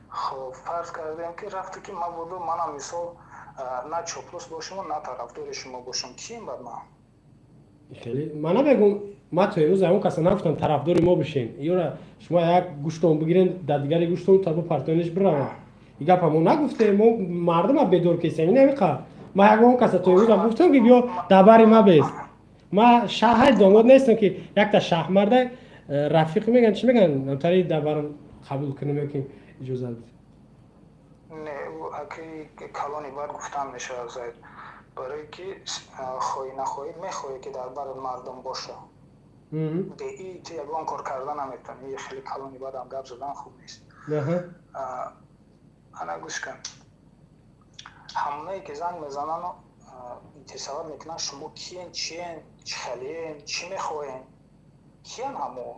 Speaker 14: Хоб, фарз кардем, ки рафте ки мабодо манам мисол на чоплус бошаму, на тарафдори шумо бошам, кием бад ман?
Speaker 1: Хеле ман намегум, ман то имрӯз ягон каса нагуфтам тарафдори мо бишен. Ёра шумо як гӯштон бигирен, дар дигари гӯштон та бипартониш бирава. И гапа мо нагуфтем, мо мардума бедор кесем. Ин ҳамиқа ман ягон каса то имрӯзам гуфтам, ки биё дар бари ма бес? Ма шаҳаи домод нестам, ки якта шаҳмарда рафиқ меган, чӣ меган, тари дар барам қабул кунем ё ки иҷозат бид.
Speaker 14: Не, аки калони бад гуфтан мешавад, Зайд, барое ки хоҳӣ нахоҳӣ мехоҳӣ, ки дар бари мардум боша. Бе ту ягон кор карда наметавонӣ. Хеле калони бадам гап задан хуб нест. Ана гӯш кун, ҳамоное ки занг мезанану тасаввур мекунанд, шумо киен, чиен, чӣ хелиен, чӣ мехоҳен, киян ҳамо?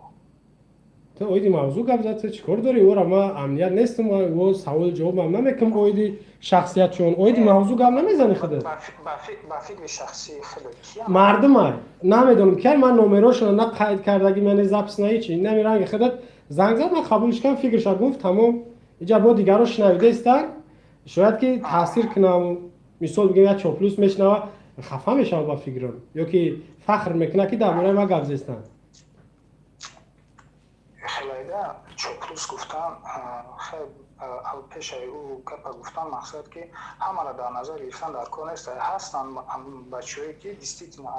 Speaker 1: Ту оиди мавзӯъ гап зад, чӣ кор дорӣ ора? Ма амният нестам, о саволи ҷавобам намекунам оиди шахсиятшон. Оиди мавзӯъ гап намезанӣ худат.
Speaker 14: Ба фикри шахсии худат.
Speaker 1: Мардумай, намедонам киян, ман номерошона на қайд кардагӣ, ман запись на ҳечи. Нами ранги худат занг зад, ман қабулш кардам, фикрша гуфт, тамом. Иҷа бо дигарро шунавидаистанд, шояд ки таъсир кунам. Мисол бигем, як чоплус мешунава, хафа мешава ба фикрам, ё ки фахр мекунад, ки дар бораи ма гап зестанд.
Speaker 14: Хелайда чоплус гуфтан, пешаи ӯ гапа гуфтан, мақсад ки ҳамаро дар назар гирифтан дар кор нест. Ҳастанд бачаҳое ки действительно.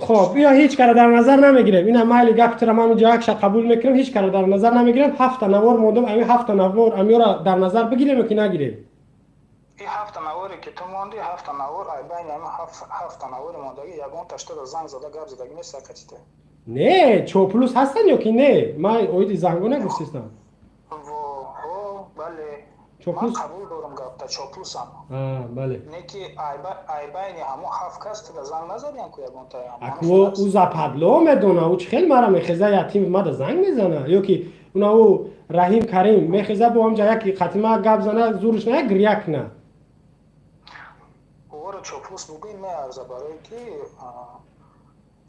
Speaker 1: Хоб, ё ҳеҷ кара дар назар намегирем. Ина, майли, гапитра ман инҷо якша қабул мекунам, ҳеҷ кара дар назар намегирем. Ҳафта навор мондам, ами ҳафта навор амиёра дар назар бигирем ё ки нагирем?
Speaker 14: И ҳафта наворе ки ту монди, ҳафта навор, ай байни ами ҳафта навори мондагӣ ягон таштада занг зада гап задагӣ нест акатите.
Speaker 1: Не, чоплус ҳастанд ё ки не? Ман оиди зангу нагуфтистам.
Speaker 14: Во, бале, ман қабул дорам гапта, чоплусам.
Speaker 1: Бале.
Speaker 14: Не ки ай байни ҳамон ҳафт кас туда занг назадиям ку ягонта.
Speaker 1: Аку ӯ западло медона, ӯ чӣ хел мара мехеза, ятим мада занг мезана, ё ки уна ӯ Раҳим Карим мехеза, бо ҳамҷа яки қатима гап зана, зурш на як гиря куна.
Speaker 14: Ӯро чоплус бугӯи меарза, барое ки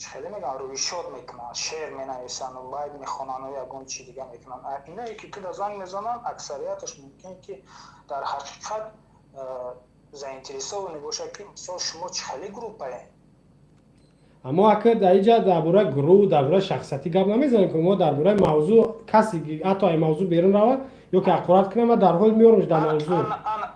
Speaker 14: чӣ хеле мегӯям, рӯишод мекунанд, шеър менависанд, байт мехонану ягон чи дига мекунанд. Инае ки туда занг мезананд, аксарияташ мумкин ки дар ҳақиқат заинтересованы бошад, ки мисол шумо чӣ хеле группае.
Speaker 1: Аммо ака, дар иҷа дар бораи гурӯҳ, дар бораи шахсиятӣ гап намезанем, ки мо дар бораи мавзӯъ. Касе ҳатто ай мавзӯъ берун равад ё ки ҳақорат кунад, ма дар ҳол меёрмш дар мавзӯъ.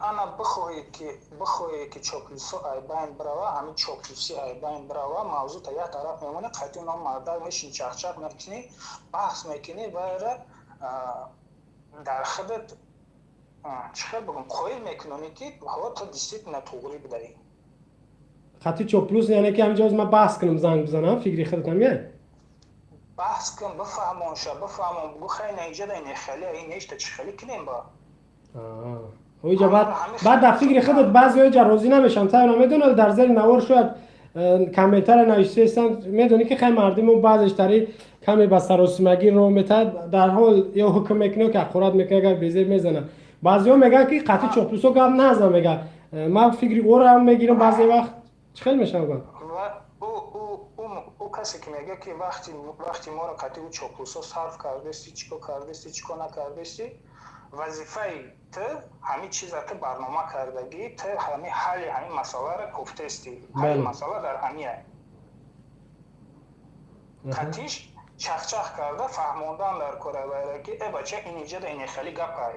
Speaker 14: Ана, бихоҳед ки чоплусо ай байн бирава, ҳамин чоплуси ай байн бирава, мавзӯъ та як тараф мемонад, қайти оно мардак мешини, чахчах мекунӣ, баҳс мекунӣ, вайра дар худат чӣ хел бигӯм, қоил мекунонӣ, ки ҳо, ту действительно туғрӣ будаӣ.
Speaker 1: Хати чоплус, яъне ки ҳаминҷо ман баҳс кунам, занг бизанам, фикри худат ҳам я?
Speaker 14: Баҳс кун, бифаҳмонша, бифаҳмон, бугӯ: хай, на иҷада ин хеле, ин нешта, чӣ хеле кунем ба.
Speaker 1: Оиҷа баъд дар фикри худат баъзеҳо иҷа розӣ намешаванд, тайно медонад, дар зери навор шояд комментария навиштаистанд. Медонӣ ки хай, мардумо баъзеш тари каме ба саросимагӣ роҳ метаҳад, дар ҳол ё ҳукм мекунад, ё ки ҳақорат мекунад, агар безеб мезанад. Баъзеҳо мегӯянд, ки қатъи чоплусо гап назан, мега. Ман фикри ӯро мегирам баъзе вақт. Чӣ хел мешавад баъд?
Speaker 14: Ӯ касе ки мегӯяд, ки вақти моро қатъи ӯ чоплусо сарф кардасти, чӣ кор кардасти, чӣ кор накардасти, вазифаи ту ҳамин чиза, ту барнома кардагӣ, ту ҳами ҳалли ҳамин масъаларо кофтаисти. Ҳалли масъала дар ҳамия қатиш чахчах карда фаҳмондан дар кора вайра, ки э бача, ин иҷада ин хеле гапай,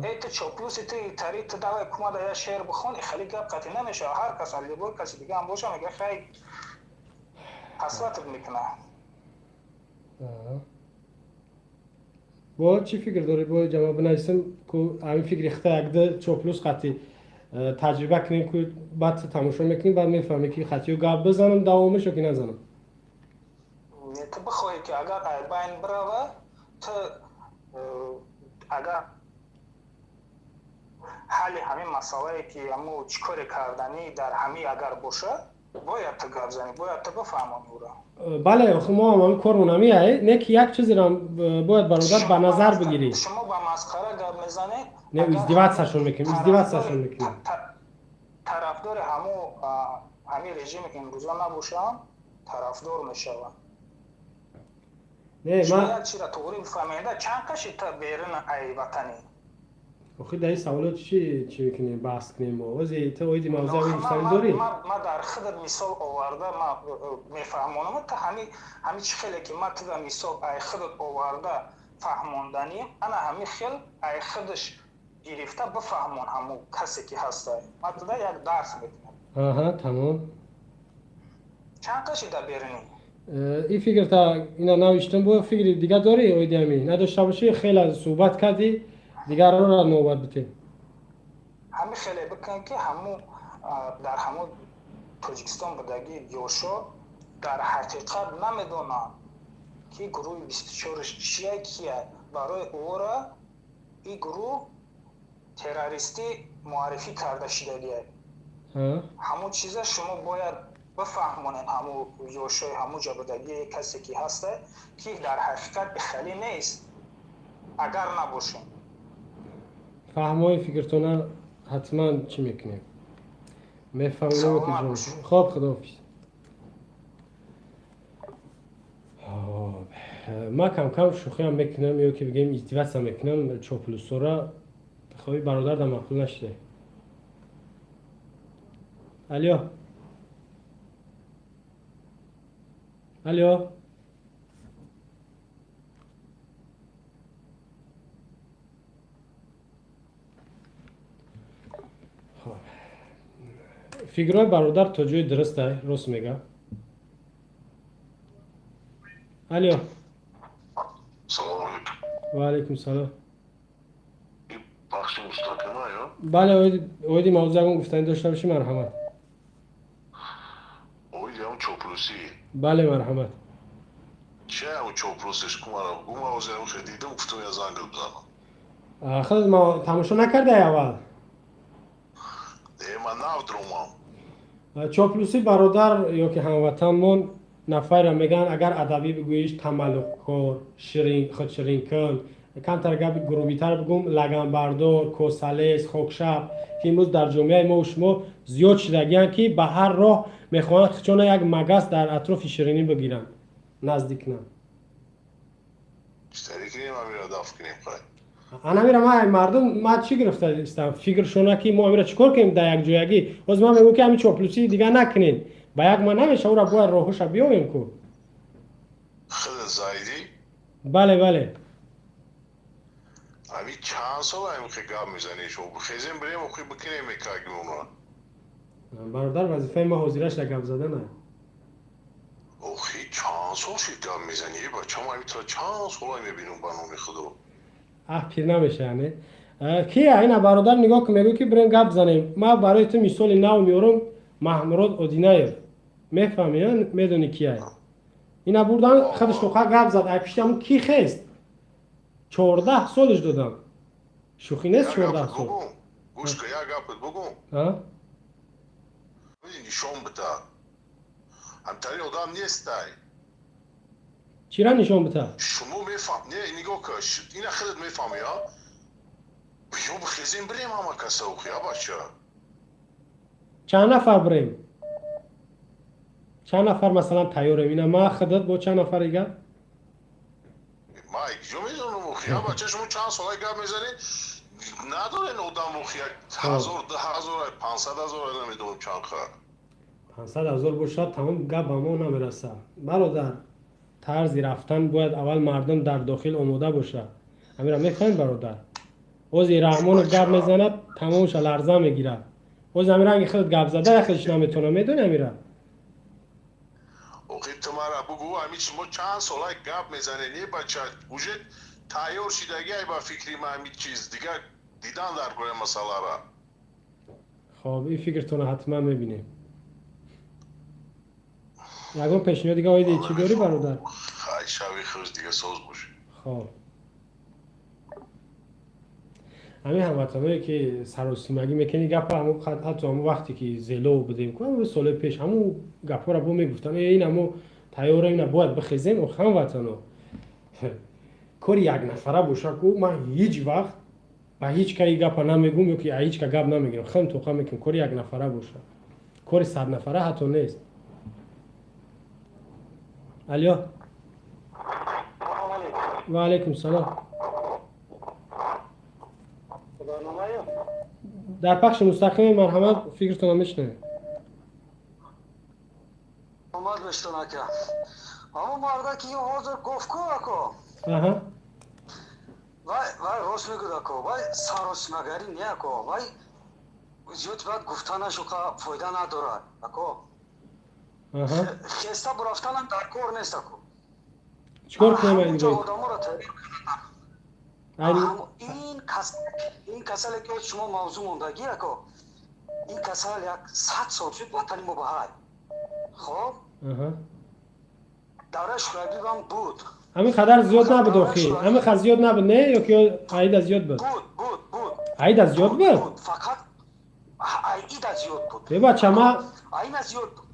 Speaker 14: э ту чоплуси, ту тари, ту давай кумада я шеър бихон, хеле гап қатъи намешава. Ҳар кас, любой каси дига ҳам боша, мега: хай, ҳасратат мекуна.
Speaker 1: Бо чӣ фикр дорӣ? Бо ҷама бинависем ку ҳамин фикри хита якда чоплус қатъи таҷриба кунем ку, баъд тамошо мекунем, баъд мефаҳмем, ки қатъиё гап бизанам давомаш ё ки назанам.
Speaker 14: Ту бихоҳӣ, ки агар ай байн бирава, ту агар ҳалли ҳамин масъалае, ки ҳамо чӣ коре карданӣ дар ҳамин агар бошад, бояд ту гап занӣ, бояд ту бифаҳмонӣ ӯро.
Speaker 1: Бале, охи мо ҳам ҳамин кормон ҳамин не, ки як чизеро бояд, бародар, ба назар бигирӣ.
Speaker 14: Шумо ба масхара гап мезанед.
Speaker 1: Не, издеваться-шон мекунем, издеваться-шон мекунем.
Speaker 14: Тарафдори ҳамо ҳамин режими имрӯза набошанд, тарафдор мешаванд.
Speaker 1: Не, ман
Speaker 14: як чиза туғрӣ бифаҳмеда, чанд каши та берун ай ватанӣ?
Speaker 1: Охи, дар ин саволот чӣ мекунем, баҳс кунем мо? Ози ту оиди мавзӯи гуфтанӣ дорӣ?
Speaker 14: Ма дар худат мисол оварда ма мефаҳмонам. Та ҳами чӣ хеле ки ма туда мисол ай худат оварда фаҳмонданӣ, ана ҳами хел ай худаш гирифта бифаҳмон ҳамун касе ки ҳастай. Ма туда як дарс метиҳам.
Speaker 1: Аҳа, тамом.
Speaker 14: Чанд каши дар берунӣ?
Speaker 1: Ин фикрта ина навиштам. Бо фикри дига дорӣ оиди ҳамин? Надошта бошӣ, хеле суҳбат кардӣ, дигарро навбат битем.
Speaker 14: Ҳами хеле бикун, ки ҳамун дар ҳамун Тоҷикистон будагӣ ёшо дар ҳақиқат намедонанд, ки гурӯҳи 24-ш чия, кия. Барои ӯра ин гурӯҳ террористӣ муаррифӣ карда шудагия. Ҳамун чиза шумо бояд бифаҳмонед ҳамун ёшои ҳамун ҷа будагии касе ки ҳаста, ки дар ҳақиқат хеле нест, агар набошем.
Speaker 1: Фаҳмои фикртона ҳатман чӣ мекунем, мефаҳмонем. Хоб, худоҳофиз. Ман камкам шӯхиам мекунам ё ки бигем издеваться мекунам чоплусора. Хоҳи бародар да маъқул нашиде. Алё, алё. Фикрҳои бародар то ҷои дуруста, рост мега. Алё.
Speaker 15: Салому алейкум.
Speaker 1: Ва алейкум салом.
Speaker 15: Бахши мустақима ё?
Speaker 1: Бале, оиди мавзӯъ ягон гуфтанӣ дошта бошӣ, марҳамат.
Speaker 15: Оиди ҳамн чоплусӣ?
Speaker 1: Бале, марҳамат.
Speaker 15: Чи ҳамн чоплусиш кумара гума ҳозир ҳамн дидам, гуфтам я занг бизанам.
Speaker 1: Худ ма тамошо накардаи аввал?
Speaker 15: Не, ман нав дромам.
Speaker 1: Чоплусӣ, бародар ё ки ҳамватанмон, нафарро мегӯянд, агар адабӣ бигӯиш, тамаллуқкор, ширин, худширинкун, камтар гапи грубитар бигӯм, лаганбардор, косалес, хокшаб, ки имрӯз дар ҷомеаи мо шумо зиёд шидагиянд, ки ба ҳар роҳ мехоҳанд хичона як магас дар атрофи ширинӣ бигиранд, наздик кунанд. Анамира ман мардум ман чӣ гирифта истам фикршона, ки мо амира чӣ кор кунем дар якҷоягӣ? Ҳозир ман мегӯям, ки ҳамин чоплусии дигар накунед, ба як ман намеша, ура бояд роҳуша биёвем ку. Бале, бале.
Speaker 15: Ами чанд сол ами гап мезанӣ, хезем бирем, охи бикунем мекагимона.
Speaker 1: Бародар, вазифаи ма ҳозирашда гап задана.
Speaker 15: Охи, чанд сол шид гап мезанӣ, бачам, ами тра чанд сол мебинам, ба номи худо.
Speaker 1: Аҳ, пир намеша, не? Ки ина бародар, нигоҳ кун, мегӯ, ки бирем гап занем. Ман барои ту мисоли нав меорам: Маҳмурод Одинаев, мефаҳмӣ, медонӣ кияй? Ина бурдан, худаш тоқа гап зад, ай пишти ҳамун ки хест, 14 солиш додам, шӯхӣ нест, 14 сол.
Speaker 15: Гӯш кун, як гапат бугум. Нишон бита, ҳамтари одам нестай.
Speaker 1: Чира нишон бита?
Speaker 15: Шумо мефаҳм, не, нигоҳ кун, ина худат мефаҳмӣ, а биё бихезем, бирем ҳама каса, охи, а бача.
Speaker 1: Чанд нафар бирем? Чанд нафар масалан тайёрем? Ина ма, худат, бо чанд нафар дига?
Speaker 15: Ма ҷо медонам, охи, а бача, шумо чанд сола гап мезанед, надорен одам, охи, як ҳазор, 2000, 500 000, намедонам чанд ха.
Speaker 1: 500 000 бошад, тамом гап ба мо намерасад, бародар. Тарзи рафтан бояд аввал мардум дар дохил омода бошад. Амира мефаҳмед, бародар? Ози Раҳмонов гап мезанад, тамомша ларза мегирад. Ози ами ранги худат гап зада яхелш наметавонам, медони амира?
Speaker 15: Охи, ту мара бугӯ, ами шумо чанд сола гап мезанед, не, бача, уже тайёр шидаги ай, ба фикри ма, ами чиз дигар дидан дар кори масъалара.
Speaker 1: Хоб, ин фикртонро ҳатман мебинем. Ягон пешниҳод дига оиди чӣ дорӣ, бародар?
Speaker 15: Хай, шави хуш, дига соз бош.
Speaker 1: Хоб, ҳамин ҳамватаное, ки саросимагӣ мекунӣ, гапа ҳатто ҳамун вақте ки зело будем, соли пеш ҳамун гапҳоро бо мегуфтанд: ина мо тайёрем, ина бояд бихезем. Ох, ҳамватано, кори якнафара боша ку, ман ҳеҷ вақт ба ҳеҷ ка гапа намегум ё ки ҳеҷ ка гап намегирам, хелм тоқа мекунам. Кори якнафара боша, кори саднафара ҳатто нест. Алё, ва алайкум салом. Дар пахши мустақими, марҳамат, фикртонро мешунавем.
Speaker 3: Омад бештон, ака. Ҳамон марда ки ҳозир гуфт ку, ако, вай, вай рост мегӯяд, ако. Вай саросимагарӣ не, ако, вай зиёд баъд гуфтанашу фоида надорад, ако. Хеста бурафтанам дар кор нест, ако.
Speaker 1: Чикор кунам?
Speaker 3: Одаморо ин касале ки шумо мавзӯъ мондагӣ, ако, ин касал як 100 сол шуд ватани мо баҳай. Хоб, давраи Шӯравивам буд.
Speaker 1: Ҳамин қадар зиёд набуд, охи, ҳамин қадар зиёд набуд, не? Ё ки аида зиёд буд?
Speaker 3: Буд, буд, буд.
Speaker 1: Аида зиёд буд.
Speaker 3: Фақат аида зиёд буд.
Speaker 1: Бача, ма
Speaker 3: аина зиёд буд.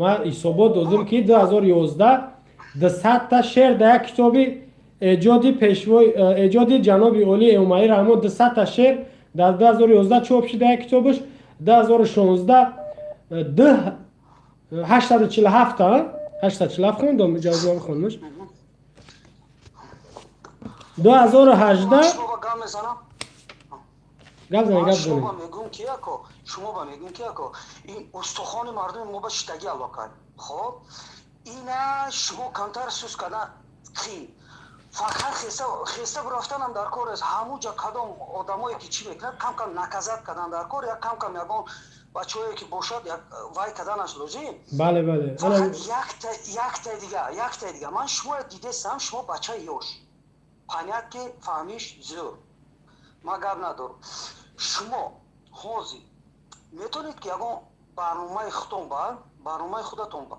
Speaker 1: Ма ҳисобот додем, ки 2011 200-та шеър дар як китоби эҷоди пешвои, эҷоди ҷаноби олии Эмомалӣ Раҳмон, 200-та шеър дар 2011 чоп шуда як китобаш, 2016 847-та, 847 хондам, иҷоза хондмаш. 2018 гап занед, гап занед.
Speaker 10: Мегӯм ки яко, шумо ба мегӯм ки яко, ин устухони мардуми мо ба шиштагӣ аллокай. Хоб, ина шумо камтар сус кардан қин. Фақат хеста рафтанам дар кор аст. Ҳамуҷа кадом одамое ки чӣ мекунад, кам-кам наказать кардан дар кор, як кам-кам ягон бачаҳое ки бошад, як вай карданаш лозим.
Speaker 1: Бале, бале.
Speaker 10: Фақат якта дига. Ман шуморо дидестам, шумо бачаи ёш. Понять ки фаҳмиш зӯр. Ман гап надорам. Шумо ҳозир метавонед ки ягон барномаи худтон ба, барномаи худатон ба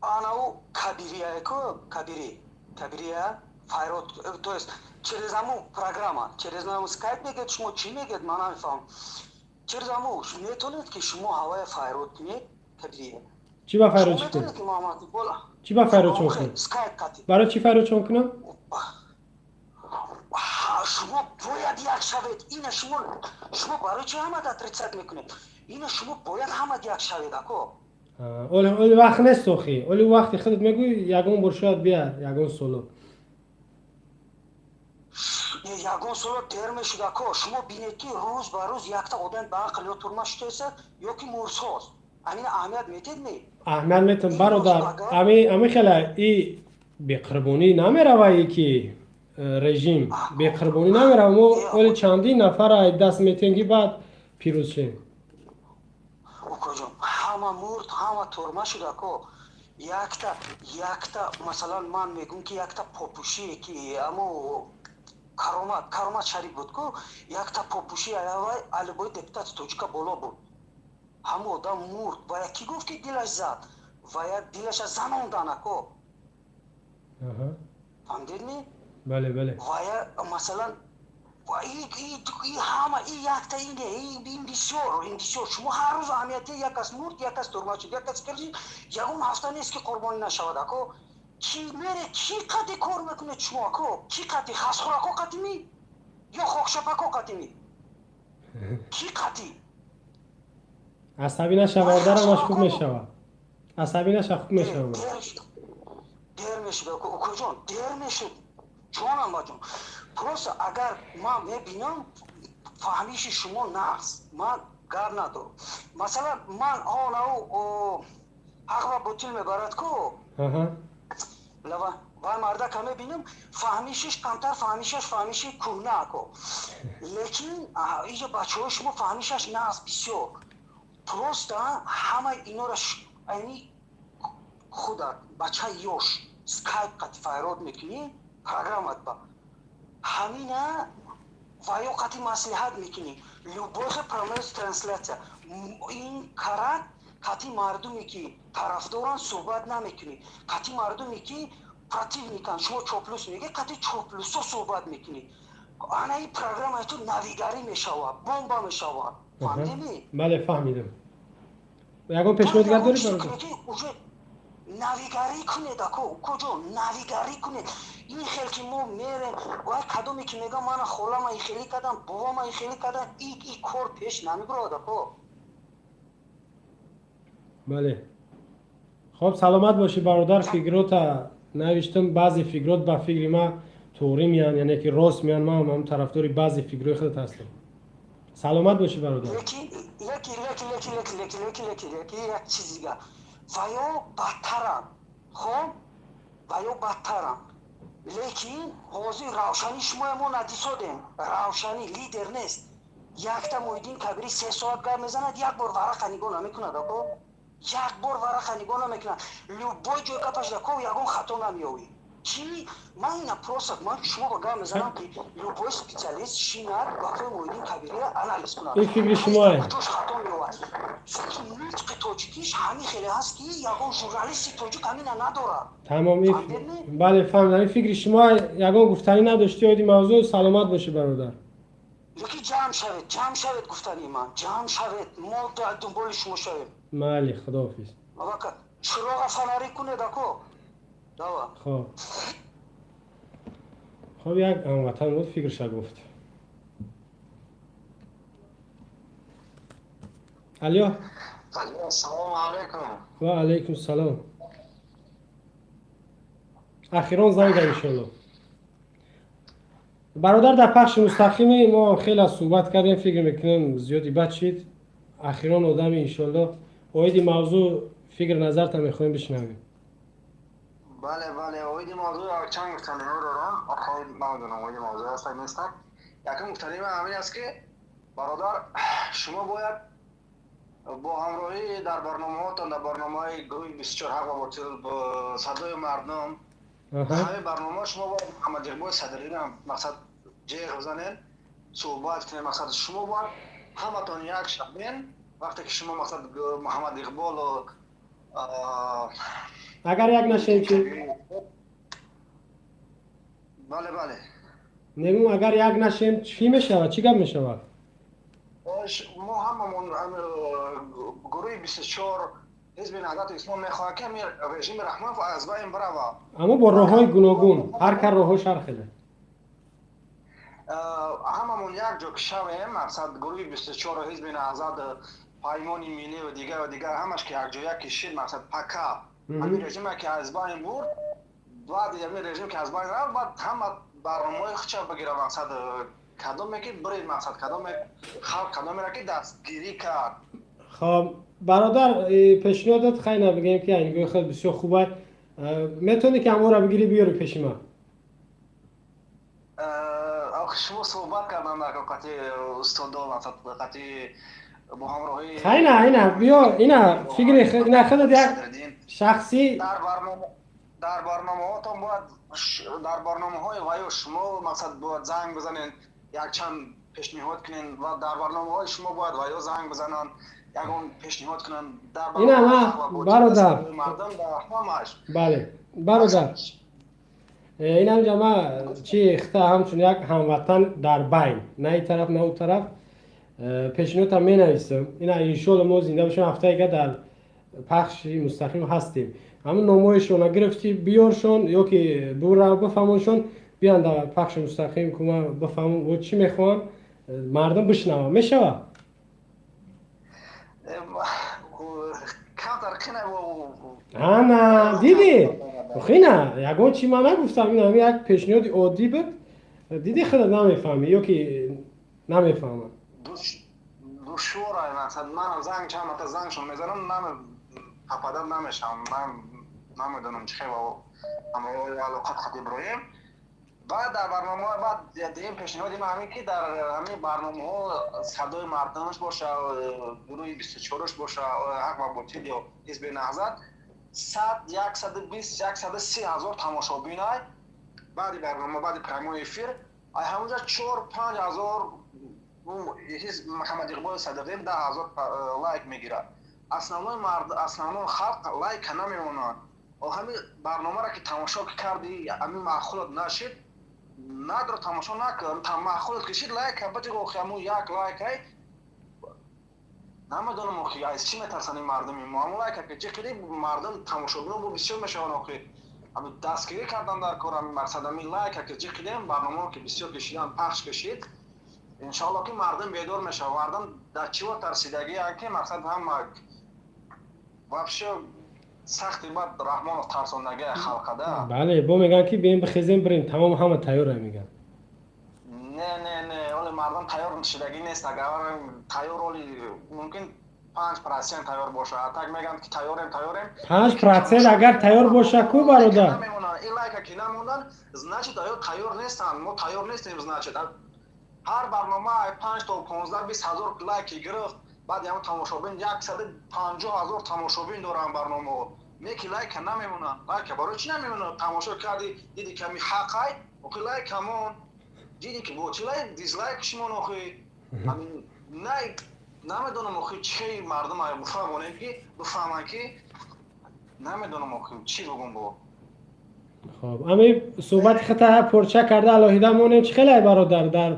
Speaker 10: анау кабирияко, кабири, кабирия файрод, то есть через аму программа, через аму скайп мегӯяд, шумо чӣ мегӯяд, ман намефаҳмам. Через аму метавонед ки шумо ҳавая файрод кунед, кабирия.
Speaker 1: Чӣ ба файрод чӣ кунем? Чӣ ба файрод чон кунем?
Speaker 10: Скайп кати.
Speaker 1: Барои чӣ файрод чон кунам?
Speaker 10: Шумо бояд як шавед. Ина шумо барои чӣ ҳамад отрицать мекунед? Ина шумо бояд ҳамад як шавед, ако.
Speaker 1: Оли вақт нест охи. Оли вақти худат мегӯй, ягон бор шояд бия, ягон соло.
Speaker 10: Ягон соло дер мешуд, ако. Шумо бинед ки рӯз ба рӯз якта одам ба ақл ё турма шудааст, ё ки мурсоз. Амина аҳамият метед ми?
Speaker 1: Аҳамият метам, бародар. Ами хела и беқурбонӣ намеравае ки режим беқурбонӣ намерава. Мо оли чандин нафара даст метем ки баъд пирӯз шем.
Speaker 10: Укоҷон, ҳама мурд, ҳама турма шуд, ако. Якта масалан ман мегӯм ки якта попушие ки амо Каромат Шариф буд ку, якта попуши аявай алибои депутати тоҷика боло буд. Ҳама одам мурд ва яки гуфт ки дилаш зад ва як дилаша занондан, ако. Фаҳмидед ми?
Speaker 1: Бале, бале.
Speaker 10: Ва я масалан ҳама и якта ине, ин бисёр, ин бисёр. Шумо ҳар рӯз аҳамияти як кас мурд, як кас турма шуд, як кас кирди, ягон ҳафта нест ки қурбонӣ нашавад, ако. Чӣ мере, чӣ қади кор мекунед шумо, ако? Чӣ қади хасхӯрако қати ми ё хокшапако қати ми? Чӣ қати?
Speaker 1: Асабӣ наша, бародарамаш, хуб мешавад. Асабӣ наша, хуб мешавад.
Speaker 10: Дер мешуд, укоҷон, дер мешуд, ҷонам ба ҷон. Просто агар ман мебинам фаҳмиши шумо нағз, ман гап надорам. Масалан, ман онау ҳақ ва ботил мебарад ку, вай мардака мебинам, фаҳмишиш камтар, фаҳмишаш фаҳмиши кӯҳна, ако. Лекин иҷо бачаҳои шумо фаҳмишаш нағз бисёр. Просто ҳамаи инора айни худат бачаи ёш скайп қати файрод мекунӣ, программат ба ҳамина ва ё қати маслиҳат мекунӣ, любой прямой трансляция ин карат қати мардуме ки тарафдоранд суҳбат намекунӣ, қати мардуме ки противниканд, шумо чоплус меги, қати чоплусо суҳбат мекунӣ. Ана ин программаи ту навигарӣ мешавад, бомба мешавад. Фаҳмидеми?
Speaker 1: Бале, фаҳмидам. Ягон пешниҳод дигар дорӣ, бародар?
Speaker 10: Уже навигарӣ кунед, ако, укоҷон, навигарӣ кунед. Ин хел ки мо мерем, вай кадоме ки мегӯям, мана холама ин хелӣ кардам, бобама ин хелӣ кардам, и кор пеш намебурад, ако.
Speaker 1: Бале, хоб, саломат бошӣ, бародар. Фикрота навиштам, баъзе фикрот ба фикри ман туғрӣ меянд, яъне ки рост меянд. Ман ҳам тарафдори баъзе фикрҳои худат ҳастам. Саломат бошӣ, бародар.
Speaker 10: Лекин лекин лекин лекин лекин лекин лекин лекин лекин як чиз дигар, ва ё бадтаранд, хоб, ва ё бадтаранд. Лекин ҳозир равшанӣ шумоя мо надисодем, равшанӣ лидер нест. Якта Муҳиддин Кабирӣ 3 соат гап мезанад, як бор варақа нигоҳ намекунад, ако, як бор варақа нигоҳ намекунад. Любой ҷой гапаш ко ягон хато намеёвӣ. Чӣ ман ина просто ман шумо ба гап мезанам ки любой специалист шинад, гапҳои Муҳиддин Кабириро анализ кунад.
Speaker 1: Ин фикри шумое.
Speaker 10: Куҷош хато меёвад? Чунки нутқи тоҷикиш ҳамин хеле ҳаст ки ягон журналисти тоҷик ҳамина надорад.
Speaker 1: Тамом, бале, фаҳмидам, ин фикри шумо. Ягон гуфтанӣ надоштӣ оиди мавзӯъ? Саломат бошӣ, бародар.
Speaker 10: Лекин ҷамъ шавед, ҷамъ шавед, гуфтани ман, ҷамъ шавед, мо дунболи шумо шавем.
Speaker 1: Майли, худоҳофиз.
Speaker 10: Чироға фонарӣ кунед, ако. Дава.
Speaker 1: Хоб, як ҳамватан буд, фикрша гуфт. Алё.
Speaker 16: Ассалому алайкум.
Speaker 1: Ва алайкум салом. Ахирон занга, иншолло. Бародар, дар пахши мустақими мо хеле суҳбат кардем, фикр мекунам, зиёди бад шид. Ахирон одами, иншолло, оиди мавзӯъ фикр назарта мехоҳем бишнавем.
Speaker 16: Бале, бале, оиди мавзӯъ чанд гуфтаниҳо дорам. Охир намедонам, оиди мавзӯъ ҳастак, нестак. Якум гуфтании ман ҳамин аст, ки, бародар, шумо бояд бо ҳамроҳӣ дар барномаҳотон, дар барномаҳои гурӯҳи 24, ҳақ ва ботил, садои мардум, ҳамин барномаҳо шумо бояд Муҳаммад Иқболи Садриддин, мақсад, ҷеғ бизанед, суҳбат кунед. Мақсад, шумо бояд ҳаматон як шавен. Вақте ки шумо, мақсад, Муҳаммад Иқболу
Speaker 1: Агар як нашем, чи?
Speaker 16: Бале, бале.
Speaker 1: Мегӯм, агар як нашем, чӣ мешавад, чӣ гап мешавад?
Speaker 16: Мо ҳамамон, гурӯҳи 24, ҳизби Наҳзати Ислом мехоҳад, ки ҳамин режими Раҳмонов аз байн бирава.
Speaker 1: Аммо бо роҳҳои гуногун, ҳар кар роҳҳош ҳар хеле.
Speaker 16: Ҳамамон як ҷо ки шавем, мақсад, гурӯҳи 24, ҳизби Наҳзат, Паймони миллӣ ва дигар ва дигар, ҳамаш ки якҷоя кишид, мақсад, пока ҳамин режиме ки аз байн бурд, баъди ҳамин режим ки аз байн рафт, баъд ҳама барномаҳои худша бигира. Мақсад, кадоме ки биред, мақсад, кадоме халқ, кадомеро ки дастгирӣ кард.
Speaker 1: Хоб, бародар, пешниҳодат хайна, бигем, ки айнигоҳи худ бисёр хуб аст. Метавонӣ ки ҳамонро бигирӣ, биёрӣ пеши ман?
Speaker 16: Шумо суҳбат кардан дар қати устодо, мақсад, қати бо ҳамроҳӣ.
Speaker 1: Хайна, ина биё, ина фикри ина худат як шахсӣ.
Speaker 16: Дар барномаҳотон бояд, дар барномаҳои ваё шумо, мақсад, бояд занг бизанед, якчанд пешниҳод кунед ва дар барномаҳои шумо бояд ваё занг бизананд, ягон пешниҳод кунанд. Дар
Speaker 1: ина ма, бародар.
Speaker 16: Мардум дар ҳамаш.
Speaker 1: Бале, бародар, инамҷа ма чи хита, ҳамчун як ҳамватан дар байн, на ин тараф, на ӯ тараф, пешниҳодам менависам. Ина, иншолло, мо зинда бошем, ҳафтаига дар пахши мустақим ҳастем. Ҳамин номҳояшона гирифтӣ, биёршон ё ки бура бифаҳмоншон, биён дар пахши мустақим, кума бифаҳмон, о чӣ мехоҳанд, мардум бишнаванд, мешавад?
Speaker 16: Камтар қина.
Speaker 1: Ана, дидӣ, хина ягон чи ман нагуфтам. Ин ҳами як пешниҳоди оддӣ буд. Дидӣ, худат намефаҳмӣ ё ки намефаҳмам?
Speaker 16: Душвора, мақсад, манам занг, чанд марта зангшон мезанам, попадать намешавам. Ман намедонам, чӣ хел алоқа хат Иброҳим. Баъд дар барномаҳо, баъд дуюм пешниҳоди ман ҳамин, ки дар ҳамин барномаҳо садои мардумаш боша, гурӯҳи 24-аш боша, ҳақ ва ботил ё ҳизби Наҳзат, 100, 120, 130 ҳазор тамошобинай. Баъди барнома, баъди прямой эфир, ай ҳамонҷа 4-5 ҳазор ҳизб Муҳаммад Иқболи Садиқим 10 ҳазор лайк мегирад. Основной мард, основной халқ лайка намемонад. Ҳамин барномаро ки тамошо кардӣ, ҳамин маъқулат нашид, надро тамошо накун. Маъқулат кишид, лайка баҷи. Охи, ҳамун як лайкай, намедонам, охи, аз чӣ метарсанд ин мардуми мо? Ҳамун лайка ки ҷиқиди, мардум, тамошобино бо бисёр мешаванд. Охи, ҳамин дастгирӣ кардан дар кор, ҳамин мақсад, ҳамин лайка ки ҷиқидем, барномаро ки бисёр кишидан, пахш кишид, иншоалло, ки мардум бедор мешавад. Мардум дар чиво тарсидагианд, ки, мақсад, ҳама вообще сахти бад Раҳмонов тарсондагия халқада.
Speaker 1: Бале, бо мегӯянд, ки бием, бихезем, бирем, тамом, ҳама тайёра, мегӯянд.
Speaker 16: Не, не, не, оли мардум тайёр шидагӣ нест. Агар тайёр, оли мумкин 5% тайёр боша. А так мегӯянд, ки тайёрем, тайёрем.
Speaker 1: 5% агар тайёр боша ку, бародар?
Speaker 16: Ин лайка ки намондан, значит, аё тайёр нестанд. Мо тайёр нестем, значит. Ҳар барнома 5 то 15-20 ҳазор лайки гирифт, баъд ҳамон тамошобин, 150 ҳазор тамошобин доранд барномаҳо, неки лайка намемонанд. Лайка барои чӣ намемонанд? Тамошо кардӣ, диди, ками ҳақай, охи, лайкамон, диди, ки ботилай, дизлайк шимон. Охи, най, намедонам, охи, чӣ мардум бифаҳмонем, ки бифаҳманд, ки намедонам, охи, чӣ бугум бо.
Speaker 1: Хоб, ами суҳбати хата порча карда, алоҳида монем, чӣ хеле, бародар, дар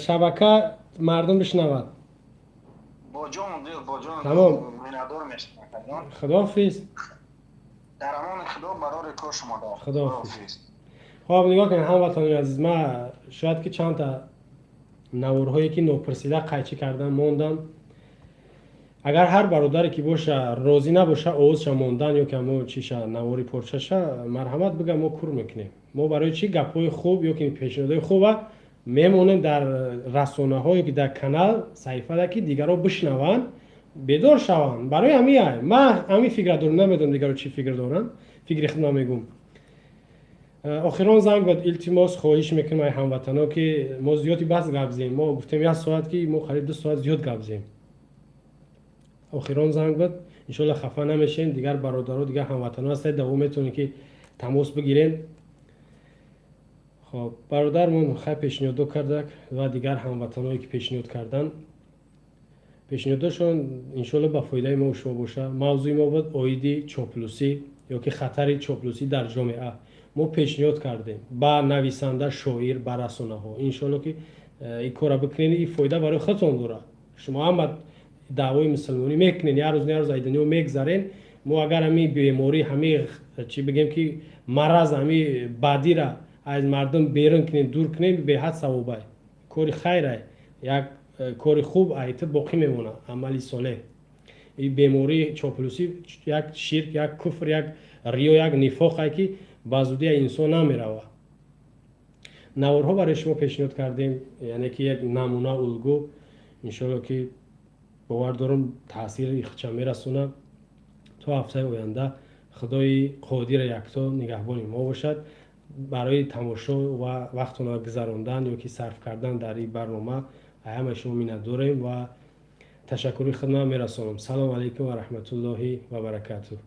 Speaker 1: шабака мардум бишнавад.
Speaker 16: Бо ҷону дил, бо ҷону.
Speaker 1: Тамом.
Speaker 16: Миннатдор мешавам.
Speaker 1: Худоҳофиз.
Speaker 16: Дар амони Худо, барори кор шумо.
Speaker 1: Худоҳофиз. Хоб, нигоҳ кунед, ҳамватанони азиз, ма шояд ки чандта наворҳое ки нопурсида қайчӣ кардан мондам. Агар ҳар бародаре ки боша, розӣ набоша овозша мондан ё ки ҳамо чиша, навори порчаша, марҳамат, бига, мо кур мекунем. Мо барои чӣ гапҳои хуб ё ки пешниҳодҳои хуба мемонем дар расонаҳо ё ки дар канал, саҳифада, ки дигарро бишнаванд, бедор шаванд. Барои ҳамин ман ҳамин фикра дорам. Намедонам, дигарро чӣ фикр доранд, фикри худам мегӯм. Охирон занг буд. Илтимос, хоҳиш мекунем ай ҳамватано, ки мо зиёди бас гап зем. Мо гуфтем як соат, ки мо қариб 2 соат зиёд гап зем. Охирон занг буд. Иншоалло, хафа намешем. Дигар бародаро, дигар ҳамватано ҳастед, даво метавонед, ки тамос бигирем. Хоб, бародармон хай пешниҳодо кардак ва дигар ҳамватаное, ки пешниҳод кардан, пешниҳодошон иншоалло ба фоидаи мо шумо боша. Мавзӯи мо буд оиди чоплусӣ ё ки хатари чоплусӣ дар ҷомеа. Мо пешниҳод кардем ба нависанда, шоир, ба расонаҳо. Иншоалло, ки ин корра бикунед, ин фоида барои худтон дорад. Шумо ҳама даъвои мусулмонӣ мекунед, як рӯз, як рӯз ай дунё мегзарен. Мо агар ҳамин беморӣ, ҳамин чӣ бигем, ки мараз, ҳамин бадира аз мардум берун кунем, дур кунем, беҳад савобай, кори хайрай, як кори хуб айти боқӣ мемонад, амали солеҳ. Ин бемории чоплусӣ як ширк, як куфр, як риё, як нифоқае, ки ба зудӣ инсон намеравад. Наворҳо барои шумо пешниҳод кардем, яъне ки як намуна, улгӯ. Иншоалло, ки бовар дорам, таъсири худша мерасонад. То ҳафтаи оянда Худои қодира якто нигаҳбони мо бошад. Барои тамошо ва вақтона гузарондан ё ки сарф кардан дар ин барнома ҳамаи шумо миннатдорем ва ташаккури худро мерасонам. Салому алайкум ва раҳматуллоҳи ва баракатуҳ.